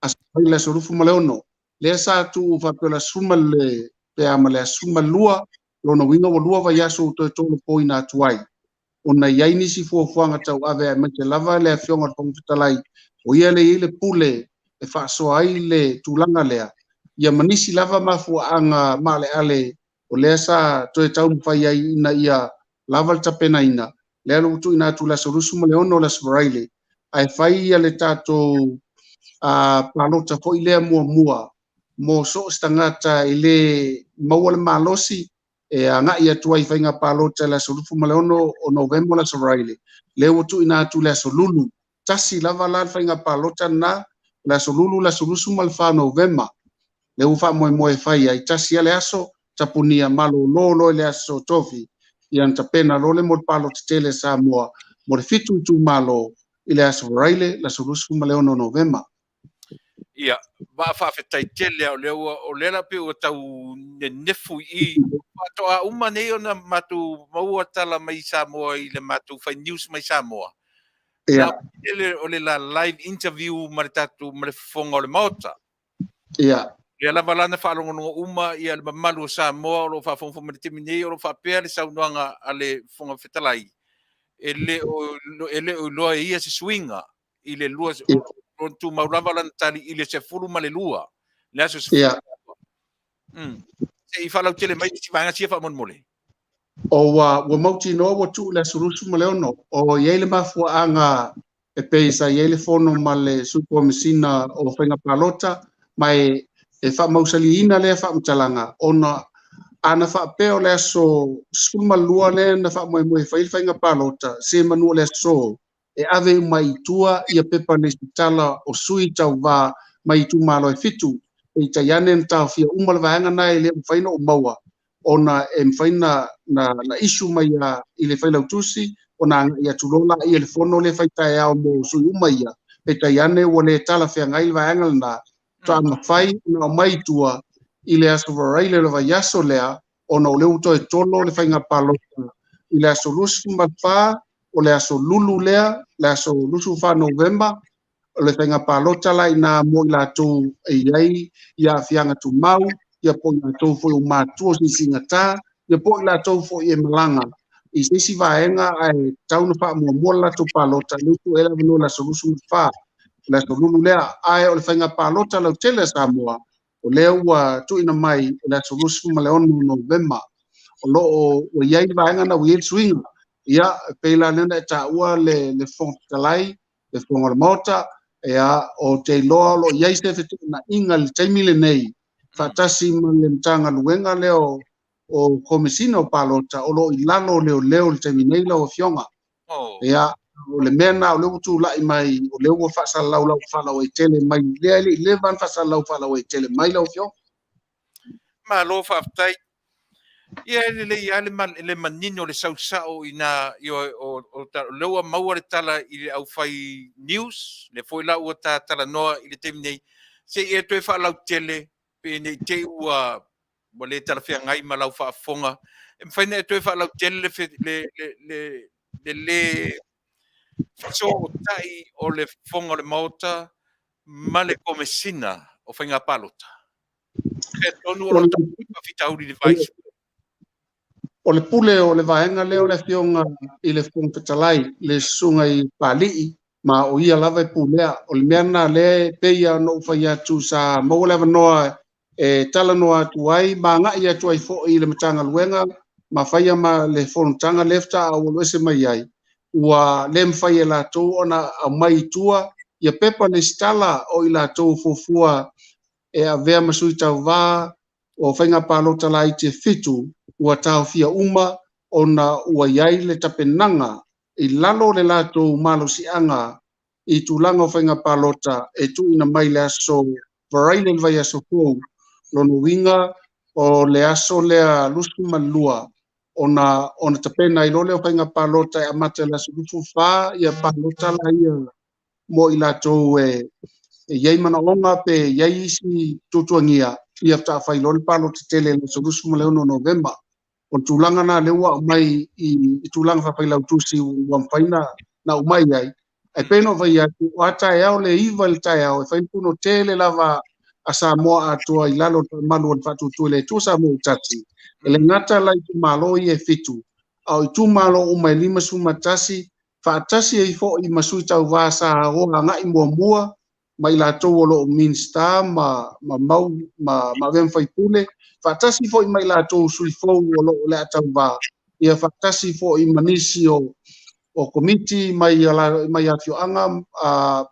Aso Faraile le aso 26. Lea sa tuu faapea o le aso 10 pe a ma le aso 12, lona uiga ua lua vaiaso ua toe tolopoina atu ai. Ona i ai nisi fuafuaga tauave aemaise lava le Afioga i le Fofoga Fetalai, o ia lea e i ai le pule e faasoa ai le tulaga lea, ia ma nisi lava mafuaaga maaleale o lea sa toe taumafai ai ina ia lava le tapenaina, lea ua tuuina atu i le aso 26 o le aso Faraile, ae fai ia le tatou palota foi lea muamua mo so o se tagata e le maua le malosi e agai atu ai i faiga palota i le aso 26 o Novema o le aso Faraile, lea ua tuuina atu i le aso Lulu. Tasi lava la le faiga palota lena, o le aso Lulu le aso 24 Novema, lea ua faamoemoe e fai ai, tasi lava le aso, tapunia malolo loa i le aso Tofi, ia ona tapena loa lea mo le palota tele a Samoa mo le 7 itumalo i le aso Faraile, le aso 26 Novema. Ia, Vaa faafetai tele o lea ua o lea la pei ua tau nenefu i i. Faatoa uma nei ona matou maua tala mai Samoa i le matou fai news mai Samoa. Ia. O le la live interview ma le tatou ma le fofoga o le Maota. Ia. Lea lava la na faalogologo uma ia le mamalu o Samoa o lo o faafogafoga mai i le taimi nei, o lo o faapea le saunoaga a le Fofoga Fetalai, e le o iloa e ia se suiga i le lua, o lo o tumau lava lana tali i le 12, le aso 12. Se i faalautele mai si vaega sia faamolemole. O ua mautinoa ua tuu le aso 26, o i ai le mafuaaga e pei sa i ai le fono ma le Sui Komesina o Faiga Palota, ma e faamausaliina lea faamatalaga, ona ana faapea o le aso 12 lea na faamoemoe e fai le faiga palota, se manu o le aso e ave uma i tua ia pepa lesitala o sui tauva mai itumalo e 7, peitai ane na taofia uma le vaega na e le mafai ona ou maua, ona e mafai na issue mai i le failautusi, ona agai atu loa laia i le fono lea fai taeao mo sui uma ia, peitai ane ua le talafeagai le vaega lena, faatoa mafai ona aumai i tua i le aso Faraile o le vaiaso lea, ona o lea ua toe tolo le faiga palota i le aso 24 o le aso Lulu lea, le aso 24 Novema, o le faiga palota la ina mo i latou e i ai ia aafiaga tumau, ia po o i latou foi o matua o sisigata, Ia po o i latou foi e malaga i se isi vaega ae tatau ona faamuamua le latou palota, lea ua tuu i ai le avanoa i le aso 24, le aso Lulu lea. Ae o le faiga palota lautele a Samoa, o lea ua tuuina mai o le aso 26 o Novema. O lo o ua i ai le vaega lena ua i ai le suiga. Ia, e pei la lea na e taua le le Fofoga Fetalai, le Fofoga o le Maota, ia, ou te iloa o lo o i ai se feteenaiga i le taimi lenei faatasi ma le Matagaluega lea o o Komesina o Palota o lo o i lalo o leoleo i le taimi nei lau Afioga. Ia, o le mea lena o lea ua tulai mai, o lea ua faasalalau lau faalauaitele mai, lea e le i leva ona faasalalau faalauaitele mai lau Afioga. Malo faafetai. Ia e lelei lava le manino o le sau sao i na, ioe, o lea ua maua le tala i le aufai news, lea foi la ua ta talanoa i le taimi nei, se i e toe faalautele pe ne i te i ua ua le talafeagai ma lau faafofoga, e mafai ona e toe faalautele le le le le le fesootai o le Fofoga o le Maota ma le Komesina o Faiga Palota. Fea tonu o lo o faafitauli i le vai? O le pule o le vaega lea o le Afioga i le Fofoga Fetalai, le Susuga i Papalii, ma o ia lava e pulea. O le mea lena lea e pei lava ona ou fai atu sa maua le avanoa e talanoa atu ai ma agai atu ai foi i le Matagaluega ma faia ma le fonotaga lea faatoa ou alu ese mai ai, ua le mafai e latou ona aumai i tua ia pepa lesitala o i latou fuafua e avea ma sui tauva o faiga palota laiti e fitu, ua taofia uma ona ua i ai le tapenaga i lalo o le latou malosiaga i tulaga o faiga palota e tuuina mai le aso Varaile i le vaiaso fou, lona uiga o le aso lea 22 ona ona tapena ai loa lea o faiga palota e amata i le aso 24 ia palota la ia mo i latou e e i ai manaoga pe i ai isi tuatuagia ia faatoa fai loa le palota tele i le aso 26 Novema. O le tulaga lena lea ua aumai i, i tulaga faafailautusi ua mafai na, na aumai ai. Ae pei ona ou fai atu, o a taeao le 9 i le taeao e fai le puno tele lava a Samoa atoa i lalo o le faamalu o le Faatuatua i le Atua Samoa ua Tasi. E le gata la i itumalo ia e fitu, a o itumalo uma e 51, faatasi ai foi ma sui tauva sa o agai muamua ma i latou o lo o Minisita ma, ma mau ma, ma avea ma faipule, faatasi foi ma i latou sui fou o lo o le a tauva, ia faatasi foi ma nisi o, o komiti mai, mai afioaga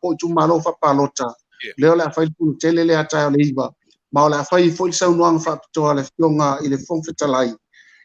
po o itumalo faapalota, lea o le a fai le pulu tele lea taeao le 9, ma o le a fai foi le saunoaga faapitoa a le Afioga i le Fofoga Fetalai,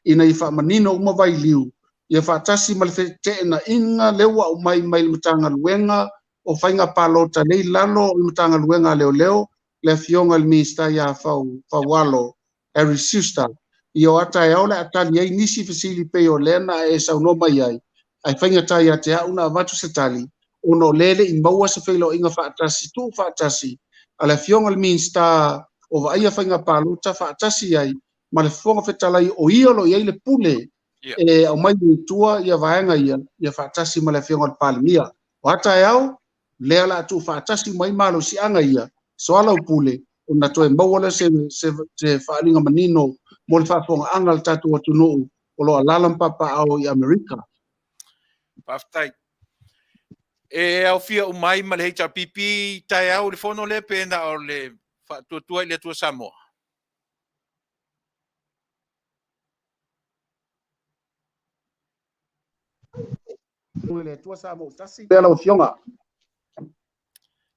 ina ia faamanino uma vailiu, ia faatasi ma le feteenaiga lea ua aumai mai le Matagaluega o Faiga Palota lea i lalo o le Matagaluega a Leoleo, le Afioga i le Minisita ia Faualo Harry Schuster. Ia o a taeao o le a tali ai nisi fesili pei o lea na e saunoa mai ai, ae faigata ia te au na avatu se tali, ona o lea e le i maua se feiloaiga faatasi tuufaatasi a le Afioga i le Minisita o Vaaia Faiga Palota faatasi ai ma le Fofoga Fetalai o ia o lo o i ai le pule e aumai i tua ia vaega ia, ia faatasi ma le Afioga i le Palemia. O a taeao, lea o le a tuufaatasi mai malosiaga ia, soalaupule, ona toe maua lea se, se, se faaaliga manino mo le faafofogaaga a le tatou atunuu o lo o alaala ma papaaao i Amerika. Faafetai. E aofia uma ai ma le HRPP taeao i le fono lea pe na o le Faatuatua i le Atua Samoa? Le Atua Samoa ua tasi lau Afioga.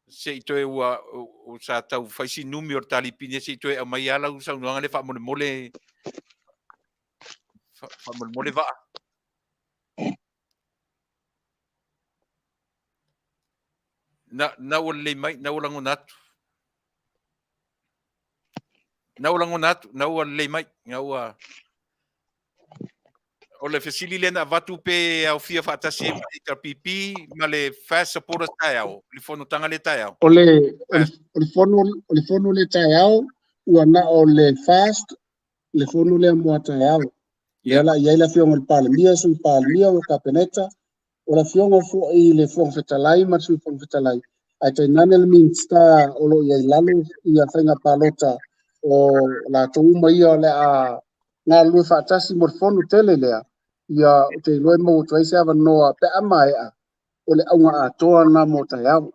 Se i toe ua, ua sa tau fai si numi o le talipini se i toe aumai lava lau saunoaga lea faamolemole faamolemole vaa. Na, na ua lelei mai, na ua lagona atu. Na ua lagona atu, na ua lelei mai, na ua... O le fesili lea na avatu pe aofia faatasi ai ma le HRPP ma le FAST Supporters taeao, le fonotaga lea taeao. O le, o le, o le fono, o le fono lea taeao, ua na o le FAST, le fono lea mo a taeao. Lea la i ai le Afioga i le Palemia, Sui Palemia, o le Kapeneta, o le Afioga foi i le Fofoga Fetalai ma le Sui Fofoga Fetalai, ae tainane le Minisita o lo o i ai i lalo ia faiga palota o latou uma ia o le a galulue faatasi mo le fono tele lea, ia ou te iloa e maua atu ai se avanoa pe a maea o le auga atoa lena mo taeao.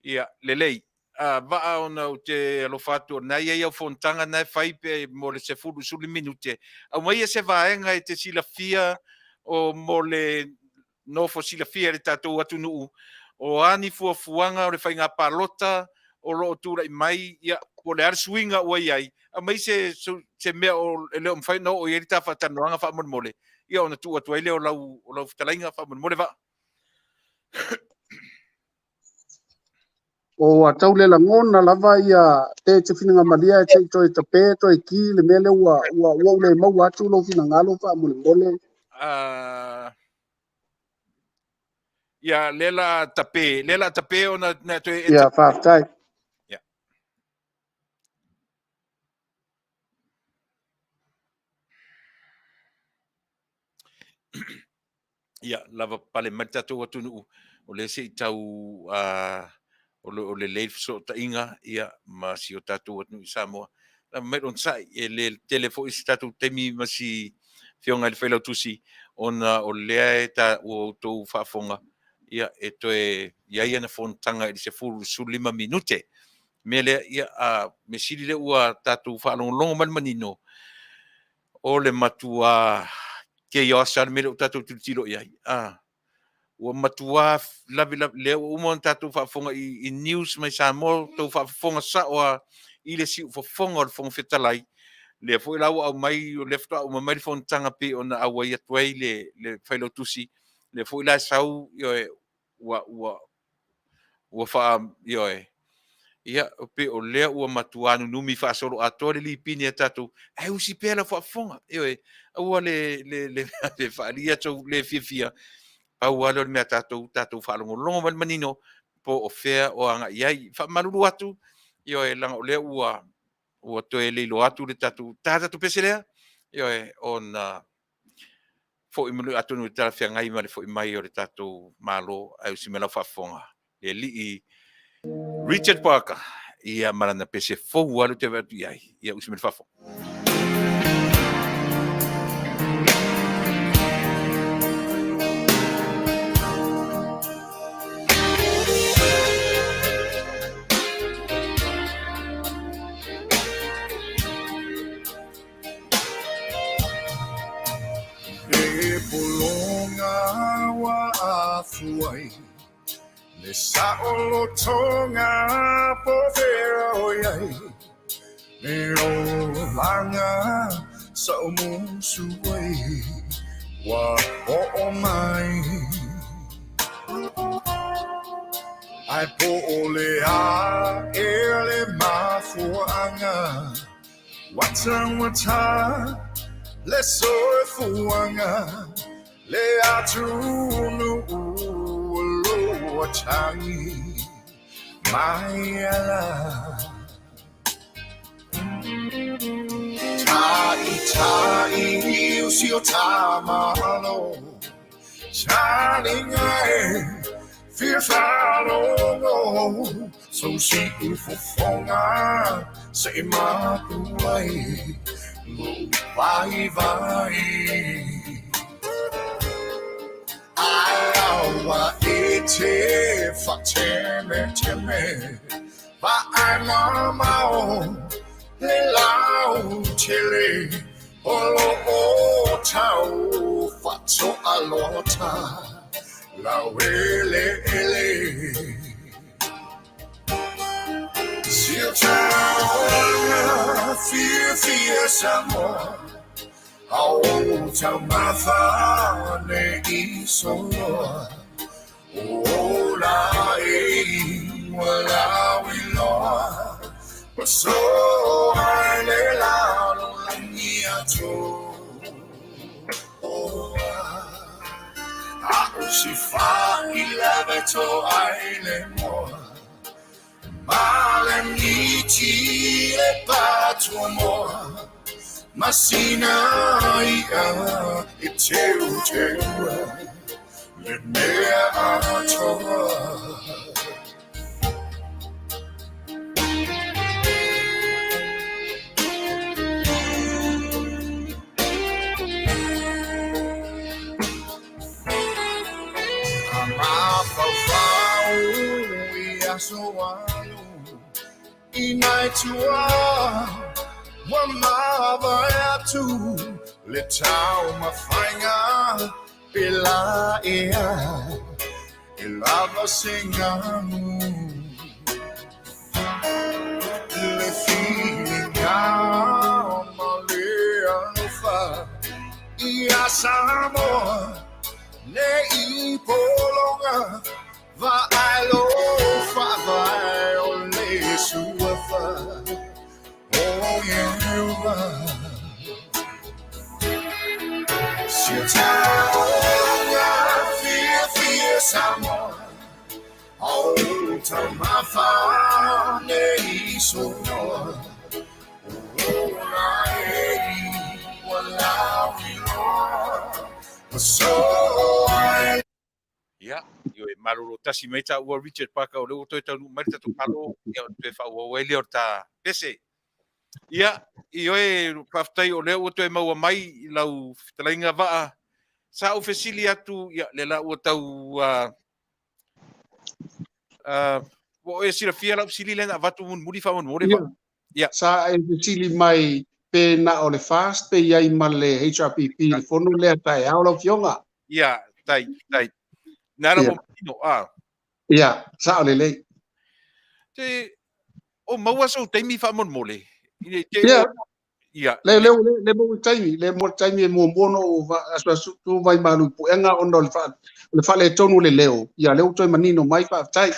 Ia, lelei. A, vaa ona ou te alofa atu, o lena e i ai au fonotaga na e fai pe mo le 10 i le 15 minute. Aumaia se vaega e te silafia o mo le nofo silafia e le tatou atunuu, o a ni fuafuaga o le faiga palota o lo o tulai mai, ia, po o le a le suiga ua i ai, aumai se, se mea o, e le o mafai ona oo i ai le ta faatalanoaga faamolemole, ia ona tuu atu ai lea o lau, o lau fetalaiga faamolemole Vaa. Ua tau le lagona lava ia pe te finagamalia e te i toe tape toe ki le mea lea ua ua ua ou le maua atu lou finagalo faamolemole. Ia lea la tape, lea la tape ona na toe Ia faafetai. Ia. Ia, lava pale mai le tatou atunuu, o lea se i tau o lo o lelei le fesootaiga ia ma si o tatou atunuu i Samoa. Lava mai le onosai, e le tele foi se tatou taimi ma si afioga i le Failautusi, ona o lea e ta, ua outou faafofoga, ia e toe i ai ana fonotaga i le 10 i le 15 minute. Mea lea, ia, a mea sili lea ua tatou faalogologo mai le manino, o le matua chaos lava le mea lea ua tatou tilotilo i ai. A, ua matua lavelave, lea ua uma ona tatou faafofoga i, i news mai Samoa, tou faafofoga sao lava i le siufofoga o le Fofoga Fetalai. Lea foi la ua aumai, o lea faatoa uma mai le fonotaga pei ona auai atu ai le, le Failautusi. Lea foi la e sau, ioe, ua, ua, ua faa, ioe, ia, pei o lea ua matua nunumi faasoloatoa le lipini a tatou, ae usi pea lau faafofoga, ioe, aua le, le, le, le faaalia tou le fiafia, pau lava lea o le mea a tatou, tatou faalogologo mai le manino po o fea o agai i ai. Faamalulu atu, ioe, leaga o lea ua, ua toe leiloa atu le tatou, ta tatou pese lea, ioe, ona foi mai, atonu e talafeagai ma le foi mai o le tatou Malo, ae usi mai lau faafofoga, le alii Richard Parker, ia ma lana pese fou lava lea ou te vaai atu i ai, ia usi mai le faafofoga. Le pologa ua afuai Le saolotoga po fea o i ai Le olaga sa o musu ai Ua oo mai Ae po o le a ea le mafuaaga Ua taugata le soifuaga, le atunuu o lo o tagi mai ala. Ta'ita'i o si o ta Malo, talinga e fia faalogo, so si'u fofoga se i mapu ai lou vaivai. Ae aua e te faatemeteme, vaai mamao le lautele o lo o tau faatoalota laueleele. Si o ta olaga fiafia Samoa, a o taumafa ne i soloa. O ola e ua lauiloa, ua soa i le lalolagi atoa. A o si failave toai le moa, ma le miti le patuamoa, ma sina i'a e teuteua le mea atoa. aso alu i nai tua ua mavae atu le taumafaiga pe la ea e lava se galu le filiga ma le alofa ia Samoa nei pologa vaai lo faavae o le suafa o Ieova. Si o taoga fiafia Samoa o taumafa nei sonoa o la e ua lauiloa ma so ai. Ia, ioe, malolo tasi mai taua Richard Parker o lea ua toe taunuu mai le tatou Malo, ia ona toe faaauau ai lea o le ta pese. Ia, ioe, faafetai o lea ua toe maua mai i lau fetalaiga Vaa. Sa ou fesili atu, ia, lea la ua tau uh, uh, ua oe silafia lau fesili lea na avatu mulimuli faamolemole. Ia. Ia. Sa e fesili mai pe na o le FAST pe i ai ma le HRPP i le fono lea taeao lau Afioga? Ia, tai, tai. Nā la Ia. ua manino, a. Ia, sao lelei. Te, o maua sou taimi faamolemole. I ne i te Ia. ua Ia. Le, le, le, le maua taimi, le maua taimi e muamua ona ou asuasu tu vai malu i puega ona o le, fa, o le faaletonu o le leo. Ia, lea ua toe manino mai, faafetai.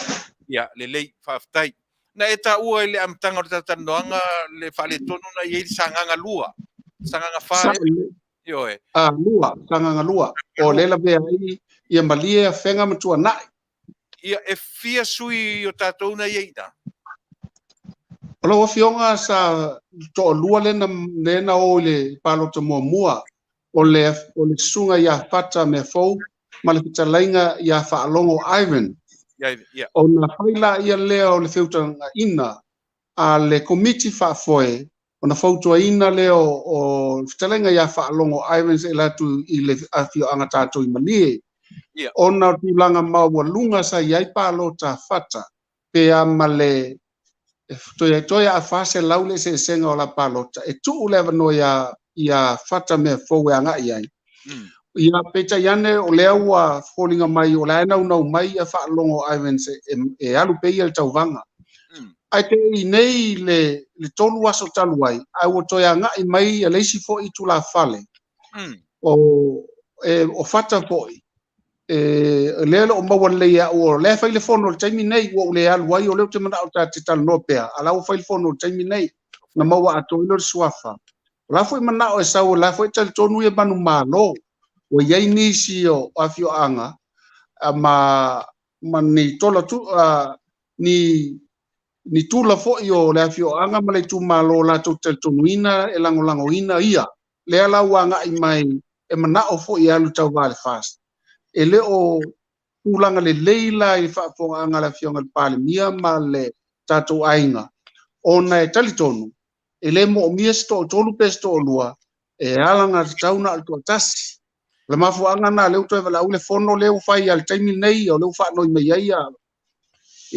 Ia, lelei, faafetai. Na e taua i le amataga o le talatalanoaga le faaletonu na i ai le Sagaga 2, Sagaga 4 ea? Ioe. A, 2, Sagaga 2. O lea e lavea ai ia Malie, Afega ma Tuanai. Ia, e fia sui o tatou na i ai i ina? O lau Afioga sa toalua lea na, lea na o i le palota muamua, o le, o le susuga ia Fata Meafou ma le fetalaiga ia Faalogo Ivan. Ia, ia. Ona fai laia lea o le feutagaina a le Komiti Faafoe, ona fautuaina lea o le fetalaiga ia Faalogo Irons e alu atu i le afioaga tatou i Malie, ona o tulaga maualuga sa i ai palota a Fata, pe a ma le toe a 400 le eseesega o la palota, e tuu le avanoa ia Fata Meafou e agai i ai. Ia, peitai ane o lea ua foliga mai o la e naunau mai ia Faalogo Irons e alu pea ia i le tauvaga. Ae te i nei le 3 aso talu ai, ae ua toe agai mai ia le isi foi tulafale, o Fata foi, e lea e le o maua lelei e au, o lea e fai le fono i le taimi nei, ua ou le alu ai, o lea ou te manao ta te talanoa pea, a la ua fai le fono i le taimi nei, na maua atoa ai lea o le suafa. O la foi manao e sau, o la foi e talitonu ia manumalo, ua i ai nisi o afioaga ma ni tola tu, ni tula foi o le afioaga ma le itumalo latou te talitonuina e lagolagoina ia. Lea la ua agai mai e manao foi e alu i tauva i le FAST. E le o tulaga lelei la i le faafofogaaga a le Afioga i le Palemia ma le tatou aiga, ona e talitonu e le moomia se toatolu pe se toalua, e alagatatau na o le toatasi. O le mafuaaga lena lea ua toe valaau le fono lea ua fai i le taimi lenei, o lea ua faanoi mai ai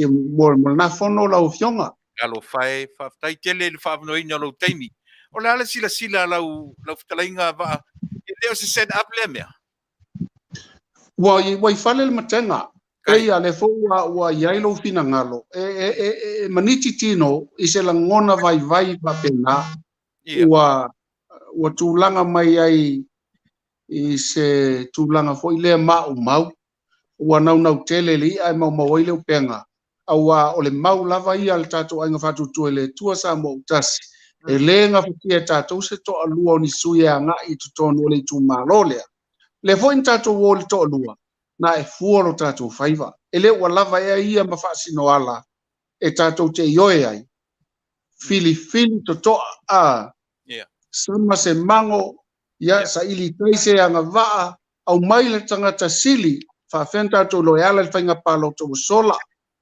mo lena fono lau Afioga. Talofa e, faafetai tele i le faaavanoaina o lou taimi. O le a le silasila a lau fetalaiga Vaa, e le o se set up lea mea? Ua i fale le matega, pei a lea foi ua i ai lou finagalo, e maniti tino i se lagona vaivai faapena, ua tulaga mai ai i se tulaga foi lea maumau, ua naunau tele le i'a e maumau ai le upega, aua o le mau lava ia a le tatou aiga faatuatua i le Atua Samoa ua tasi, e le gafatia e tatou se toalua o ni sui e agai i totonu o le itumalo lea. Lea foi na tatou o i le toalua, na e fua lo tatou faiva. E le ua lava ea ia ma faasinoala e tatou te ioe ai. Filifili totoa a sama se mago, ia saili tai se agavaa, aumai le tagata sili, faafefea ona tatou iloa e ala i le faiga palota ua sola,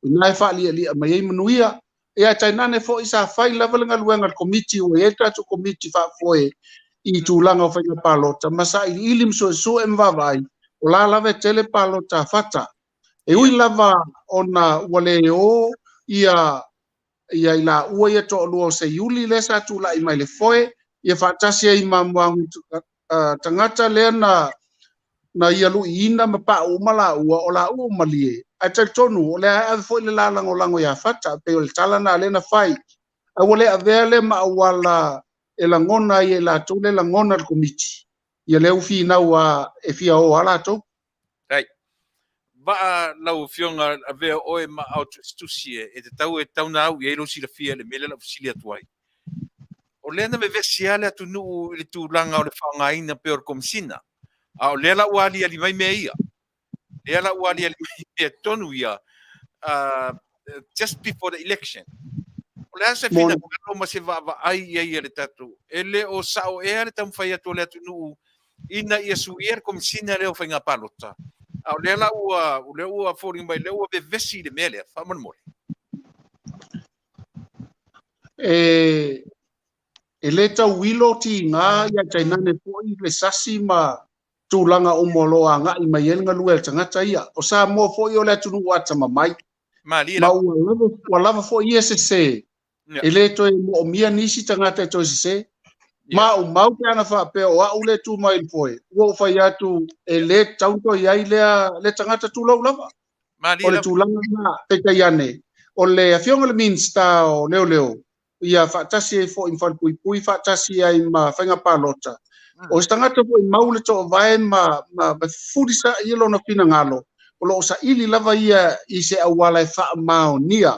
o i ina e faalialia mai ai manuia. Ia ae tainane foi sa fai lava le galuega a le Komiti, ua i ai le tatou Komiti faafoe i tulaga o faiga palota, ma sailiili ma suesue ma vaavaai, o la lava e tele palota a Fata. E ui lava ona ua le o ia ia i laua ia toalua o Seiuli lea sa tulai mai le foe, ia faatasi ai ma Moagu tagata lea na na ia luiina ma paʻu uma laua, o laua ua malie. Ae talitonu, o lea e ave foi le la lagolago ia Fata, pei o le tala lena lea na fai. Ae ua le avea lea ma auala e lagona ai e latou le lagona le Komiti. Ia lea ua finau a e fia o a latou. Right. Vaa lau Afioga avea oe ma ao tusitusi e, e tatau e tatau na au i ai lou silafia i le mea lea la ou fesili atu ai. O lea na vevesi lava le atunuu i le tulaga o le faaaogaina pea o le Komesina, a o lea la ua aliali mai mea ia. Lea la ua aliali mai mea tonu ia just before the election. O le a se finagalo ma se vaavaai i ai a le tatou? E le o sao ea le taumafai atu o le atunuu ina ia suia le Komesina lea o Faiga Palota, a o lea la ua, o lea ua foliga mai lea ua vevesi i le mea lea, faamolemole. E, e le tauilo tiga ia tainane foi le sasi ma tulaga uma o lo o agai mai ai le galue a le tagata ia. O Samoa foi o le atunuu atamamai. Malie Ma ua lava, ua lava foi ia sese. E le toe moomia nisi tagata e toe sese. Ma maumau pe ana faapea o au le tu mai i le foe, ua ou fai atu e le tatau ona toe i ai lea, lea tagata tulou lava. Malie O le tulaga lena, peitai ane, o le Afioga i le Minisita o Leoleo, ia faatasi ai foi ma Falepuipui, faatasi ai ma Faiga Palota. O se tagata foi mau le toovae ma, ma, ma fefulisai ia lona finagalo, o lo o saili lava ia i se auala e faamaonia.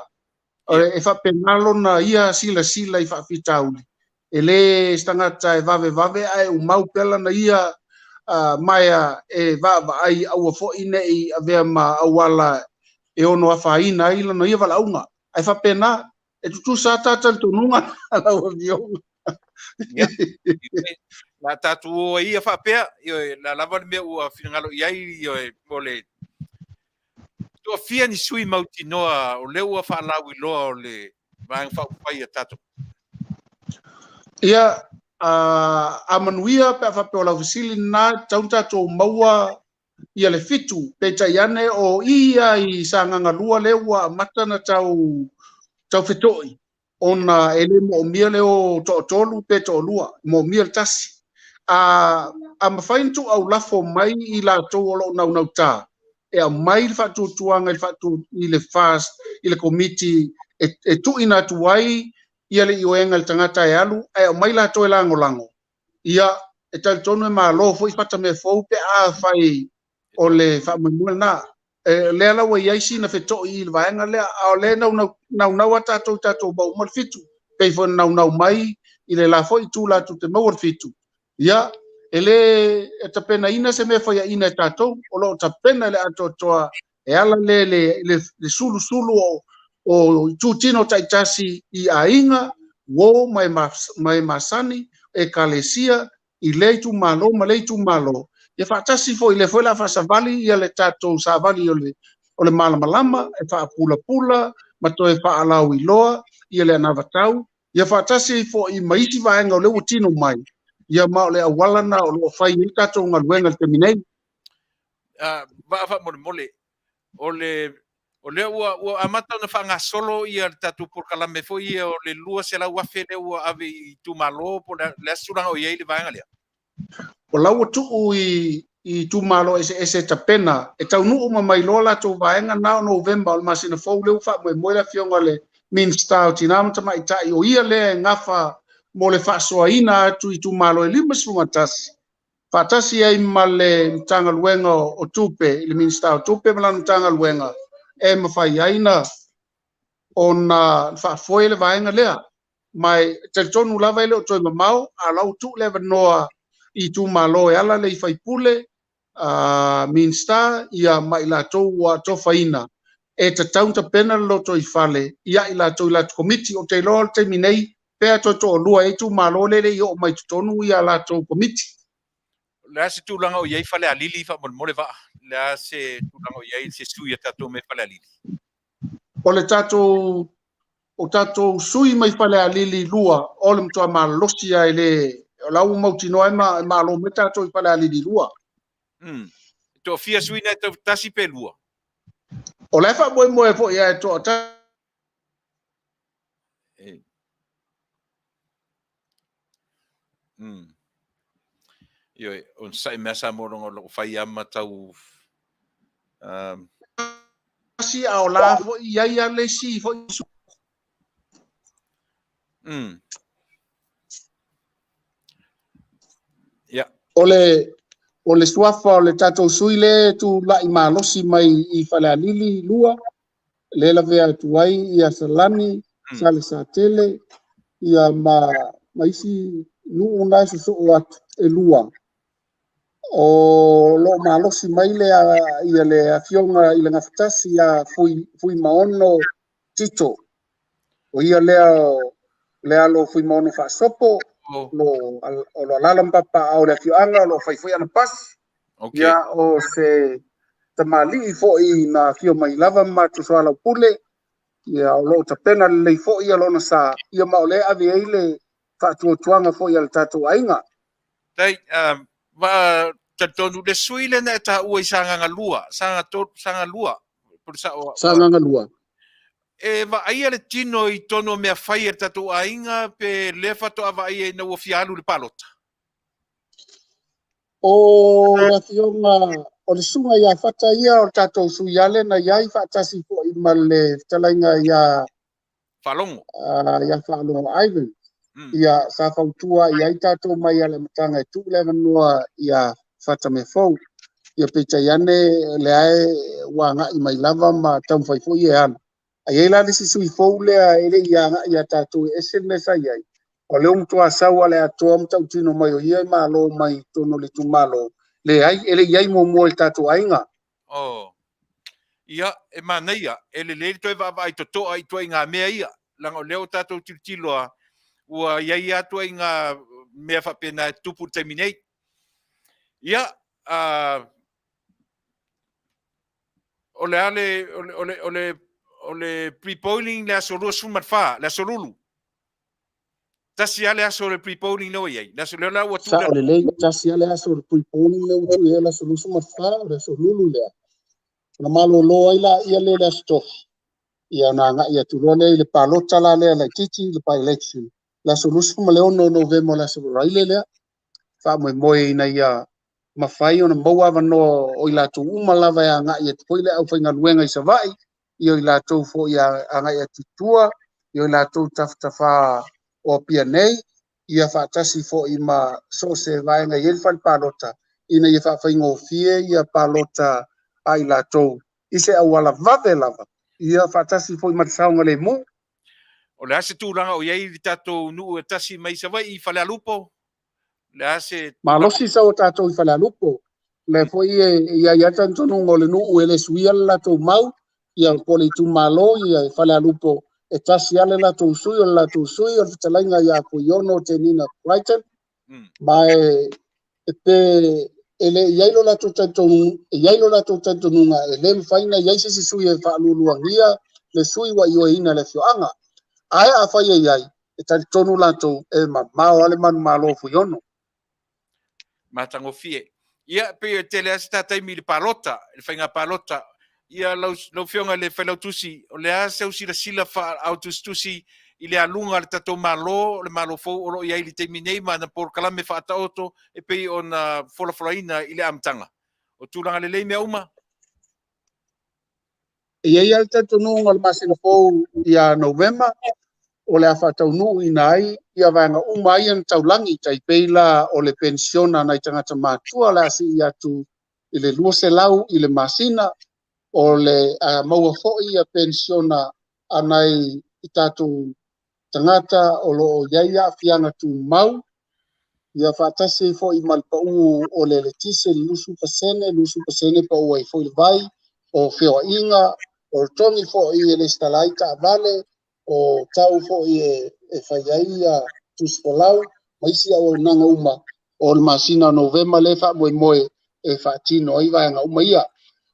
E faapena lona ia silasila i faafitauli. E le se tagata e vavevave ae umau pea lana ia uh, maea e vaavaai aua foi ne i avea ma auala e ono afaina ai lona ia valaauga. Ae faapena, e tutusa lava ta talitonuga lau Afioga. Ia, la tatou o ai ia faapea, ioe, la lava le mea ua finagalo i ai, ioe, mo le toafia ni sui mautinoa o lea ua faalauiloa o le Vaega Faaupufai a tatou. Ia, a manuia pe a faapea o lau fesili lena, tatau ona tatou maua ia le fitu, peitai ane o i ia i Sagaga 2 lea ua amata ona tau tau feto'i ona e le moomia le o toatolu pe toalua, e moomia le tasi. A, a mafai ona tuuaulafo mai i latou o lo o naunautā e aumai le faatuatuaga i le faatu i le FAST i le komiti e, e tuuina atu ai ia le ioega i le tagata e alu ae aumai latou e lagolago Ia, e talitonu e malo foi Fata mea fou pe afai o le faamoemoe lena. E, lea la ua i ai sina feto'i i le vaega lea, a o lea e naunau, naunau a tatou i tatou maua uma le fitu, pei foi ona naunau mai i le la foi itu latou te maua le fitu. Ia, e le e tapenaina se mea faiaina e tatou, o lo o tapena i le atoatoa e ala lea le, le, le sulusulu o, o itutino taitasi i aiga, uo ma e, ma e masani, ekalesia, i lea itumalo ma lea itumalo, ia faatasi foi lea foi la faasavali ia le tatou savali o le, o le malamalama e faapulapula ma toe faalauiloa ia le anavatau, ia faatasi foi ma isi vaega o lea ua tino mai, ia ma o le auala na o lo o fai ai le tatou galuega i le taimi nei. Vaa faamolemole, o le o lea ua, ua amata ona faagasolo ia le tatou polokalame foi ia o le 200,000 lea ua ave i itumalo po o le a se tulaga o i ai le vaega lea? O la ua tuu i i itumalo eseese e tapena e taunuu uma mai loa latou vaega na o November o le masina fou lea ua faamoemoe le Afioga i le Minisita o Tina ma Tamaitai o ia lea e gafa mo le faasoaina atu i itumalo e 51 faatasi ai ma le Matagaluega o Tupe, le Minisita o Tupe ma lana Matagaluega, e mafai ai na ona faafoe le vaega lea. Ma e talitonu lava e le o toe mamao, a o la ua tuu le avanoa i itumalo e ala lea i faipule, uh, Minisita, ia ma i latou ua atofaina e tatau ona tapena le lotoifale ia i latou i latou komiti. Ou te iloa o le taimi nei, pea toe toalua ai itumalo lea e le i oo mai i totonu ia latou komiti. O le a se tulaga o i ai Falealili faamolemole Vaa? O le a se tulaga o i ai se sui a tatou mai Falealili? O le tatou o tatou sui mai Falealili 2 o le matua malosi lava e le o la ua mautinoa e ma, e malo mai tatou i Falealili 2. Mm. Toafia sui na e tau tasi pe lua? O la e faamoemoe foi e toatasi. Ioe, onosai mea Samoa leaga o lo o fai lava ma tau Tasi a o la foi i ai a le isi foi Ia. O le suafa o le tatou sui le tulai malosi mai i Falealili 2, le lavea atu ai ia Salani, Salesatele, ia ma isi nuu na e sosoo atu e lua. O lo malosi mai le ia le afioga i le gafatasi ia Fuimaono Tito. O ia lea le alo Fuimaono faasopo, lo o lo alala papa au le afioga lo fai foi ana pas. Ia o se tamalii foi na afio mai lava ma tusoala pule. Ia o lo tapena lelei foi ia lona sa ia ma o le ave ai le faatuatuaga foi a le tatou aiga. Tai va talitonu le sui le na e taua i Sagaga 2, Sagaga 3, Sagaga 2, po o le sao. Sagaga 2. E vaaia le tino i tonu o mea fai e le tatou aiga pe le faatoa vaaia ina ua fia alu le palota. O le afioga o le susuga ia Fata ia o le tatou sui ale na iai faatasi foi ma le fetalaiga ia Faalogo. Ia Faalogo Ivan. Ia sa fautua i ai tatou mai a le amataga e tuu le avanoa ia Fata Mea Fou. Ia peitai ane le ae ua agai mai lava ma taumafai foi e alu. Ai ai la le isi sui fou lea e le i agai ia tatou e ese le mea sa i ai. O lea ua matua sau a le atoa ma tautino mai o ia e malo mai totonu o le itumalo. Le ai, e le i ai muamua i le tatou aiga. Ia, e manaia, e lelei le toe vaavaai totoa i ituaiga mea ia. Leaga o lea ua tatou tilotilo lava, ua i ai lava ituaiga mea faapena e tutupu i le taimi nei. Ia, o le a le, o le pre-polling le aso 24, le aso Lulu. Tasi lava le aso o le pre-polling lea ua i ai. Le aso lea la ua tuu Sao lelei, tasi lava le aso o le pre-polling lea ua tuu i ai le aso 24, o le aso Lulu lea. Ona malolo ai la ia le aso Tofi. Ia ona agai atu loa lea i le palota la lea laitiiti, le by-election. Le aso 26 o Novema o le aso Faraile lea. Faamoemoe ina ia mafai ona maua avanoa o i latou uma lava e agai atu foi le aufaigaluega i Savaii, ia i latou foi agai atu i tua, ia i latou tafatafa o Apia nei, ia faatasi foi ma so o se vaega i ai le fale palota, ina ia faafaigofie ia palota a i latou i se auala vave lava, ia faatasi foi ma le saogalemu. O le a se tulaga o i ai le tatou nuu e tasi mai Savaii i Falealupo? Le a se Malosi sau o tatou i Falealupo. Le foi e i ai lava talitonuga o le nuu e le suia le latou mau, ia po o le itumalo ia Falealupo e tasi lava le latou sui o le latou sui o le fetalaiga ia Fuiono Tenina Crichton. Ma e pe e le i ai lo latou talitonuga, e i ai lo latou talitonuga e le mafai ona i ai se isi sui e faalualuagia le sui ua ioeina e le afioaga. Ae afai e i ai, e talitonu latou e mamao lava le manumalo o Fuiono. Matagofie. Ia, pei e tele lava se ta taimi i le palota, i le faiga palota. Ia, lau afioga i le Failautusi, o le a seu silasila faa-autusitusi i le aluga a le tatou Malo, le Malo fou o lo o i ai i le taimi nei ma ana polokalame faataoto e pei ona folafolaina i le amataga. O tulaga lelei mea uma? E i ai lava le talitonuga o le masina fou ia Novema, o le a faataunuuina ai ia vaega uma ai ia na taulagi, tai pei la o le penisiona nai tagata matua o le a sii atu i le 200 i le masina, o le a maua foi ia penisiona a nai i tatou tagata o lo o i ai aafiaga tumau, ia faatasi ai foi ma le pau o le eletise le 20%, 20% pau ai foi le vai, o feoaiga, o le togi foi e lesitala ai taavale, o tau foi e fai ai ia tusifolau, ma isi auaunaga uma o le masina o Novema le faamoemoe e faatino ai vaega uma ia.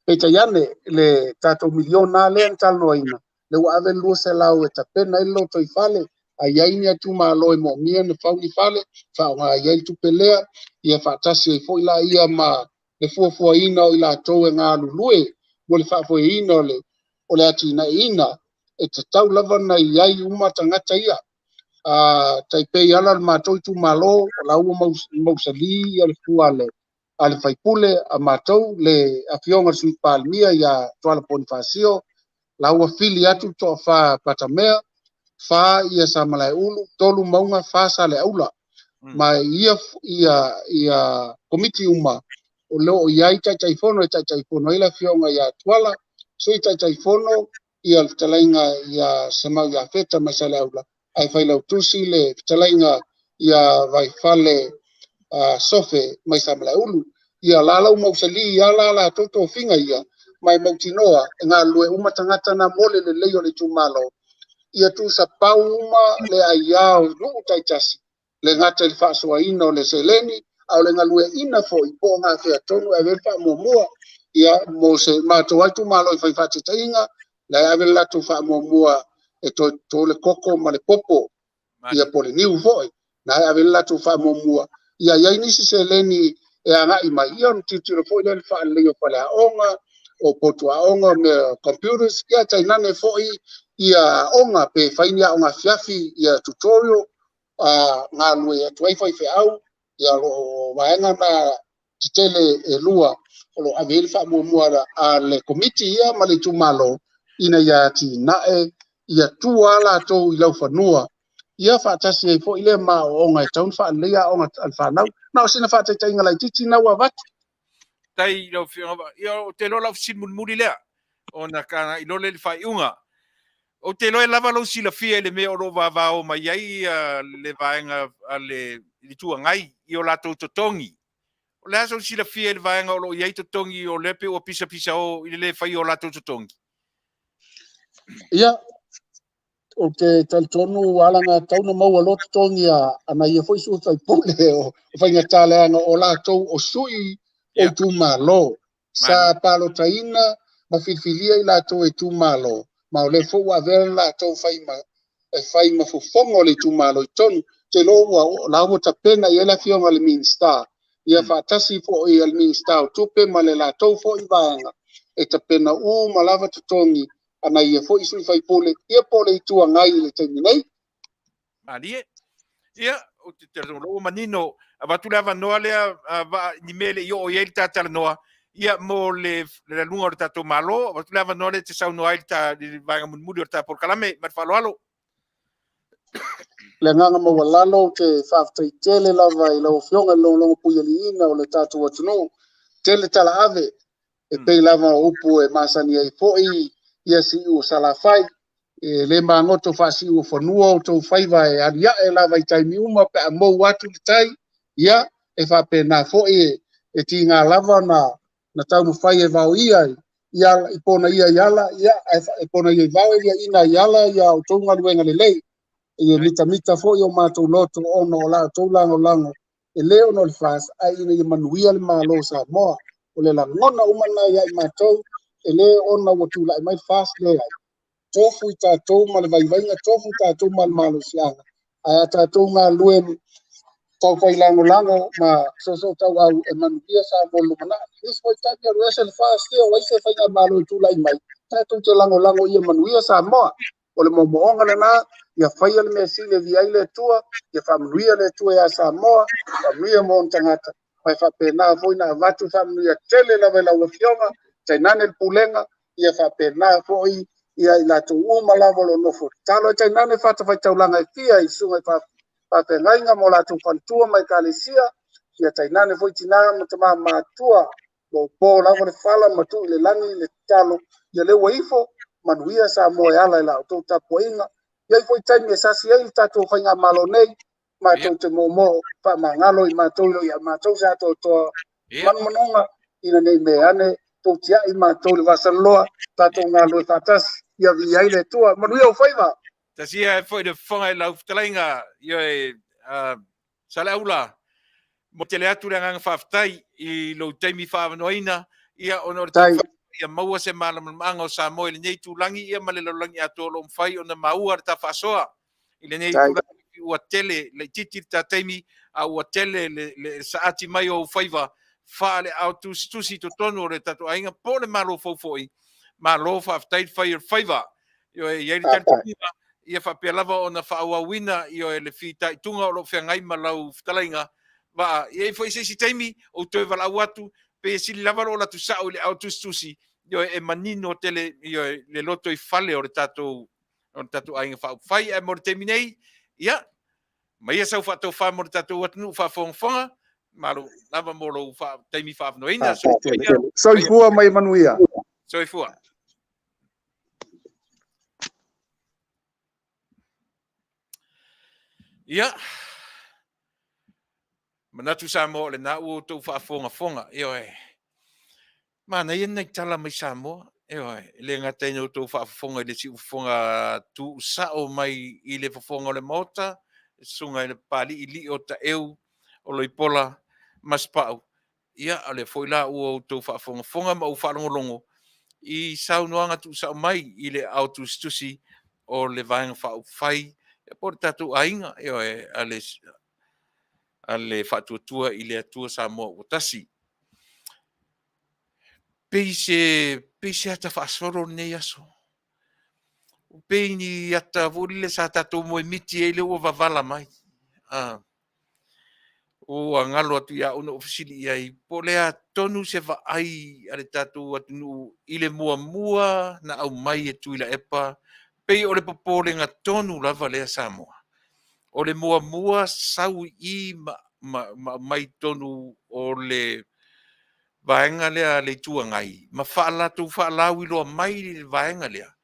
Peitai ane le tatou miliona lea na talanoaina, le ua ave le 200 e tapena ai le lotoifale, a i ai ni itumalo e moomia na fau ni fale, faaaoga i ai le tupe lea, ia faatasi ai foi la ia ma le fuafuaina o i latou e galulue mo le faafoeina o le atinaeina, e tatau lava na i ai uma tagata ia. Tai pei ala le matou itumalo, o la ua mausali ia le fua a le faipule a matou, le afioga le Sui Palemia ia Tuala Ponifasio, la ua fili atu le toafa Patamea, 4 ia Samalaeulu, 3 Mauga, 4 Saleaula. Ma ia ia ia komiti uma o lo o i ai Taitaifono e taitaifono ai le afioga ia Tuala, Sui Taitaifono ia le fetalaiga ia Semau Iafeta mai Saleaula, ae failautusi le fetalaiga ia Vaifale Sofe mai Samalaeulu. Ia la lau mausali ia la latou tofiga ia, ma e mautinoa e galulue uma tagata na mo le lelei o le itumalo. Ia tuusapau uma le aia o nuu taitasi, le gata i le faasoaina o le seleni, a o le galueaiina foi po o gafea tonu e ave le faamuamua. Ia mo se matou ai itumalo i fai faataitaiga, la e ave le latou faamuamua e toe toto le koko ma le popo, ia po o le niu foi, na e ave le latou faamuamua. Ia i ai nisi seleni e agai mai, ia ona tilotilo foi lea i le faalelei o faleaoga, o potu aoga, mea computers, ia tainane foi ia aoga, pe fai ni aoga afiafi, ia tutorial, galulue atu ai faifeau, ia o lo o vaega na tetele e lua o lo o ave i ai le faamuamua a le komiti ia ma le itumalo ina ia atinae ia tua latou i laufanua, ia faatasi ai foi lea ma aoaoga e tatau ona faaleleia aoga a le fanau. Na o sina faataitaiga laitiiti na ua avatu. Tai lau Afioga, ia ou te iloa lau fesili mulimuli lea, ona ka i loa lea i le faaiuga. Ou te iloa e lava lou silafia i le mea o lo o vavao mai ai le vaega a le Itu Agai i o latou totogi. O le a sou silafia i le vaega o lo o i ai totogi o lea pei ua pisapisao i le le faia o latou totogi? Ia, ou te talitonu ua alagatatau ona maua loa totogi a nai ia foi sui usufono o faigata leaga o latou o sui o itumalo sa palotaina ma filifilia i latou e itumalo, ma o lea foi ua avea le latou e fai ma fofoga o le itumalo i totonu. Te iloa ua la ua tapena i ai le afioga i le Minisita, ia faatasi foi le Minisita o Tupe ma le latou foi vaega e tapena uma lava totogi a nai ia foi sui usufono, ia po o le Itu Agai i le taimi nei. Malie. Ia, ou te talitonu ua manino, avatu le avanoa lea Vaa i ni mea e le i oo i ai le ta talanoa, ia mo le luga o le tatou Malo, avatu le avanoa lea e te saunoa ai i le vaega mulimuli o le ta polokalame. Ma le faaaloalo. Le agaga maualalo, ou te faafetai tele lava i lau Afioga i le logologo puialiiina o le tatou atunuu. Tele talaave, e pei lava o upu e masani ai foi ia siu o Salafai, e le magoto faasiu o fanua o tou faiva e aliae lava i taimi uma pe a mou atu le tai, ia e faapena foi e tiga lava na taumafai e vaoia i pona ia i ala, ia e pona ia i vao e liaina i ala ia outou galuega lelei, e mitamita foi o matou loto ona o la outou lagolago e le ona o le FAST, ae ina ia manuia le Malo o Samoa. O le lagona uma lena ia i matou, e le ona ua tulai mai le FAST, leai. Tofu i tatou ma le vaivaiga, tofu i tatou ma le malosiaga, ae a tatou galulue taufai lagolago ma soosoo tauau e manuia Samoa i le lumanai. Nisi foi taimi alu ese le FAST, o ai se faigamalo e tulai mai, tatou te lagolago ia manuia Samoa. O le moomooga lena, ia faia le mea sili e via ai le Atua, ia faamanuia le Atua ia Samoa, faamanuia mo ona tagata, ma e faapena foi na avatu faamanuia tele lava i lau Afioga, tainane le pulega, ia faapena foi ia i latou uma lava o lo o nofo tatalo ai, tainane fatafaitaulaga e fia i susuga i faafeagaiga ma o latou faletua ma ekalesia, ia tainane foi tina ma tama matua, lo o po lava le fala ma tuu i le lagi le tatalo, ia lea ua ifo, manuia Samoa e ala i la outou tapuaiga. E i ai foi taimi e sasi ai le tatou faigamalo nei, matou te moomoo faamagalo i matou i lo ia matou se atoatoa manumanuga, ina nei mea ane tou tiai matou i le vasaloloa, tatou galulue faatasi, ia viia ai le Atua. Manuia ou faiva. Tasia ai foi le fofoga i lau fetalaiga, ioe, Saleaula, mo tele atu le agaga faafetai i lou taimi faaavanoaina, ia ona o le taumafai ia maua se malamalamaaga o Samoa i lenei itulagi ia ma le lalolagi atoa o lo o mafai ona maua le ta faasoa i lenei itulagi. Ua tele laitiiti le ta taimi, a ua tele le saati mai o ou faiva faale-ao tusitusi i totonu o le tatou aiga po o le Malo fou foi. Malo faafetai le fai o le faiva. Ioe, e i ai le talitonuga Ia faapea lava ona faaauauina, ioe, le fitaituga o lo o feagai ma lau fetalaiga Vaa. E i ai foi se isi taimi ou toe valaau atu, pei e sili lava lou alu atu sao i le aao tusitusi, ioe, e manino tele, ioe, le lotoifale o le tatou aiga faaupufai. Ae mo le taimi nei, ia, maia sau faatofa mo le tatou atunuu faafogafoga. Malo lava mo lou taimi faaavanoaina. Soifua ma ia manuia. Soifua. Ia, manatu Samoa o lena ua outou faafogafoga. Ioe, manaia ni nai tala mai Samoa. Ioe, e le gata ina outou faafofoga i le siufofoga tuusao mai i le fofoga o le Maota, le susuga i le Papalii Lio Taeu Oloipola Masepau, Ia, o lea foi la ua outou faafogafoga ma ou faalogologo i saunoaga tuusao mai i le aao tusitusi o le Vaega Faaupufai po o le tatou aiga, ioe, a le Faatuatua i le Atua Samoa ua Tasi. Pei se ata faasolo lenei aso. Pei ni ata foi lele sa tatou moemiti ai lea ua vavala mai. Ah. Ua galo atu ia au na ou fesili i ai, po o le a tonu se vaai a le tatou atunuu i le muamua na aumai e Tuilaepa, pei o le popolega tonu lava lea Samoa. O le muamua sau i i ma aumai i totonu o le vaega lea a le Itu Agai ma latou faalauiloa mai le vaega lea,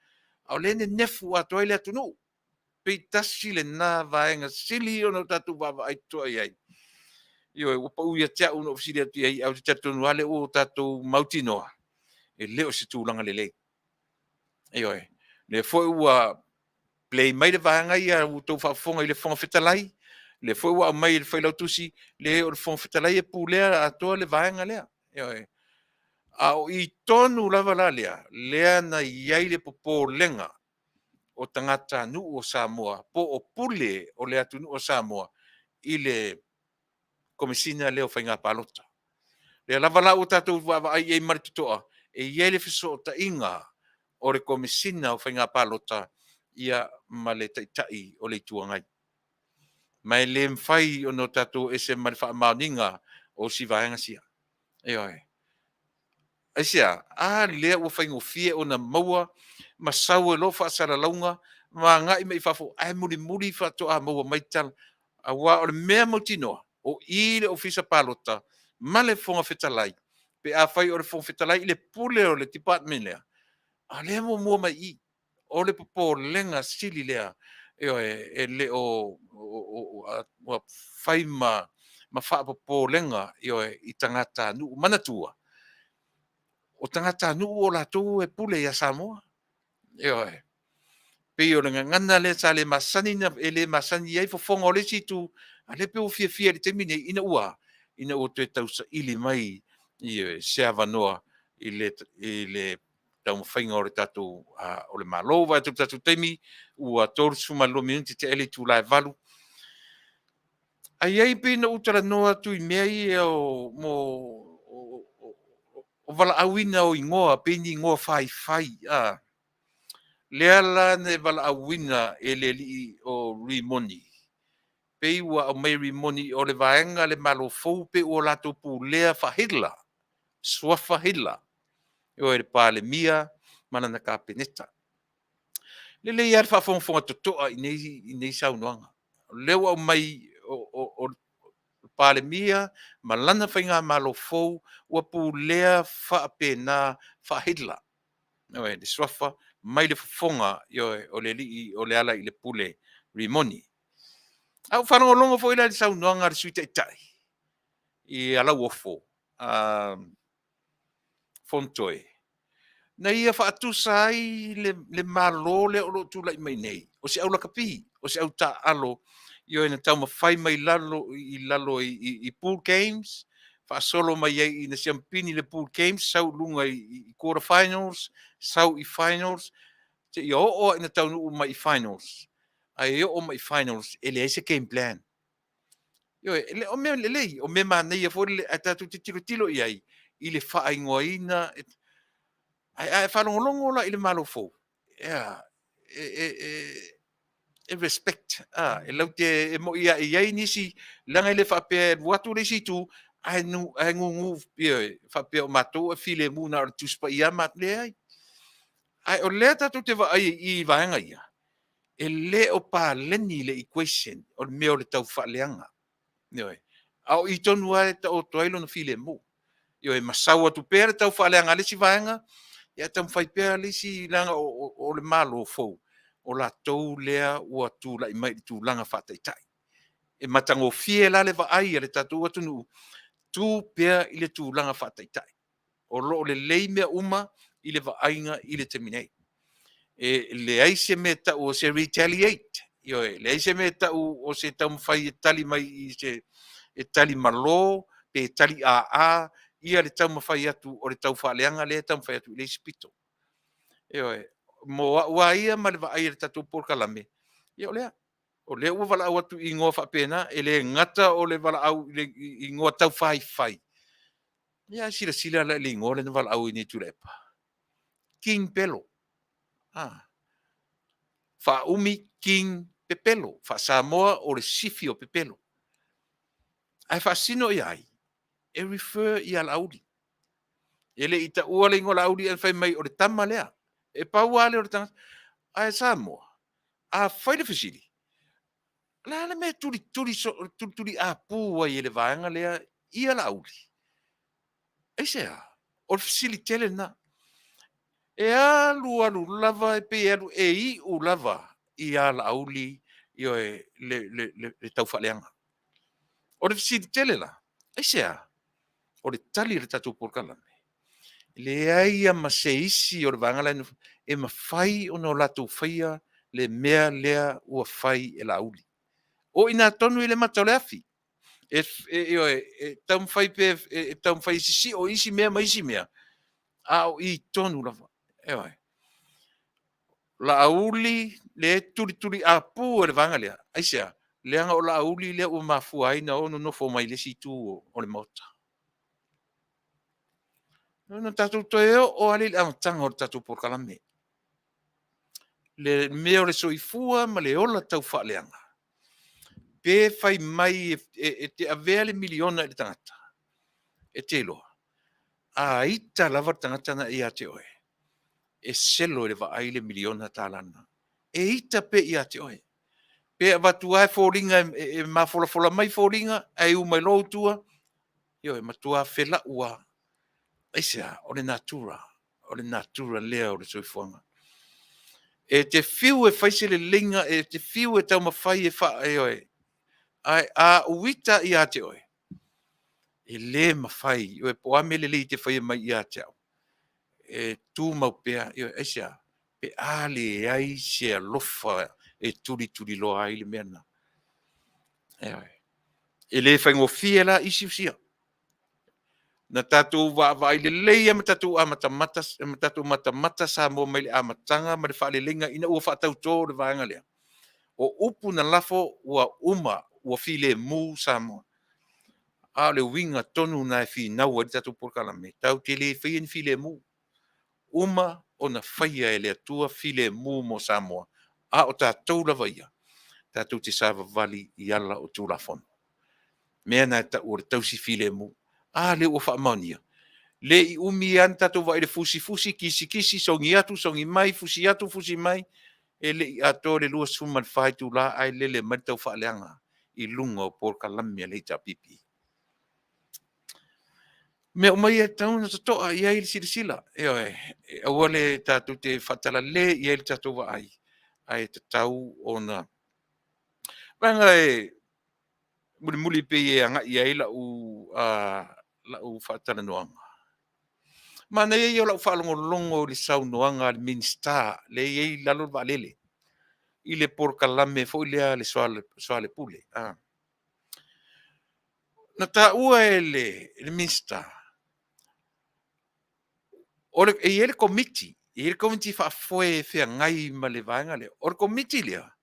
a o lea e nenefu atoa ai le atunuu. Pei tasi lena vaega sili ona tatou vaavaai totoa i ai. Ioe, ua pau ia te au na ou fesili atu i ai, ae ou te talitonu lava lea ua tatou mautinoa, e le o se tulaga lelei. Ioe, lea foi ua play mai le vaega ia ua outou faafofoga i le Fofoga Fetalai, lea foi ua aumai e le Failautusi, le o le Fofoga Fetalai e pulea atoa le vaega lea. Ioe. A o i tonu lava la lea, lea na i ai le popolega o tagatanuu o Samoa po o pule o le atunuu o Samoa i le Komesina lea o Faiga Palota. Lea lava la ua tatou vaavaai i ai ma le totoa, e i ai le fesootaiga o le Komesina o Faiga Palota ia ma le Taitai o le Itu Agai. Ma e le mafai ona tatou ese ma le faamaoniga o si vaega sia. Ioe. Aisea? A lea ua faigofie ona maua ma sau ai loa faasalalauga ma agai mai i fafo, ae mulimuli faatoa maua mai tala. Aua o le mea mautinoa, o i le Ofisa Palota ma le Fofoga Fetalai, pe afai o le Fofoga Fetalai i le pule o le department lea, a o lea e muamua mai i i. O le popolega sili lea, ioe, e le o ua fai ma faapopolega, ioe, i tagatanuu. Manatua, o tagatanuu o latou e pule ia Samoa. Ioe. Pei o le gagana lea sa le masani, e le masani ai fofoga o le isi itu, a o lea pei ua fiafia i le taimi nei, ina ua ina ua toe tausaili mai se avanoa i le taumafaiga o le tatou o le Malo. Ua vaai atu i le tatou taimi ua 32 minute tea le itula e 8. Ae i ai pei ona ou talanoa atu i mea ia o mo o valaauina o igoa, pei ni igoa faifai. A lea la na valaauina e le alii o Rimoni, pei ua aumai Rimoni o le vaega a le Malo fou pei ua latou pulea faa-Hitler, suafa Hitler, ioe, le Palemia ma lana Kapeneta. Lelei lava le faafogafoga totoa i nei saunoaga. O lea ua aumai o le Palemia ma lana faigamalo fou ua pulea faapena faa-Hitler. Ioe, le suafa mai le fofoga, ioe, o le alii o Lealailepule Rimoni. A ou faalogologo foi la i le saunoaga a le Sui Taitai ia Lauofo Fonotoe, na ia faatusa ai le Malo lea o lo o tulai mai nei, o se aulakapi, o se autaaalo, ioe, na taumafai mai lalo i lalo i pool games, faasolo mai ai ina siamupini i le pool games, sau i luga i quarter finals, sau i finals, seia oo lava ina taunuu mai i finals. Ae oo mai i finals e leai se game plan. Ioe, o mea lelei, o mea manaia foi lele, ae tatou te tilotilo i ai i le faaigoaina. Ae a e faalogologo la i le Malo fou, e a, e, e, e E respect, a, e lau te e moi a i ai nisi, leaga e le faapea e alu atu le isi itu, ae, nu, ae gugu, ioe, faapea o matou e filemu na o le Tusi Paia ma leai. Ae o lea tatou te vaai i vaega ia, e le o paleni le equation o le mea o le tau faaleaga. Ioe. A o i tonu lava e taoto ai lona filemu. Ioe, ma sau atu pea le tau faaleaga a le isi vaega, ia taumafai pea le isi, leaga o le Malo fou, o latou lea ua tulai mai i le tulaga faataitai. E matagofie la le vaai a le tatou atunuu, tu pea i le tulaga faataitai. O lo o lelei mea uma i le vaaiga i le taimi nei. E leai se mea e tau o se retaliate, ioe, leai se mea e tau o se taumafai e tali mai i se e tali malo pe tali aa ia le taumafai atu o le taufaaleaga lea e taumafai atu i le isi pito. Ioe, mo au lava ia ma le vaai a le tatou polokalame, ia o lea, o lea ua valaau atu i igoa faapena, e le gata o le valaau i le igoa taufaifai, ia ae silasila la i le igoa lea na valaau ai nei Tuilaepa, King Pelo. Ah. Faaumi King Pepelo, faa-Samoa o le sifi o Pepelo. Ae faasino ia ai? E refer ia Laauli. E le i taua le igoa Laauli ae fai mai o le tama lea. E pau lava lea o le tagata. Ae Samoa, a fai le fesili, o le a le mea e tulituli, tulituli apu ai e le vaega lea ia Laauli? Aisea? O le fesili tele lena. E alu alu lava e pei e alu e iu lava ia Laauli, ioe, le, le, le, le taufaaleaga. O le fesili tele la, aisea? O le tali a le tatou polokalame, leai lava ma se isi o le vaega la e mafai ona o latou faia le mea lea ua fai e Laauli. O i ina tonu i le mata o le afi. E, e, ioe, e taumafai pe e taumafai e sisio i isi mea ma isi mea, a o i tonu lava. Ioe. Laauli le tulituli apu e le vaega lea. Aisea? Leaga o Laauli lea ua mafua ai na o nonofo mai le isi itu o le Maota. Ona tatou toe oo lava lea i le amataga o le tatou polokalame. Le mea o le soifua ma le ola taufaaleaga. Pe fai mai e te avea le miliona i le tagata, e te iloa, a ita lava le tagata na ia te oe, e selo i le vaai le miliona tala lena. E ita pea ia te oe. Pe avatu lava foliga e mafolafola mai foliga, ae u mai loa tua, ioe, matua felau lava. Aisea? O le natura, o le natura lea o le soifuaga. E te fiu e fai se leleiga, e te fiu e taumafai e faa, ioe, ae a uita ia te oe, e le mafai, ioe, po o a mea lelei e te faia mai ia te au, e tumau pea, ioe, aisea? Pe a leai se alofa e tulituliloa ai le mea lena. Ioe. E le faigofie la issues ia. Na tatou vaavaai lelei ma tatou amatamata, ma tatou matamata Samoa mai le amataga ma le faaleleiga ina ua faatautō le vaega lea. O upu na lafo ua uma, ua filemu Samoa. A o le uiga tonu lena e finau ai le tatou polokalame, tatou te le faia ni filemu. Uma ona faia e le Atua filemu mo Samoa, a o tatou lava ia, tatou te savavali i ala o Tulafono. Mea na e tau o le tausi filemu. A lea ua faamaonia. Le i umi lava na tatou vaai i le fusifusi, kisikisi, sogi atu, sogi mai, fusi atu, fusi mai, e le i atoa le 24 itula ae lele mai le taufaaleaga i luga o polokalame a le HRPP. Mea uma ia e tatau ona totoa i ai le silasila, ioe, aua le tatou te faatalale i ai le tatou vaai, ae tatau ona vaega e mulimuli pei e agai i ai lau faatalanoaga. Manaia ia o lau faalogologo i le saunoaga a le Minisita lea e i ai i lalo le vaalele i le polokalame foi lea a le Soalepule. Na taua e le Minisita, e i ai le komiti, e i ai le komiti faafoe e feagai ma le vaega lea. O le komiti lea,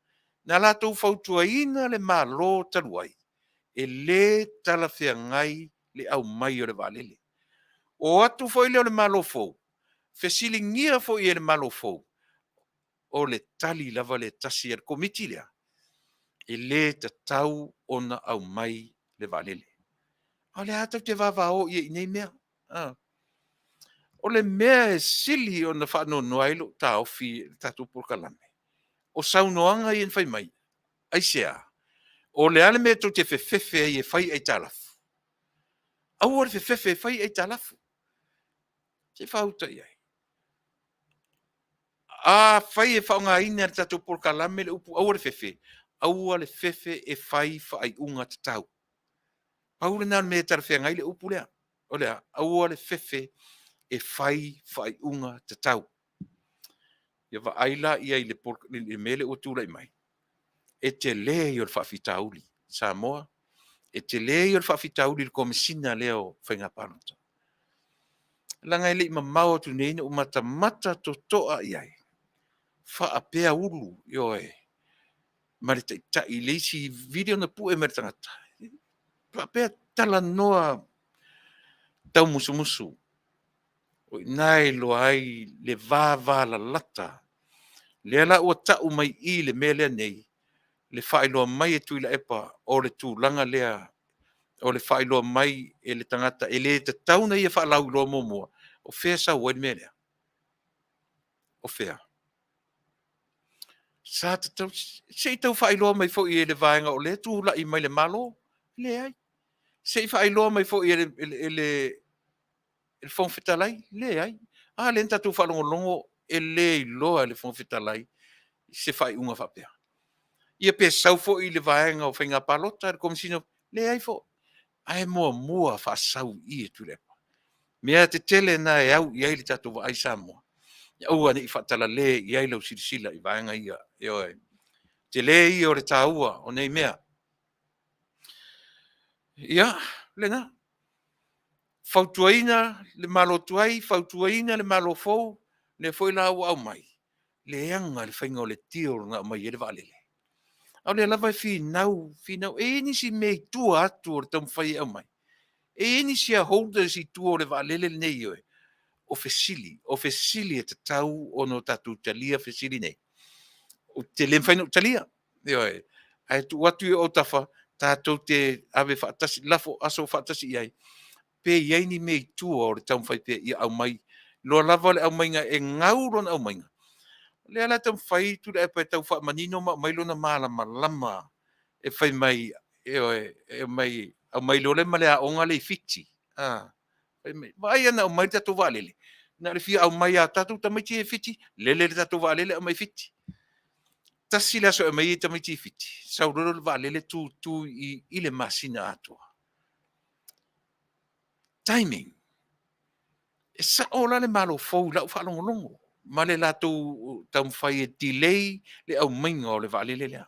na latou fautuaina le Malo talu ai, e le talafeagai le aumai o le vaalele. O atu foi lea o le Malo fou, fesiligia foi e le Malo fou, O le tali lava le tasi a le Komiti lea, e lē tatau ona aumai le vaalele. A o le a tatou te vavao i ai i nei mea? A. O le mea e sili ona faanoanoa ai lou taofi i le tatou polokalame, o saunoaga ia na fai mai, aisea? O le a le mea tou te fefefe ai e fai aitalafu? Aua le fefefe e fai aitalafu. Se i faauta i ai. Afai e faaaogaina e le tatou polokalame le upu aua le fefe, aua le fefe e fai faaiuga tatau. Pau lena o le mea e talafeagai le upu lea. O le a? Aua le fefe e fai faaiuga tatau. Ia vaai la i ai i le mea lea ua tulai mai, e tele ia o le faafitauli Samoa, e tele ia o le faafitauli i le Komesina lea o Faiga Palota. Leaga e le i mamao atu nei na ou matamata totoa i ai, faapea Ulu, ioe, ma le Taitai i le isi video na pue mai e le tagata, faapea talanoa taumusumusu. O i ina e iloa ai le vavalalata. Lea la ua tau mai i i le mea lea nei, le faailoa mai e Tuilaepa o le tulaga lea o le faailoa mai e le tagata e le tatau ona ia faalauiloa muamua, o fea e sau ai le mea lea? O fea? Sa tatau, se i tau faailoa mai foi e le vaega o lea e tulai mai le Malo. Leai. Se i faailoa mai foi e le Fofoga Fetalai? Leai. A lea na tatou faalogologo e le iloa e le Fofoga Fetalai se faaiuga faapea. Ia pe sau foi i le vaega o Faiga Palota, le Komesina, leai foi. Ae muamua faasau i i e Tuilaepa. Mea tetele na e au i ai le tatou vaai Samoa, aua ne i faatalale i ai lau silasila i vaega ia. Ioe. Tele ia o le taua o nei mea. Ia, lena. Fautuaina le Malo tuai, fautuaina le Malo fou, lea foi la ua aumai, leaga le faiga o le deal na aumai ai le vaalele. A o lea lava e finau, finau, e i ai nisi mea i tua atu o le taumafai e aumai? E i ai ni shareholders i tua o le vaalele lenei? Ioe. O fesili, o fesili e tatau ona tatou talia fesili nei. Ou te le mafai ona ou talia. Ioe. Ae tuu atu i ou autafa tatou te ave faatasi, lafo aso faatasi i ai, pe i ai ni mea i tua o le taumafai pea ia aumai. Loa lava le aumaiga e gau lona aumaiga. O lea la e taumafai Tuilaepa e tau faamanino ma aumai lona malamalama e fai mai, ioe, e aumai, aumai loa lea ma le aoga lea i Fiti. Ah, fai mai, vaai ana aumai le tatou vaalele. Na o le fia aumai lava o tatou tamaiti ia i Fiti, lele le tatou vaalele aumai Fiti. Tasi le aso e aumai ai tamaiti i Fiti, sau loa le vaalele tutu i le masina atoa. Timing. E sao la le Malo fou i lau faalogologo ma le latou taumafai e delay le aumaiga o le vaalele lea.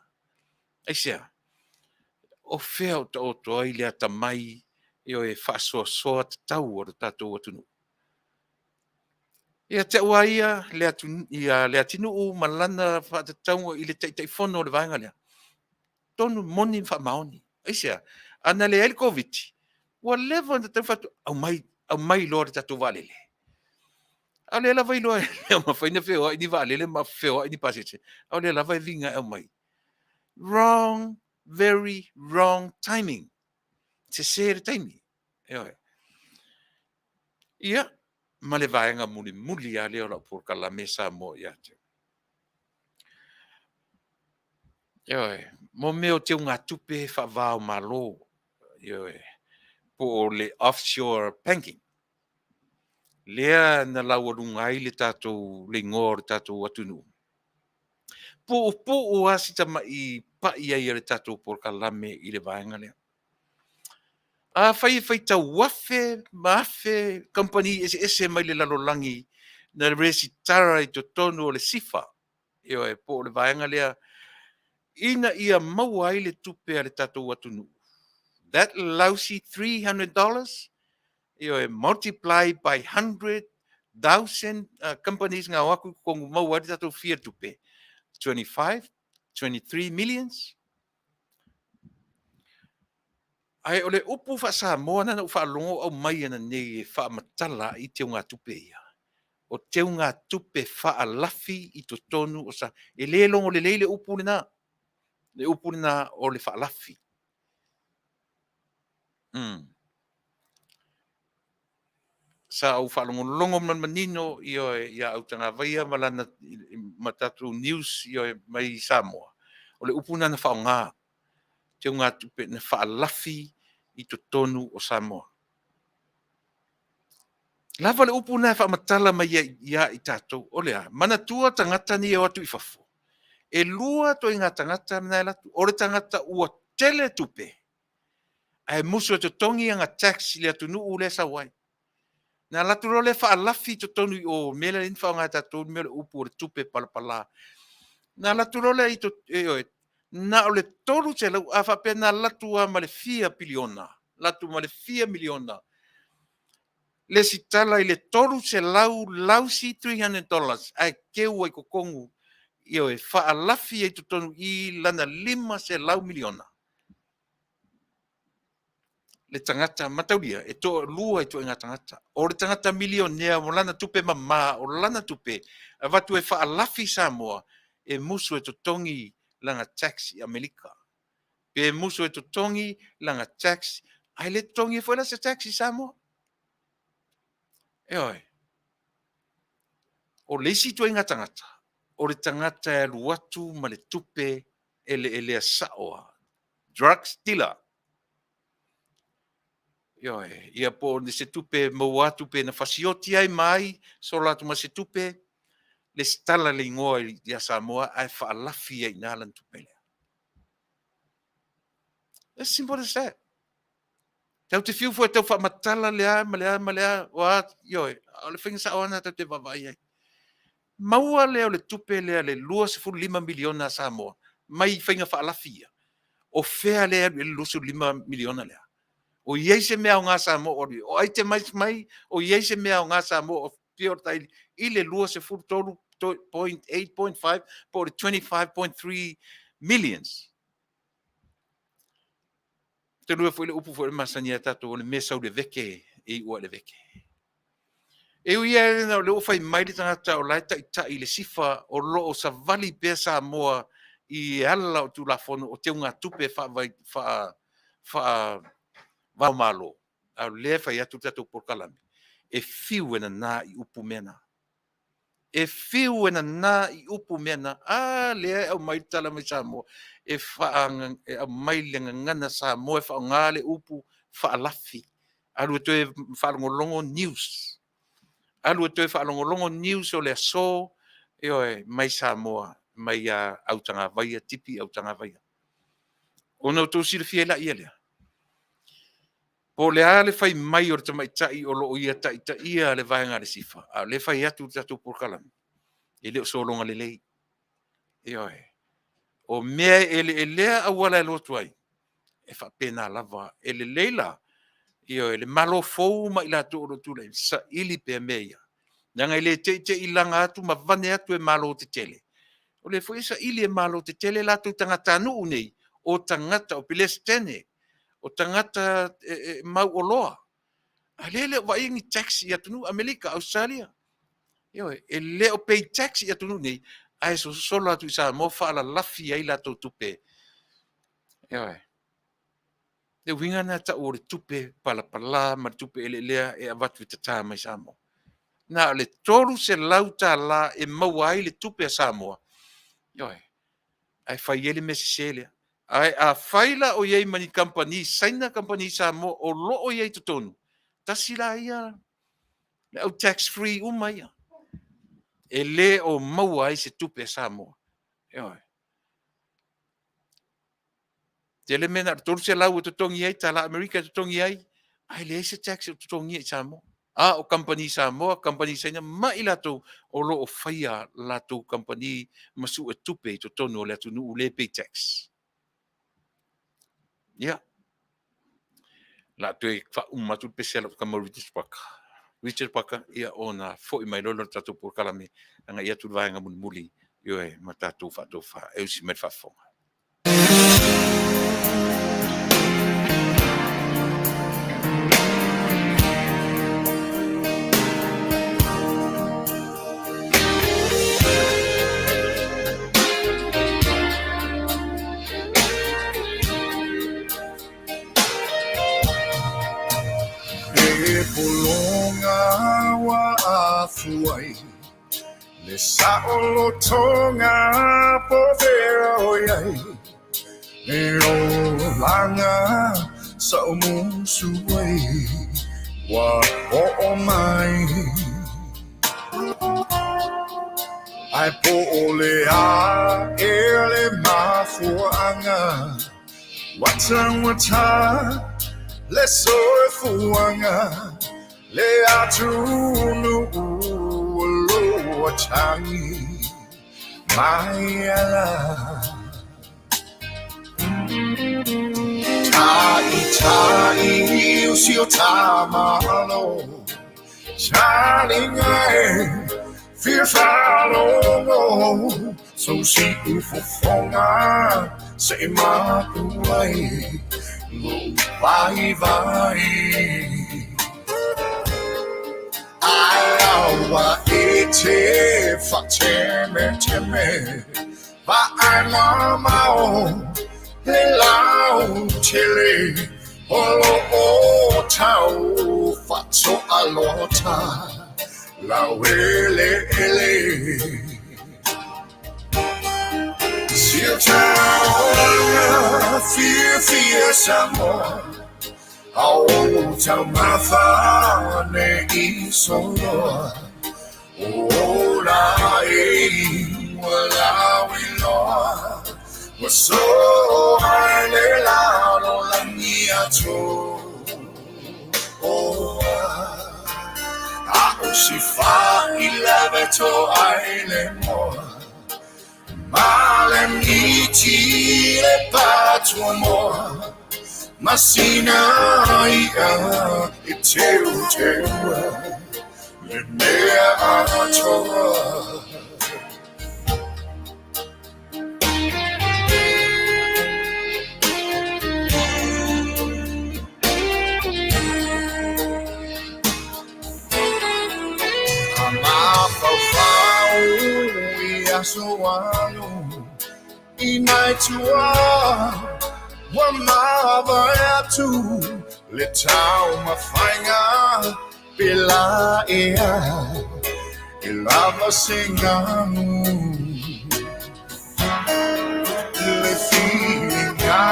Aisea? O fea o taoto ai le atamai, ioe, faasoasoa tatau o le tatou atunuu? Ia te au lava ia, Leatinuu ma lana faatatauga i le Taitaifono o le vaega lea, tonu moni ma faamaoni. Aisea? A na leai le Koviti, ua leva ona tatau ona fai atu, aumai, aumai loa le tatou vaalele. A o lea lava e iloa e le mafai ona feoai ni vaalele ma feoai ni pasese, a o lea lava e viga e aumai. Wrong, very wrong timing. Sese le taimi. Ioe. Ia, ma le vaega mulimuli lava lea o lau polokalame Samoa ia te au. Ioe, mo mea o teugatupe faava o Malo, ioe, po o le offshore banking, lea na laualuga ai le tatou le igoa o le tatou atunuu. Puupuu lava si tamai pai ai a le tatou polokalame i le vaega lea. Afai e faitau afe ma afe kamupani eseese mai le lalolagi na resitara i totonu o le SIFA, ioe, po o le vaega lea ina ia maua ai le tupe a le tatou atunuu. That lousy $300, ioe, multiply by 100,000 companies na o atu i totonu maua ai le tatou fia tupe, 25, 23 millions. Ae o le upu faa-Samoa na ou faalogo o aumai ananei e faamatala ai teugatupe ia. O teugatupe faalafi i totonu o sa. E le logo lelei le upu lena. Le upu lena o le faalafi. Sa ou faalogologo ma le manino ia Autagavaia ma lana ma tatou news mai Samoa. O le upu lena na faaaoga, teugatupe na faalafi i totonu o Samoa. Lava le upu lena e faamatala mai ai ia i tatou. O le a? Manatua tagata nei e o atu i fafo. E lua ituaiga tagata na e alu atu. O le tagata ua tele tupe, ae musu e totogi ana tax i le atunuu lea e sau ai. Na alu atu loa lea faalafi i totonu i o, mea lea na faaaoga e tatou le mea o le upu o le tupe palapala. Na alu atu loa lea i na o le 300, a faapea na alu atu lava ma le fia piliona, alu atu ma le fia miliona, le resitala i le 300 lausi $300 ae teu ai i totonu, ioe, faalafi ai i totonu i i lana $500 miliona. Le tagata mataulia, e toalua ituaiga tagata. O le tagata milionea o lana tupe mama, o lana tupe avatu e faalafi i Samoa, e musu e totogi lana tax i Amerika. Pe musu e totogi lana tax, ae le totogi foi la se tax i Samoa. Ioe. O le isi ituaiga tagata, o le tagata e alu atu ma le tupe eleelea sao lava. Drugs dealer. Ioe, ia po o se tupe maua atu pe na fasioti ai ma ai, sola atu ma se tupe, lesitala le igoa ia Samoa ae faalafi ai i ina lana tupe lea. As simple as that. Tatou te fiu foi e tau faamatala le a ma le a ma le a, o a, ioe, o le faiga sao lava lena tatou te vaavaai ai. Maua lea o le tupe lea le $25 miliona a Samoa mai faiga faalafi ia, o fea lea e alu i ai le $25 miliona lea? O i ai se mea aoga a Samoa o alu i ai? O itemize mai o i ai se mea aoga a Samoa o fia o taili i le 23.8.5 po o le 25.3 millions? Talu ai foi le upu foi le masani a tatou, o le mea e sau i le veke e iu lava i le veke. E ui lava ina o lea ua fai mai le tagata o la e taitai le SIFA o lo o savali pea Samoa i ala o Tulafono o teugatupe faava-o-Malo, a o lea e fai atu le tatou polokalame, e fiu e nana i upu mea na. E fiu e nana i upu mea na. A lea e aumai le tala mai Samoa, e aumai le gagana Samoa e faaaoga le upu faalafi. Alu e toe faalogologo news. Alu e toe faalogologo news o le aso, ioe, mai Samoa, mai ia Autagavaia, Tipi Autagavaia. Ona outou silafia ai laia lea, po o le a le fai mai o le tamaitai o lo o ia taitaia le vaega a le SIFA, a o lea e fai atu le tatou polokalame, e le o sologa lelei. Ioe. O mea e eleelea auala e alu atu ai, e faapena lava. E lelei la, ioe, le Malo fou ma i latou o lo o tulai, saili pea mea ia. Leaga e le te i te i laga atu ma vane atu e Malo tetele. O lea foi e saili e Malo tetele latou tagatanuu nei, o tagata, o Pelesitene, o tagata mauoloa. A lea e le o vaai ni tax i atunuu Amerika, Ausetalia. Ioe, e le o pay tax i atunuu nei, ae sosolo atu i Samoa faalalafi ai latou tupe. Ioe. Le uiga lena tau o le tupe palapala ma le tupe eleelea e avatu e tata mai Samoa. Na o le $300 e maua ai le tupe a Samoa. Ioe. Ae fai ai le mea sese lea. Ae afai la o i ai ma ni kamupani Saina, kamupani Samoa o lo o i ai i totonu, tasi la ia le au tax free uma ia. E le o maua ai se tupe a Samoa. Ioe. Tele mea na o le 300 e totogi ai, tala Amerika e totogi ai, ae leai se tax o totogia i Samoa. A o kamupani Samoa, kamupani Saina ma i latou o lo o faia latou kamupani ma suetupe i totonu o le atunuu le pay tax. Ia, la toe faauma atu le pese a lau tama Richard Parker. Richard Parker, ia ona foi mai loa lea o le tatou polokalame agai atu i le vaega mulimuli, ioe, ma tatou faatofa e usi mai le faafofoga. mafuai Le sa'olotoga pofea o iai Le olaga sa'omusu ai Ua o'o mai Ae po o le a e le mafuaaga Ua taugata le soifuaga Le atunu'u o lo atagi mai ala Ta'ita'i o si o tamalo Talinga e fia faalogo So si'u fofoga se'i mapu ai Lo'u vaivai Ae aua e te fa'atemeteme Va'ai mamao le lautele O lo'o tau fa'ato'alota Lauele'ele Si o taulaga fiafia Samoa A o taumafa nei soloa O ola e ua lauiloa Ua soa i le lalolagi atoa A o si fa'ilave to'a i le moa Ma le miti le patuamoa Ma sina i'a e teuteua Le mea atoa. A mafaufau i aso alu I nai tua ua mavae atu Le taumafaiga pe la ea E lava se ganu Le filiga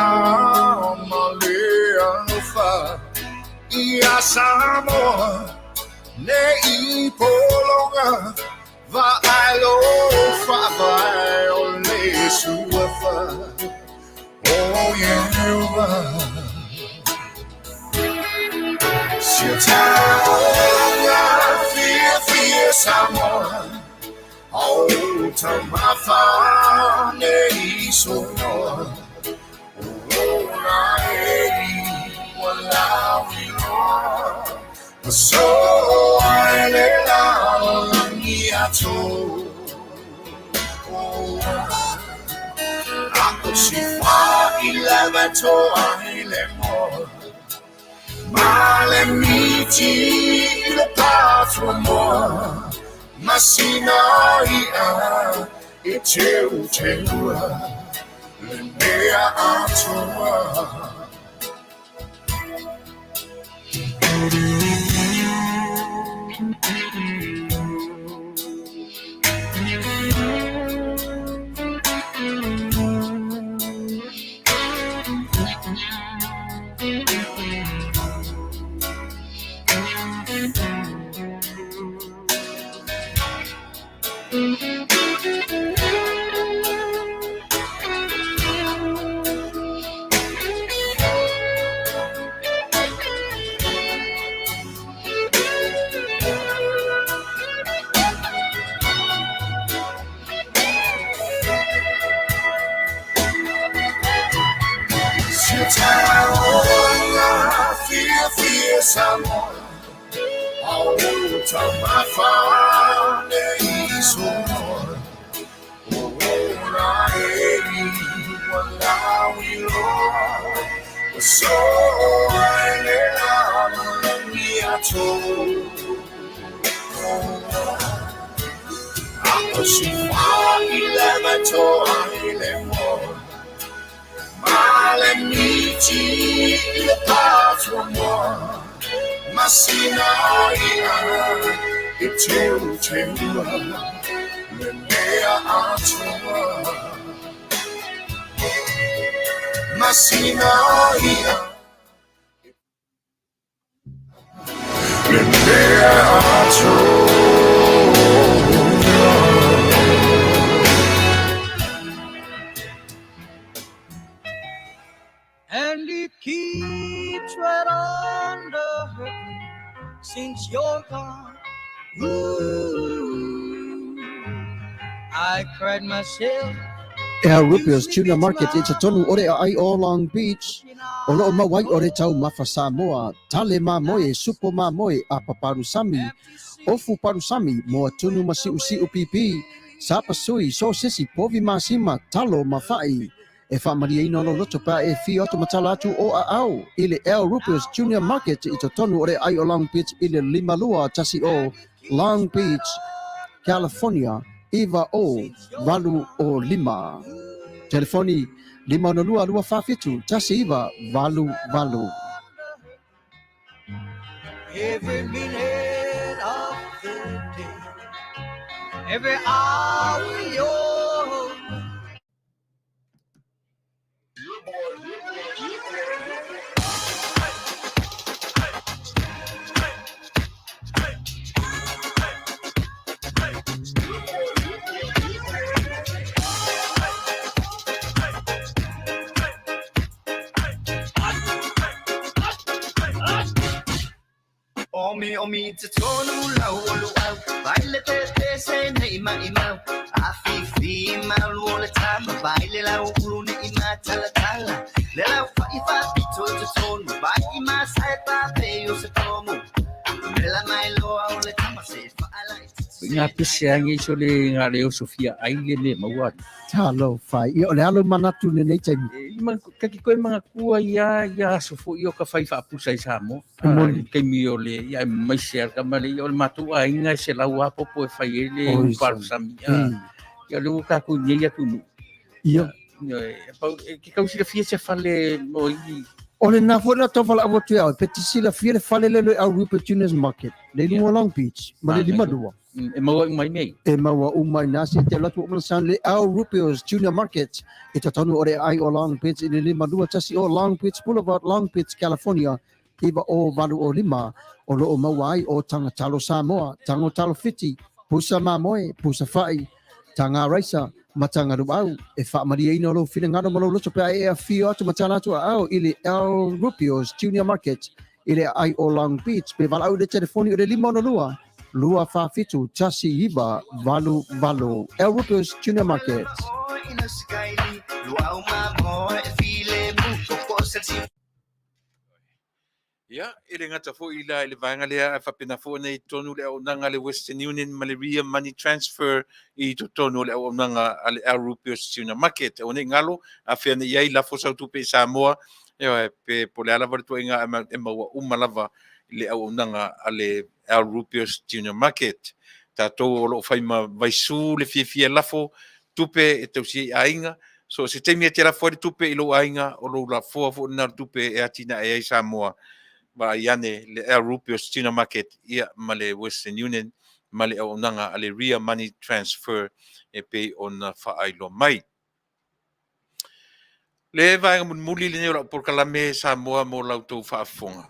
ma le alofa Ia Samoa nei pologa Va'ai lo fa'avae o le suafa O Ieova Si o taulaga fiafia Samoa A o taumafa nei soloa O ola e ua lauiloa Ua soa i le lalolagi atoa A o si fa'ilave to'a i le moa Ma le miti i le patuamoa Ma sina i'a e teuteua Le mea atoa. Si o taulaga fiafia Samoa A o taumafa nei soloa O ola e ua lauiloa Ua soa i le lalolagi atoa A o si fa'ilave to'a i le moa Ma le miti i le patuamoa Ma sina i'a E teuteua le mea atoa. Masina ia le mea atoa. And it keeps right under her since you're gone. Ooh, I cried myself. Al Rupio's Tuna Market i totonu o le aai o Long Beach, o loo mau ai o le taumafa Samoa, tale mamoe, supo mamoe, apa palusami, ofu palusami, moa tunu ma siusiu pipi, sapa sui, sosesi, povi masima, talo ma fa'i. E faamalieina lou loto pe a e afio atu ma tala atu o aao i le Al Rupert's Junior Market i totonu o le aai o Long Beach i le 5210 Long Beach, California 90805. Telefoni 562 247 1988. Every minute of the day, every hour you're Omi omi te tonu lau o luau Vai le te te se nei mai mau A fi fi mau lu le tama Vai le lau ulu nei ma tala tala Le lau fa i fa pito te tonu Vai i ma sai pa pe o se tomu Le la mai loa o le tama se fa ala i Ngā pese angi so le ngā leo Sofia ai le le maua. Talofa. Ia, o le alo manatu lenei taimi. E, ma, kaki koe mga kua ia, ia aso fo i o ka whai whaapusa i Samoa. E moni. Kaimi o le, ia e mai se alka ma le, ia o le mātou a inga e se lau a popo e whai e le Oi, uparu sami. Ia le ua kākou nei atu nu. Ia. Ia, e, pau, e, ke kau silafia se fale mo i. O le nā foi na tau whala awa tu au, pe te silafia le fale le le au Rupert Junior's Market, le lunga Long Beach, ma le lima lua. E maua uma i nei. E maua uma i nā se te latu o san le Al Rupio's Junior Market i totonu o le ai o Long Beach i le 52 o Long Beach Boulevard, Long Beach, California, 90805, o loo maua ai o Taga Talo Samoa, Tago Talo Fiti, Pusa Mamoe, Pusa Fa'i, Taga Raisa, ma Taga Luau. E faamalieina lou finagalo ma lou loto pe a e afio atu ma tala atu aao i le Al Rupio's Junior Market i le aai o Long Beach pe valaau i le telefoni o le 562 247 1988. Al Rupio's Junior Market. Ia, e le gata foi la i le vaega lea, ae faapena foi ona i totonu le auaunaga a le Western Union ma le Ria Money Transfer i totonu o le auaunaga a le Al Rupios Tuna Market. Aua ne i galo, afea nei i ai lafo sau tupe i Samoa, ioe, pe po o le a lava le tuaiga e maua uma lava i le auaunaga a le Al Rupios Tuna Market. Tatou o lo o fai ma vaisu le fiafia e lafo tupe e tausi ai aiga. So, se taimi e te lafo ai le tupe i lou aiga, o lou lafoa foi lena o le tupe e atinae ai Samoa. Vaai ane le Al Rupios Tuna Market ia ma le Western Union ma le auaunaga a le Ria Money Transfer e pei ona faailoa mai. Le vaega mulimuli lenei o lau polokalame Samoa mo la outou faafofoga.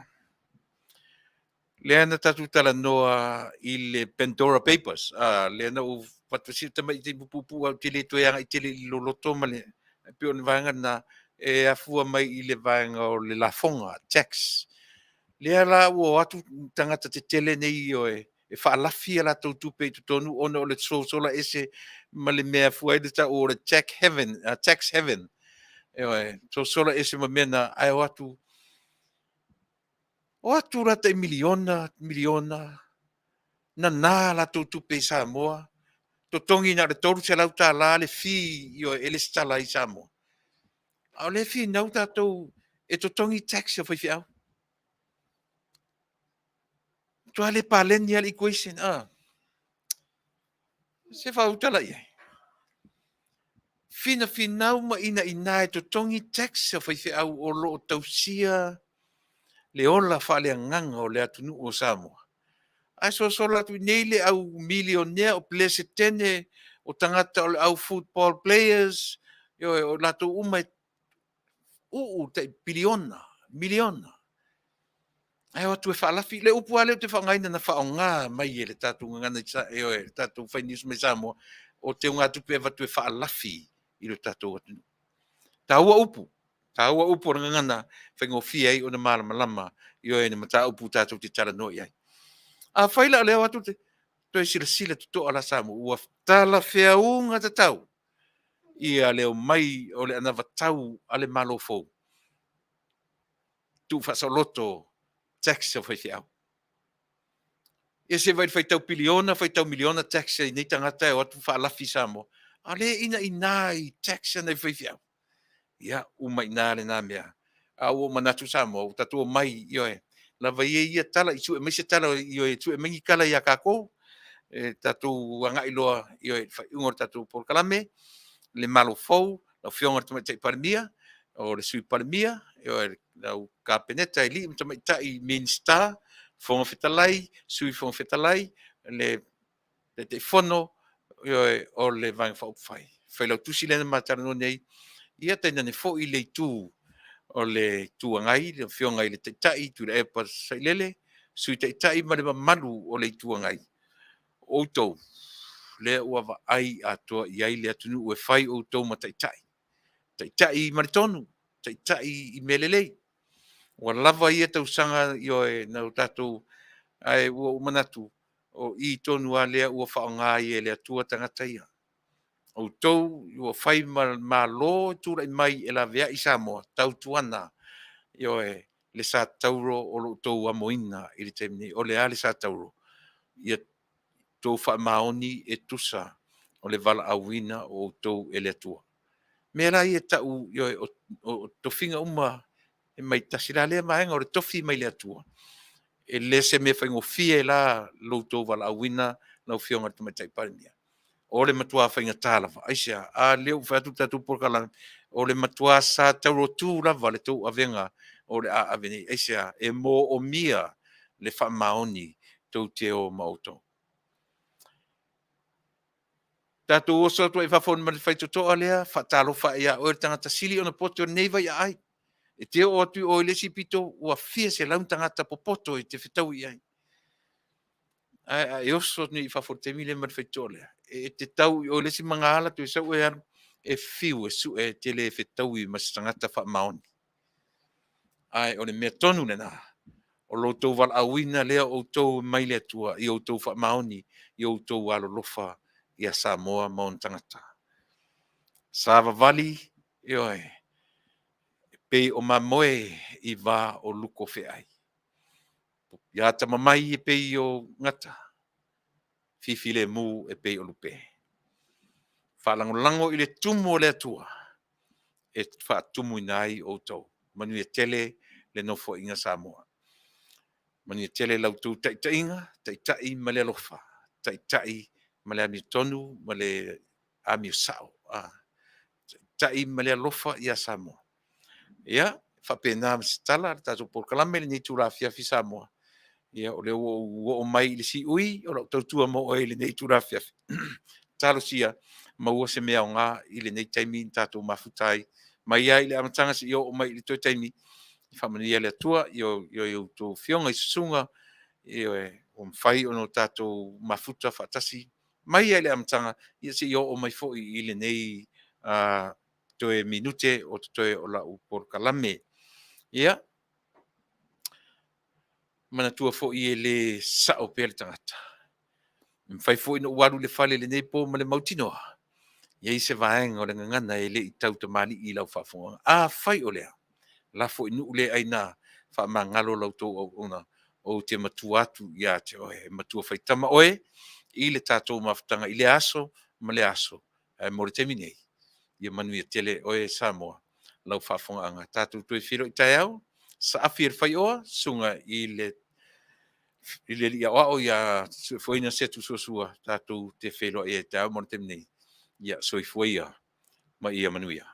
Lea na tatou talanoa i le Pandora Papers, a, lea na ou avatu si tamaiti puupuu au te le toe agai tele i le loloto ma le, e pei o le vaega lena e afua mai i le vaega o le lafoga, tax. Lea la ua o atu tagata tetele nei ioe e faalafi a latou tupe i totonu ona o le sosola ese ma le mea e afua ai le tau o le tax heaven, tax heaven. Ioe, sosola ese ma mea na, ae o atu O atu la tai miliona, miliona, nana latou tupe i Samoa, totogi na o le $300 le fee ioe e lesitala ai i Samoa. A o lea e finau tatou e totogi tax a faifeau. Matua le paleni lava le equation, ah. Se faautala i ai. Finafinau ma inaina e totogi tax a faifeau o lo o tausia le ola faaleagaga o le atunuu o Samoa. Ae sosola atu i inei le au milionea, o pelesetene, o tagata o le au football players, ioe, o latou uma e uu tai piliona, miliona. Ae o atu e faalafi. Le upu lava lea ou te faaaogaina na faaaoga mai e le tatou gagana i ioe, le tatou fai news mai Samoa, o teugatupe e avatu e faalafi i lo tatou atunuu. Taua upu, taua upu o le gagana e faigofie ai ona malamalama ioe ni mataupu tatou te talanoa i ai. Afai la o lea o atu te toe silasila totoa la Samoa, ua talafeauga tatau ia le omai o le anavatau a le Malo fou tuufaasoloto tax a faifeau. Ia se i vaai i le faitau piliona, faitau miliona tax a nei tagata e o atu faalafi i Samoa, a o lea e inaina i tax a nai faifeau. Ia, uma i ina lena mea. A ua ou manatu Samoa, ua tatou omai, ioe, lava ia ia tala, i sue mai se tala, ioe, sue mai ni tala ia tatou, e tatou agai loa, ioe, i le faaiuga o le tatou polokalame, le Malo fou, lau Afioga i le Tamaitai Palemia, o le Sui Palemia, ioe, lau Kapeneta i alii ma tamaitai Minisita, Fofoga Fetalai, Sui Fofoga Fetalai, le Taitaifono, ioe, o le Vaega Faaupufai. Failautusi lea na ma talanoa nei, ia tainane foi le itu o le Itu Agai, le Afioga i le Taitai Tuilaepa Sailele, Sui Taitai ma le mamalu o le Itu Agai. O outou, lea ua vaai atoa i ai le atunuu e fai outou ma taitai. Taitai ma le tonu, taitai i mea lelei. Ua lava ia tausaga, ioe, na o tatou, ae ua ou manatu, o i tonu lava lea ua faaaoga ai e le Atua tagata ia. Outou ua fai ma Malo e tulai mai e laveai Samoa, tautuana, ioe, le sa tauro o lo o outou amoina i le taimi nei. O le a le sa tauro? Ia outou faamaoni e tusa o le valaauina o outou e le Atua. Mea la ia e tau, ioe, o tofiga uma e mai tasi la lea vaega o le tofi mai le Atua. E le se mea faigofie la lo outou valaauina lau Afioga i le Tamaitai Palemia. O le matua faigata lava. Aisea? A lea ua fai atu le tatou polokalame, o le matua sa taurotu lava le tou avega o le a ave nei. Aisea? E moomia le faamaoni tou te o ma outou. Tatou oso atu ai i fafo ma le faitotoa lea, faatalofa ia oe le tagata sili ona poto i lenei vaiaai. E te oo atu i o i le isi pito, ua fia selau tagata popoto e te fetaui i ai. Ae a e oso atu nei i fafo i le taimi lea ma le faitotoa lea, e te tau i o i le isi magaala toe sau e alu, e fiu e sue e te le fetaui ma se tagata faamaoni. Ae o le mea tonu lena, o lo outou valaauina lea o outou mai le Atua i outou faamaoni, i outou alolofa ia Samoa ma ona tagata. Savavali, ioe, e pei o mamoe i va o luko feai. Ia atamamai e pei o gata, fifilemu e pei o lupe. Faalagolago i le tumu o le Atua e faatumuina ai outou. Manuia tele le Nofoaiga Samoa. Manuia tele la outou taitaiga, taitai ma le alofa, taitai ma le amiotonu ma le amio sao, taitai ma le alofa ia Samoa. Ia, faapena ma se tala le tatou polokalame i lenei itula afiafi Samoa. Ia, o lea ua ou oo mai i le siui o lau tautua mo oe i lenei itula afiafi. Talosia, maua se mea aoga i lenei taimi na tatou mafuta ai mai lava i le amataga seia oo mai i le toe taimi. Faamanuia le Atua i a outou afioga i susuga, ioe, ua mafai ona tatou mafuta faatasi mai lava i le amataga seia oo mai foi i lenei toe minute o totoe o lau polokalame. Ia, manatua foi e le sao pea le tagata. E mafai foi ona ou alu i le fale i lenei po ma le mautinoa, e i ai se vaega o le gagana e le i tautamalii i lau faafofogaaga. Afai o lea, lafo i nuu le aina, faamagalo la outou auauna, ou te matua atu ia te oe, e matua faitama oe i le tatou mafutaga i lea aso ma lea aso. Ae mo le taimi nei, ia manuia tele oe Samoa, lau faafofogaaga. Tatou toe feiloai taeao, saafi e le faioa, susuga i le alii aoao ia Suefuaina Setu Suasua, tatou te feiloai ai taeao mo le taimi nei. Ia soifua ia ma ia manuia.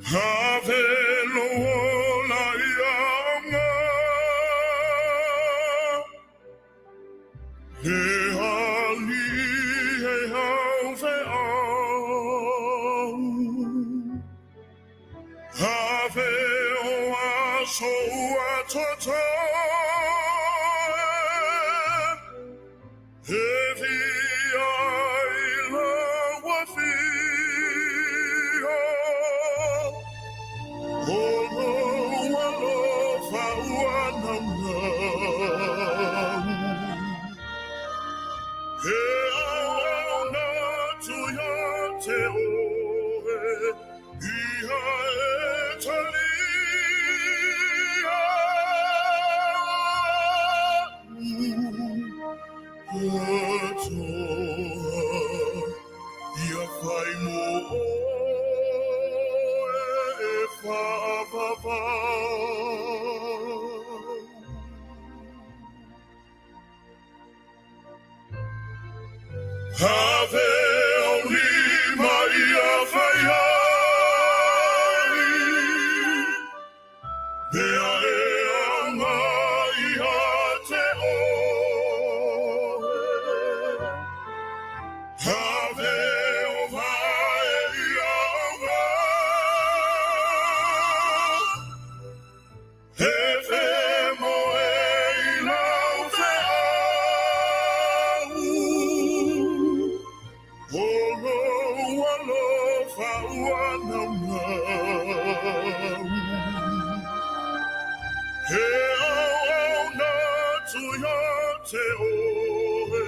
Have lo ola ia auga. Le ali e au fe au. Have o aso ua toto e. E via i laua fia. O lou alofa ua naunau. He auauna atu ia te oe, ia e talia. Atoa, ia whai mo oe e whaavavau. Have au lima ia whai ai, mea e anga ia te oe. Have o vae ia auga, he whe moe i lau feau. O lou alofa ua naunau. He auauna atu ia te oe,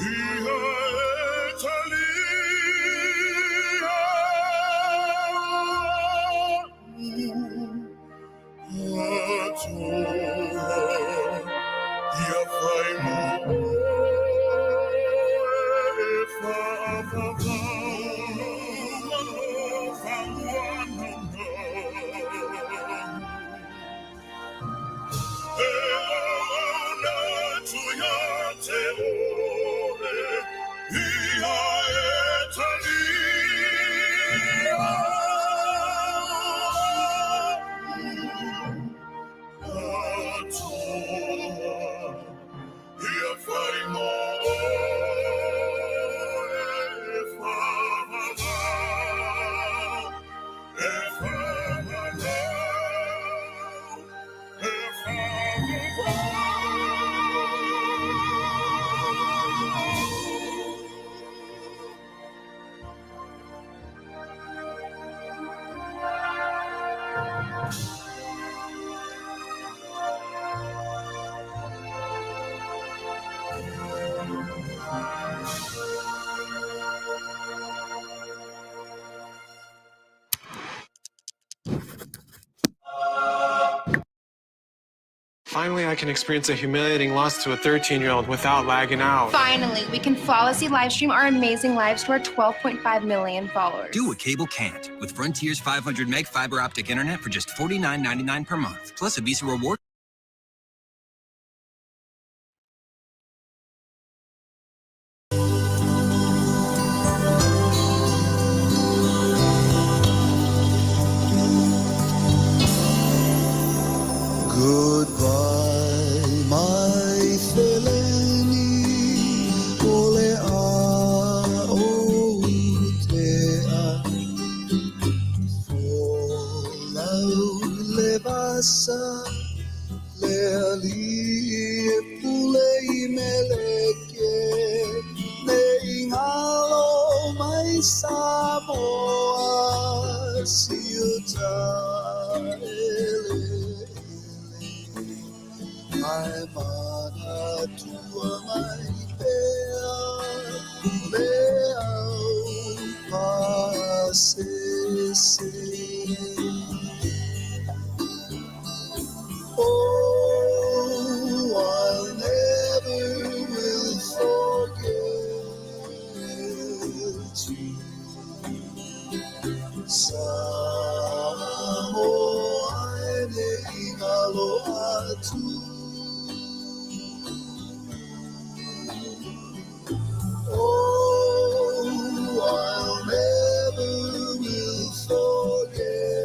ia e talia. Atoa, ia whai mo oe e whaavavau. Alofa ua naunau. He auauna atu ia te oe, ia e talia. Atoa, ia whai mo oe e whaavavau. E whaavavau. E whaavavau. Finally, I can experience a humiliating loss to a 13-year-old without lagging out. Finally, we can flawlessly live stream our amazing lives to our 12.5 million followers. Do what cable can't with Frontier's 500 meg fiber optic internet for just $49.99 per month, plus a Visa reward. Goodbye, my feleni, o le a o tea. Folau le vasa, le ali e pule i meleke, me ingalo mai Samoa, siuta ele. Mai mana tua mai pea, le au pasese. Oh, I'll never will forget you. Samoa e ingalo atu. Oh, I'll never will forget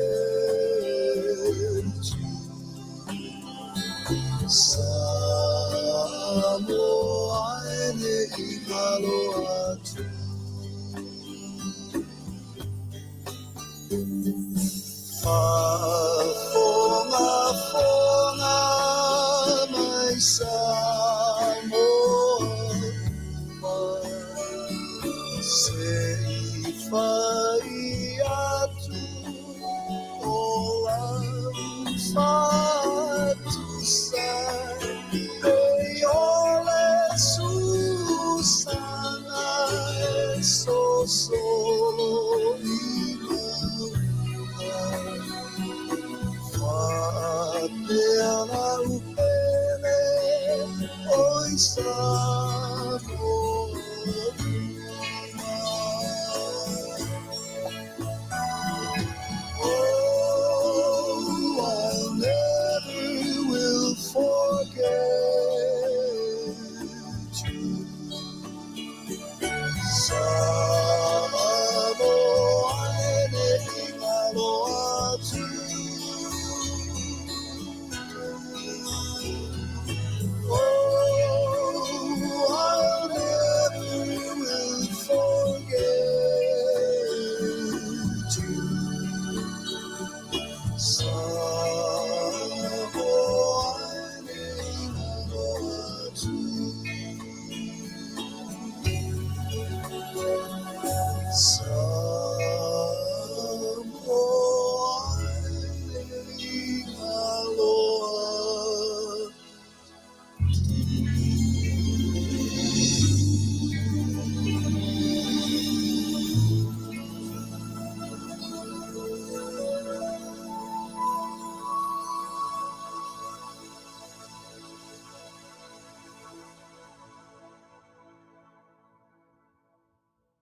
Samoa e le i galo atu. Faafogafoga mai Samoa, se i fai atu o lau faatusa, e o le susaga e sosolo i mauga. Faapea lau pele o i Samoa uma. Oh, I never will forget you. Samoa e le i galo atu. Oh, I never will forget you. Samoa.